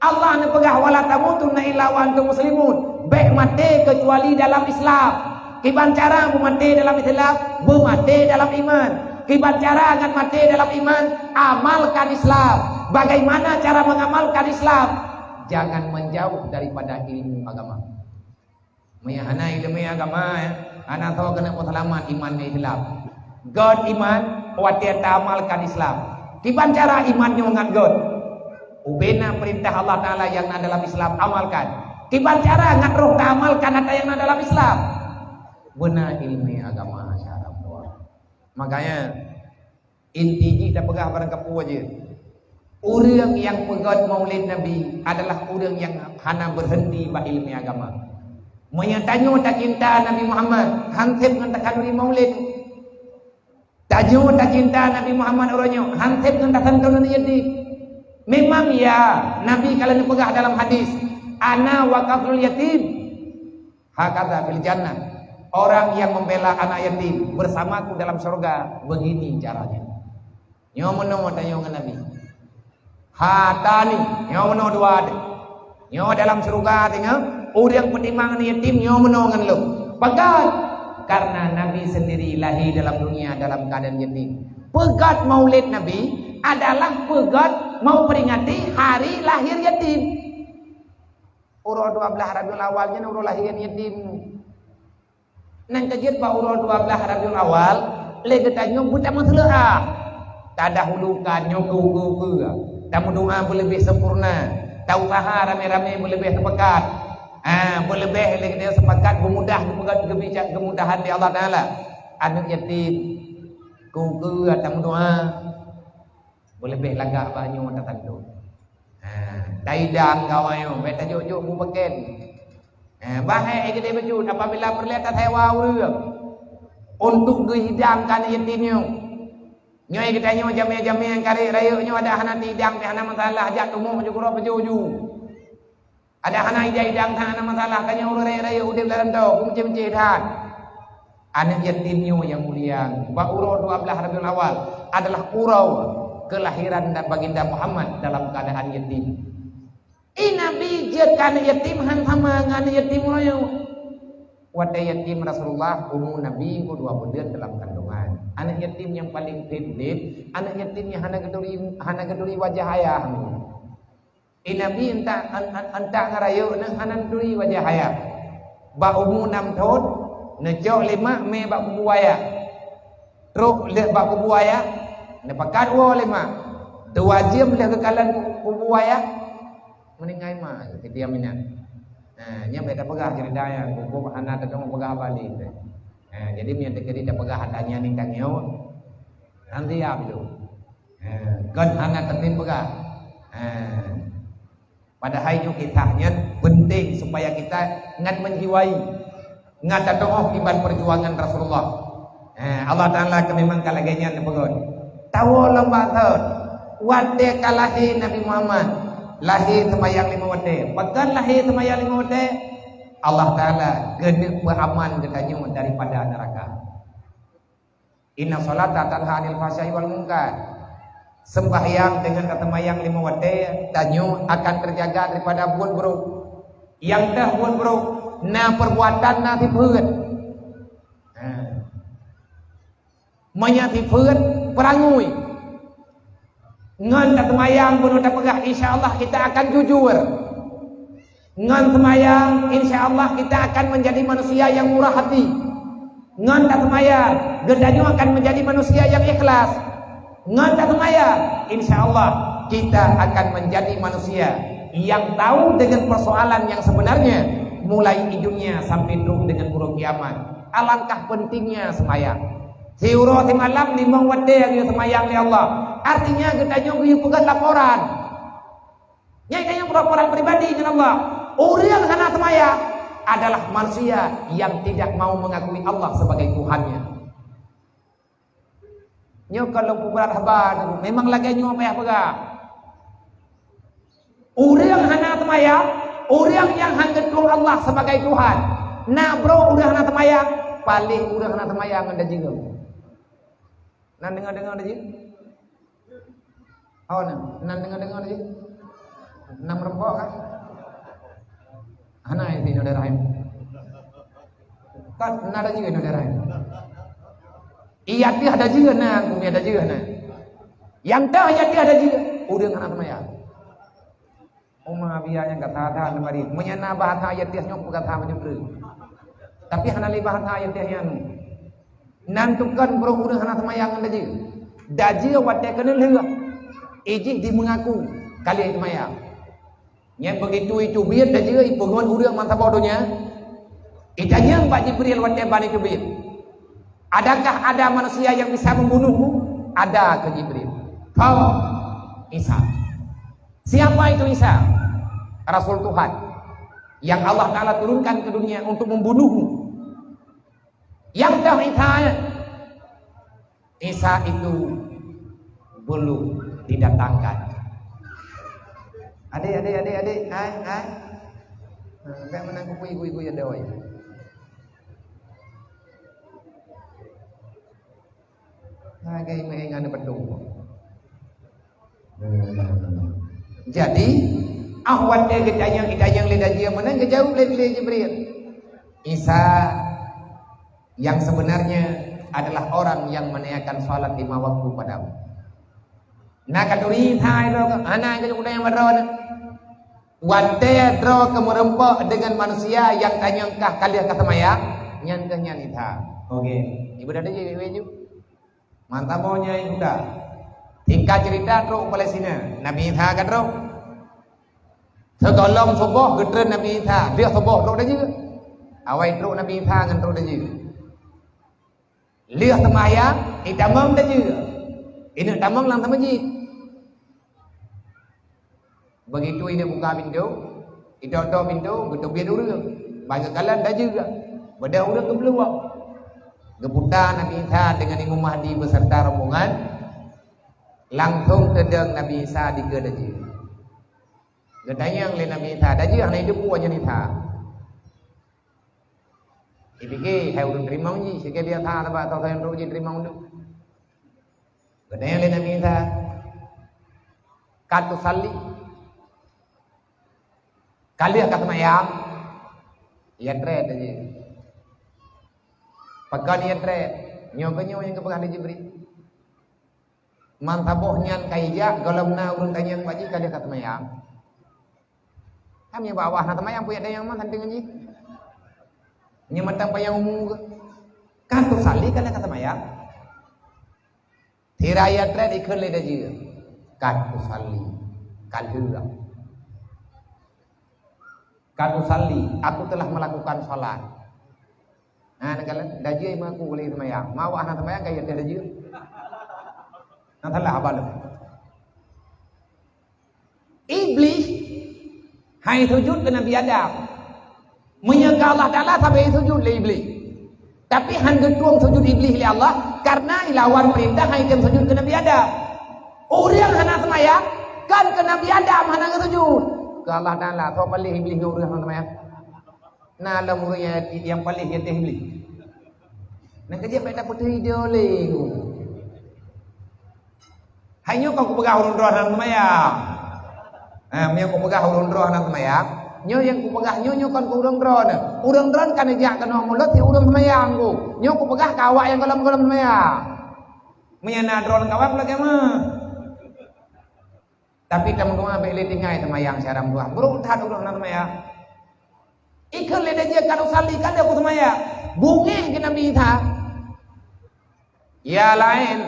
Allah neupeugah, "Wala tamutunna illa wa antum muslimun." Bèk maté keucuali dalam Islam. Kiban cara beumaté dalam Islam? Beumaté dalam iman. Kiban cara ngat maté dalam iman? Amalkan Islam. Bagaimana cara mengamalkan Islam? Jangan menjauh daripada ilmu agama. Meunyo hana ileumèe agama, eh, hana soe keuneuk peuseulamat iman ngon Islam. Göt iman, watèe taamalkan Islam. Kiban cara iman nyoe ngat göt? Ubena peurintah Allah Taala nyang na dalam Islam, amalkan. Kiban cara ngat roh taamalkan ata nyang na dalam Islam? Beuna ileumèe agama syara Allah. Makanya, inti jih tapeugah barangkapeue jeuet. Ureueng nyang peugöt Maulid Nabi adalah ureueng nyang hana beureunti bak ileumèe agama. Meunyo tanyoe tacinta Nabi Muhammad, han sép ngon takhanduri Maulid. Tanyoe tacinta Nabi Muhammad uroe nyoe, han sép ngon tasantonan yatim. Memang ya, Nabi ka lheueh neupeugah dalam hadis, "Ana wa kafilul yatim." Hakadha fil jannah. Orang yang membela anak yatim bersamaku dalam surga, begini caranya. Nyoe meunoe tanyoe ngon Nabi. Hatani, nyoe meunoe dua deh. Nyoe dalam surga teuh nyoe, ureueng peutimang aneuk yatim nyoe meunoe ngon lôn. Peugöt, karena Nabi sendiri lahir dalam dunia dalam keadaan yatim. Peugöt Maulid Nabi adalah peugöt mau peringati hari lahir yatim. Uroe dua belas Rabiul Awal nyan uroe lahé yatim. Nyan ka jeuet bak uroe dua belas Rabiul Awal, lé geutanyoe beutameuseuleukah. Tadahulukan nyoe keu-keu-keu. Tameudoa beuleubeh sempurna. Tausaha ramé-ramé beuleubeh seupakat. Ha, beuleubeh lé geutanyoe seupakat beumudah geupeugah geubica-, keumudahan di Allah Taala. Aneuk yatim, keu-keu tameudoa. Beuleubeh lagak bak nyoe tatantu. Ha, taidang kawan nyoe, bèk tajok-jok bubeken. Ha, bahé geude bacut apabila peureulèe tasewa ureueng untuk geuhidang keu aneuk yatim nyoe. Nyoe geutanyoe jamé-jamé nyang karek rayeuk nyoe adak hana taidang pih hana masalah, jak tumoh ju keudroe pajoh ju. Adak hana idang-idang that hana masalah, tanyoe ureueng rayeuk-rayeuk udép lam rantau, beumeucéh-meucéh that. Aneuk yatim nyoe nyang mulia, bak uroe dua belas Rabiul Awal adalah uroe kelahiran Baginda Muhammad dalam keadaan yatim. Ie Nabi jeuet keu aneuk yatim han sama ngon aneuk yatim uroe nyoe. Watèe yatim Rasulullah, umu Nabi engko dua buleuen dalam kandungan. Aneuk yatim nyang paleng phét udép, aneuk yatim nyang hana geuturi, hana geuturi wajah ayah. Di Nabi euntak, eun-, eun-, euntak ngon rayeuk neuh hana neuturi wajah ayah. Bak umu nam thon, neucok lé mak mé bak kubu ayah. Trok lheueh bak kubu ayah, neupakat woe lé mak. Dua jeuem lheueh geukalon kubu ayah, meuninggai mak, Siti Aminah. Ha, nyan bèk tapeugah ceurita nyan, pokok hana teudeungoe peugah haba lé. Ha, jadi meunyo teukeudi tapeugah ata nyan nibak tanyoe, nanti abloe. Ha, kon hana teutem peugah. Ha. Padahai nyoe kisah nyan penting supaya kita ngat meujiwai, ngat tatu'oh kiban perjuangan Rasulullah. Eh, Allah Taala ka memang ka lagèe nyan neupeugah. Tawoe lam bak thon, watèe ka lahé Nabi Muhammad, lahé seumayang limong watèe. Pakon lahé seumayang limong watèe? Allah Taala keuneuk peuaman geutanyoe daripada neuraka. Inna sholata tanha 'anil fahsya'i wal munkar. Sembahyang dengan taseumayang limong watèe tanyoe akan terjaga daripada buet brok. Nyang teuh buet brok, na perbuatan na sifeuet. Ha. Meunyo sifeuet, peurangui. Ngon taseumayang bunoe tapeugah, insya Allah kita akan jujur. Ngon seumayang, insya Allah kita akan menjadi manusia yang murah hati. Ngon taseumayang, geutanyoe akan menjadi manusia yang ikhlas. Ngon taseumayang, insya Allah kita akan menjadi manusia yang tahu dengan persoalan yang sebenarnya, mulai di dunia sampai trok dengan uroe kiamat. Alangkah pentingnya seumayang. Siuroe simalam limong watèe geuyue seumayang lé Allah. Artinya geutanyoe geuyue peugah laporan. Nyan tanyoe laporan pribadi ngon Allah. Ureueng hana seumayang adalah manusia yang tidak mau mengakui Allah sebagai Tuhannya. Nyoe kon lôn peubrat haba, memang lagèe nyoe payah peugah. Ureueng hana seumayang, ureueng nyang han geutueng Allah sebagai Tuhan. Na brok ureueng hana seumayang, paléh ureueng hana seumayang ngon dajeue. Na deungoe-deungoe dajeue? Oh, na, na deungoe-deungoe dajeue? Na meureumpok kah? Hana, ya, inoe daerah nyoe. Kan na dajeue inoe daerah nyoe. Iya tiah dajeue na, kumi dajeue na. Nyang teuh iya tiah dajeue, ureueng hana seumayang. Uma biaya nyang gata-gata lemari. Meunyo na bahasa ayat tiah nyoe peugata meujeuet. Tapi hana lé bahasa ayat tiah nyan. Nan tukon brok ureueng hana seumayang ngon dajeue. Dajeue watèe keuneuk lheueh. Ijih di meungaku ka lheueh seumayang. Nyan begitu icubiet dajeue ipeungon ureueng mantong boh donya. Itanyong bak Jibril watèe ban icubiet. Adakah ada manusia yang bisa membunuhmu? Ada, kheun Jibril. Kau Isa. Siapa itu Isa? Rasul Tuhan yang Allah Taala turunkan ke dunia untuk membunuhmu. Yang tahu Isa, Isa itu belum didatangkan. Adik, adik, adik, adik, hai, hai. Nah, kayak menang kuku ibu-ibu ya doi. Lagèe meu'en ngon beutôi. Jadi, ah, watèe geutanyong, geutanyong lé dajeue meunan, geujaweueb lé, lé Jibril, "Isa yang sebenarnya adalah orang yang menunaikan salat lima waktu padamu." Na ka turi Isa, hana ka nyang udang nyang meudroe. Watèe droe keu meureumpok deungon manusia nyang tanyong kah ka lheueh ka seumayang, nyan keuh nyan Isa. Oke. Ibu dah teuji, ibu ju. Mantap, boh nyan Yuda. Singkat cerita, trok Palestina. Nabi Isa ka trok. Sigohlom suboh geutreun Nabi Isa. Lheueh suboh trok dajeue. Awai trok Nabi Isa ngon trok dajeue. Lheueh seumayang, itamong dajeue. Ineuk tamong lam seumeujid. Begitu ineuk buka pintoe, itôp-tôp pintoe, geuteubiet ureueng. Ban geukalon dajeue. Beudôh ureueng geubluek. Geuputa Nabi Isa deungon Imam Mahdi beserta rombongan, langsong teudong Nabi Isa dikeue dajeue. Geutanyong lé Nabi Isa, "Dajeue hana jiteupeue nyan Isa?" Ipike, hai ureueng teurimong jih, sikeu biasa sabab soe-soe nyang trok jih teurimong dum. Geutanyong lé Nabi Isa, "Ka tusalli?" Ka lheueh ka seumayang? Iya trép, dajeue. Pakon iya trép? Nyoe keuh nyoe nyang geupeugah lé Jibril. Mantong boh nyan ka ijak, gohlom na ureueng tanyong bak jih ka lheueh ka seumayang. Kan meunyoe bak awak hana seumayang, peue jak tanyong ma santeng ngon jih? Meunyoe mantong panyang umu ke? Kan tusalli, kan ka seumayang. Sira ya treb ikheun lé dajeu. Kan tusalli. Kan lheueh. Kan tusalli, aku telah melakukan salat. Nah, nak kala dajeu mengaku boleh seumayang. Ma awak hana seumayang, ka ya treb dajeu. Nah, salah abang tu. Iblih hai sujud keu Nabi Adam. Meunyoe keu Allah Taala sabe sujud lé Iblih. Tapi han geutueng sujud Iblih lé Allah, karena ilawan peurintah hai tem sujud keu Nabi Adam. Ureuëng hana seumayang, kan keu Nabi Adam hana geusujud. Keu Allah Taala, soe paléh Iblih ngon ureuëng hana seumayang? Na lom ureuëng nyang, nyang paléh di ateueh Iblih. Nah, keu jeuet bèk tapeutuih idéh lé. Hai nyoe kon kupeugah ureuëng droe hana seumayang. Ha, meunyoe kupeugah ureuëng droe hana seumayang, nyoe nyang kupeugah nyoe, nyoe kon keu ureuëng droe. Ureuëng droe kan jak keunoe mulod si ureuëng seumayang ku. Nyoe kupeugah keu awak nyang gohlom-gohlom seumayang. Meunyoe na droe lam kawan, kulakée meuh. Tapi tameudoá bèk lé tinggai seumayang siaram dua. Brok that ureuëng hana seumayang. Ikheun lé dajeu, "Kan usalli, kan aku seumayang." Beungéh keu Nabi Isa. Ya laén,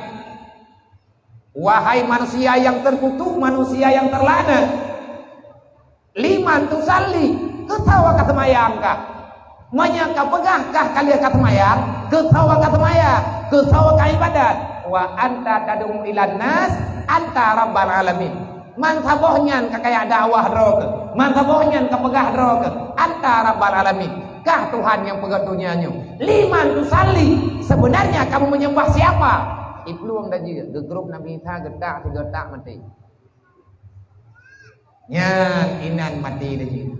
wahai manusia yang terkutuk, manusia yang terlaknat, liman tusalli, keu soe ka seumayang kah? Meunyoe ka peugah kah ka lheueh ka seumayang, keu soe ka seumayang, keu soe ka ibadat? Wa anta tad'u ilan nas, anta rabbal alamin. Man saboh nyan ka kajak dakwah droe keuh, man saboh nyan ka peugah droe keuh, anta rabbal alamin, kah Tuhan nyang peugöt donya nyoe. Liman tusalli, sebenarnya kamu menyembah siapa? Iplueng dajeu, geugrôp Nabi Isa geutak sigoe tak maté. Nyan inan maté dajeu.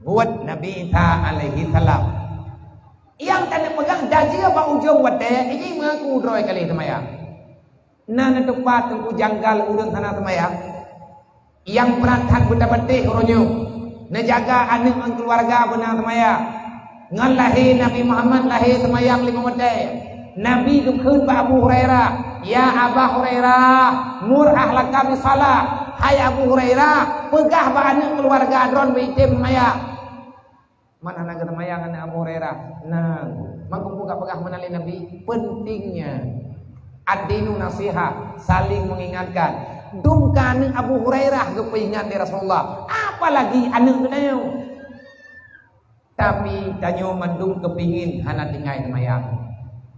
Buet Nabi Isa alaihi salam. Nyang taneuk peugah dajeu bak ujong watèe, ini mengaku droe ka lheueh seumayang. Na neutupat teungku janggal ureuëng hana seumayang? Nyang brat that beutapatéh uroe nyoe, neujaga aneuëk ngon keuluwarga beuna seumayang. Ngon lahé Nabi Muhammad lahé seumayang limong watèe. Nabi geukheun bak Abu Hurairah, "Ya Aba Hurairah, mur ahlaka bisalah." Hai Abu Hurairah, peugah bak aneuëk keuluwarga droen beuitem seumayang. Man hana geuseumayang aneuëk Abu Hurairah? Nang, mangkeupeue ka peugah meunan lé Nabi? Pentingnya ad-dinu nasihah, saling mengingatkan. Dum ka aneuëk Abu Hurairah geupeuingat lé Rasulullah, apalagi aneuëk geutanyoe. Tapi tanyoe mandum keupingin hana tinggai seumayang.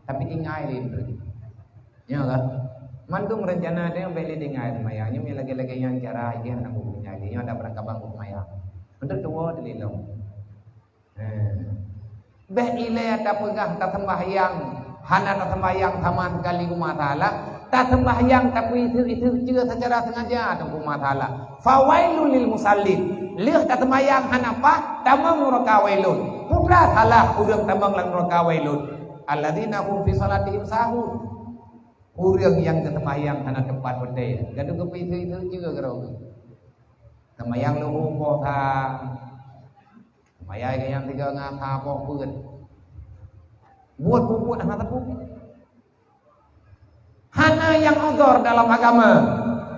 Tapi tinggai lé. Nyoe kan? Mandum rencana tanyoe bèk lé tinggai seumayang. Nyoe lagèe-lagèe nyan cara, idéh hana kupeugah lé. Nyoe ada barangkaban kupeugah. Untuk tuwoe dililong. Eh. Bèk ilèe tapeugah taseumbahyang, hana taseumbahyang sama sekali, peue masalah. Taseumbahyang tapi iseuk-iseuk ceue secara sengaja, peue masalah. Fawailul lil musallin. Lheueh taseumbahyang hana paih, tamong nuraka wailun. Peue salah ureuëng tamong lam nuraka wailun? Alladzina hum fi salatihim sahun. Ureuëng nyang geuseumbahyang hana teumpat watèe, gadoh geupeu iseuk-iseuk ceue keudroe. Seumbahyang luhô poh sa. Maya nyang tiga ngasa poh peuet. Buet-buet hana teupeu. Hana nyang uzur dalam agama,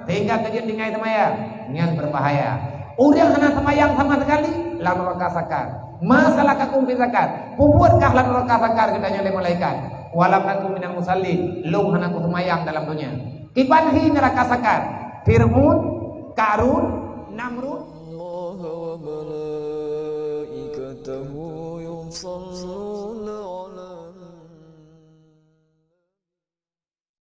sehingga keujeuet tinggai seumayang, nyan berbahaya. Ureuëng hana seumayang sama sekali, lam nuraka sakar. Ma salakakum fi sakar? Peue buet kah lam nuraka sakar, geutanyong lé malaikat. Walam naku minal musallin, lôn hana kuseumayang dalam donya. Kiban hi nuraka sakar? Fir'aun, Karun, Namrud,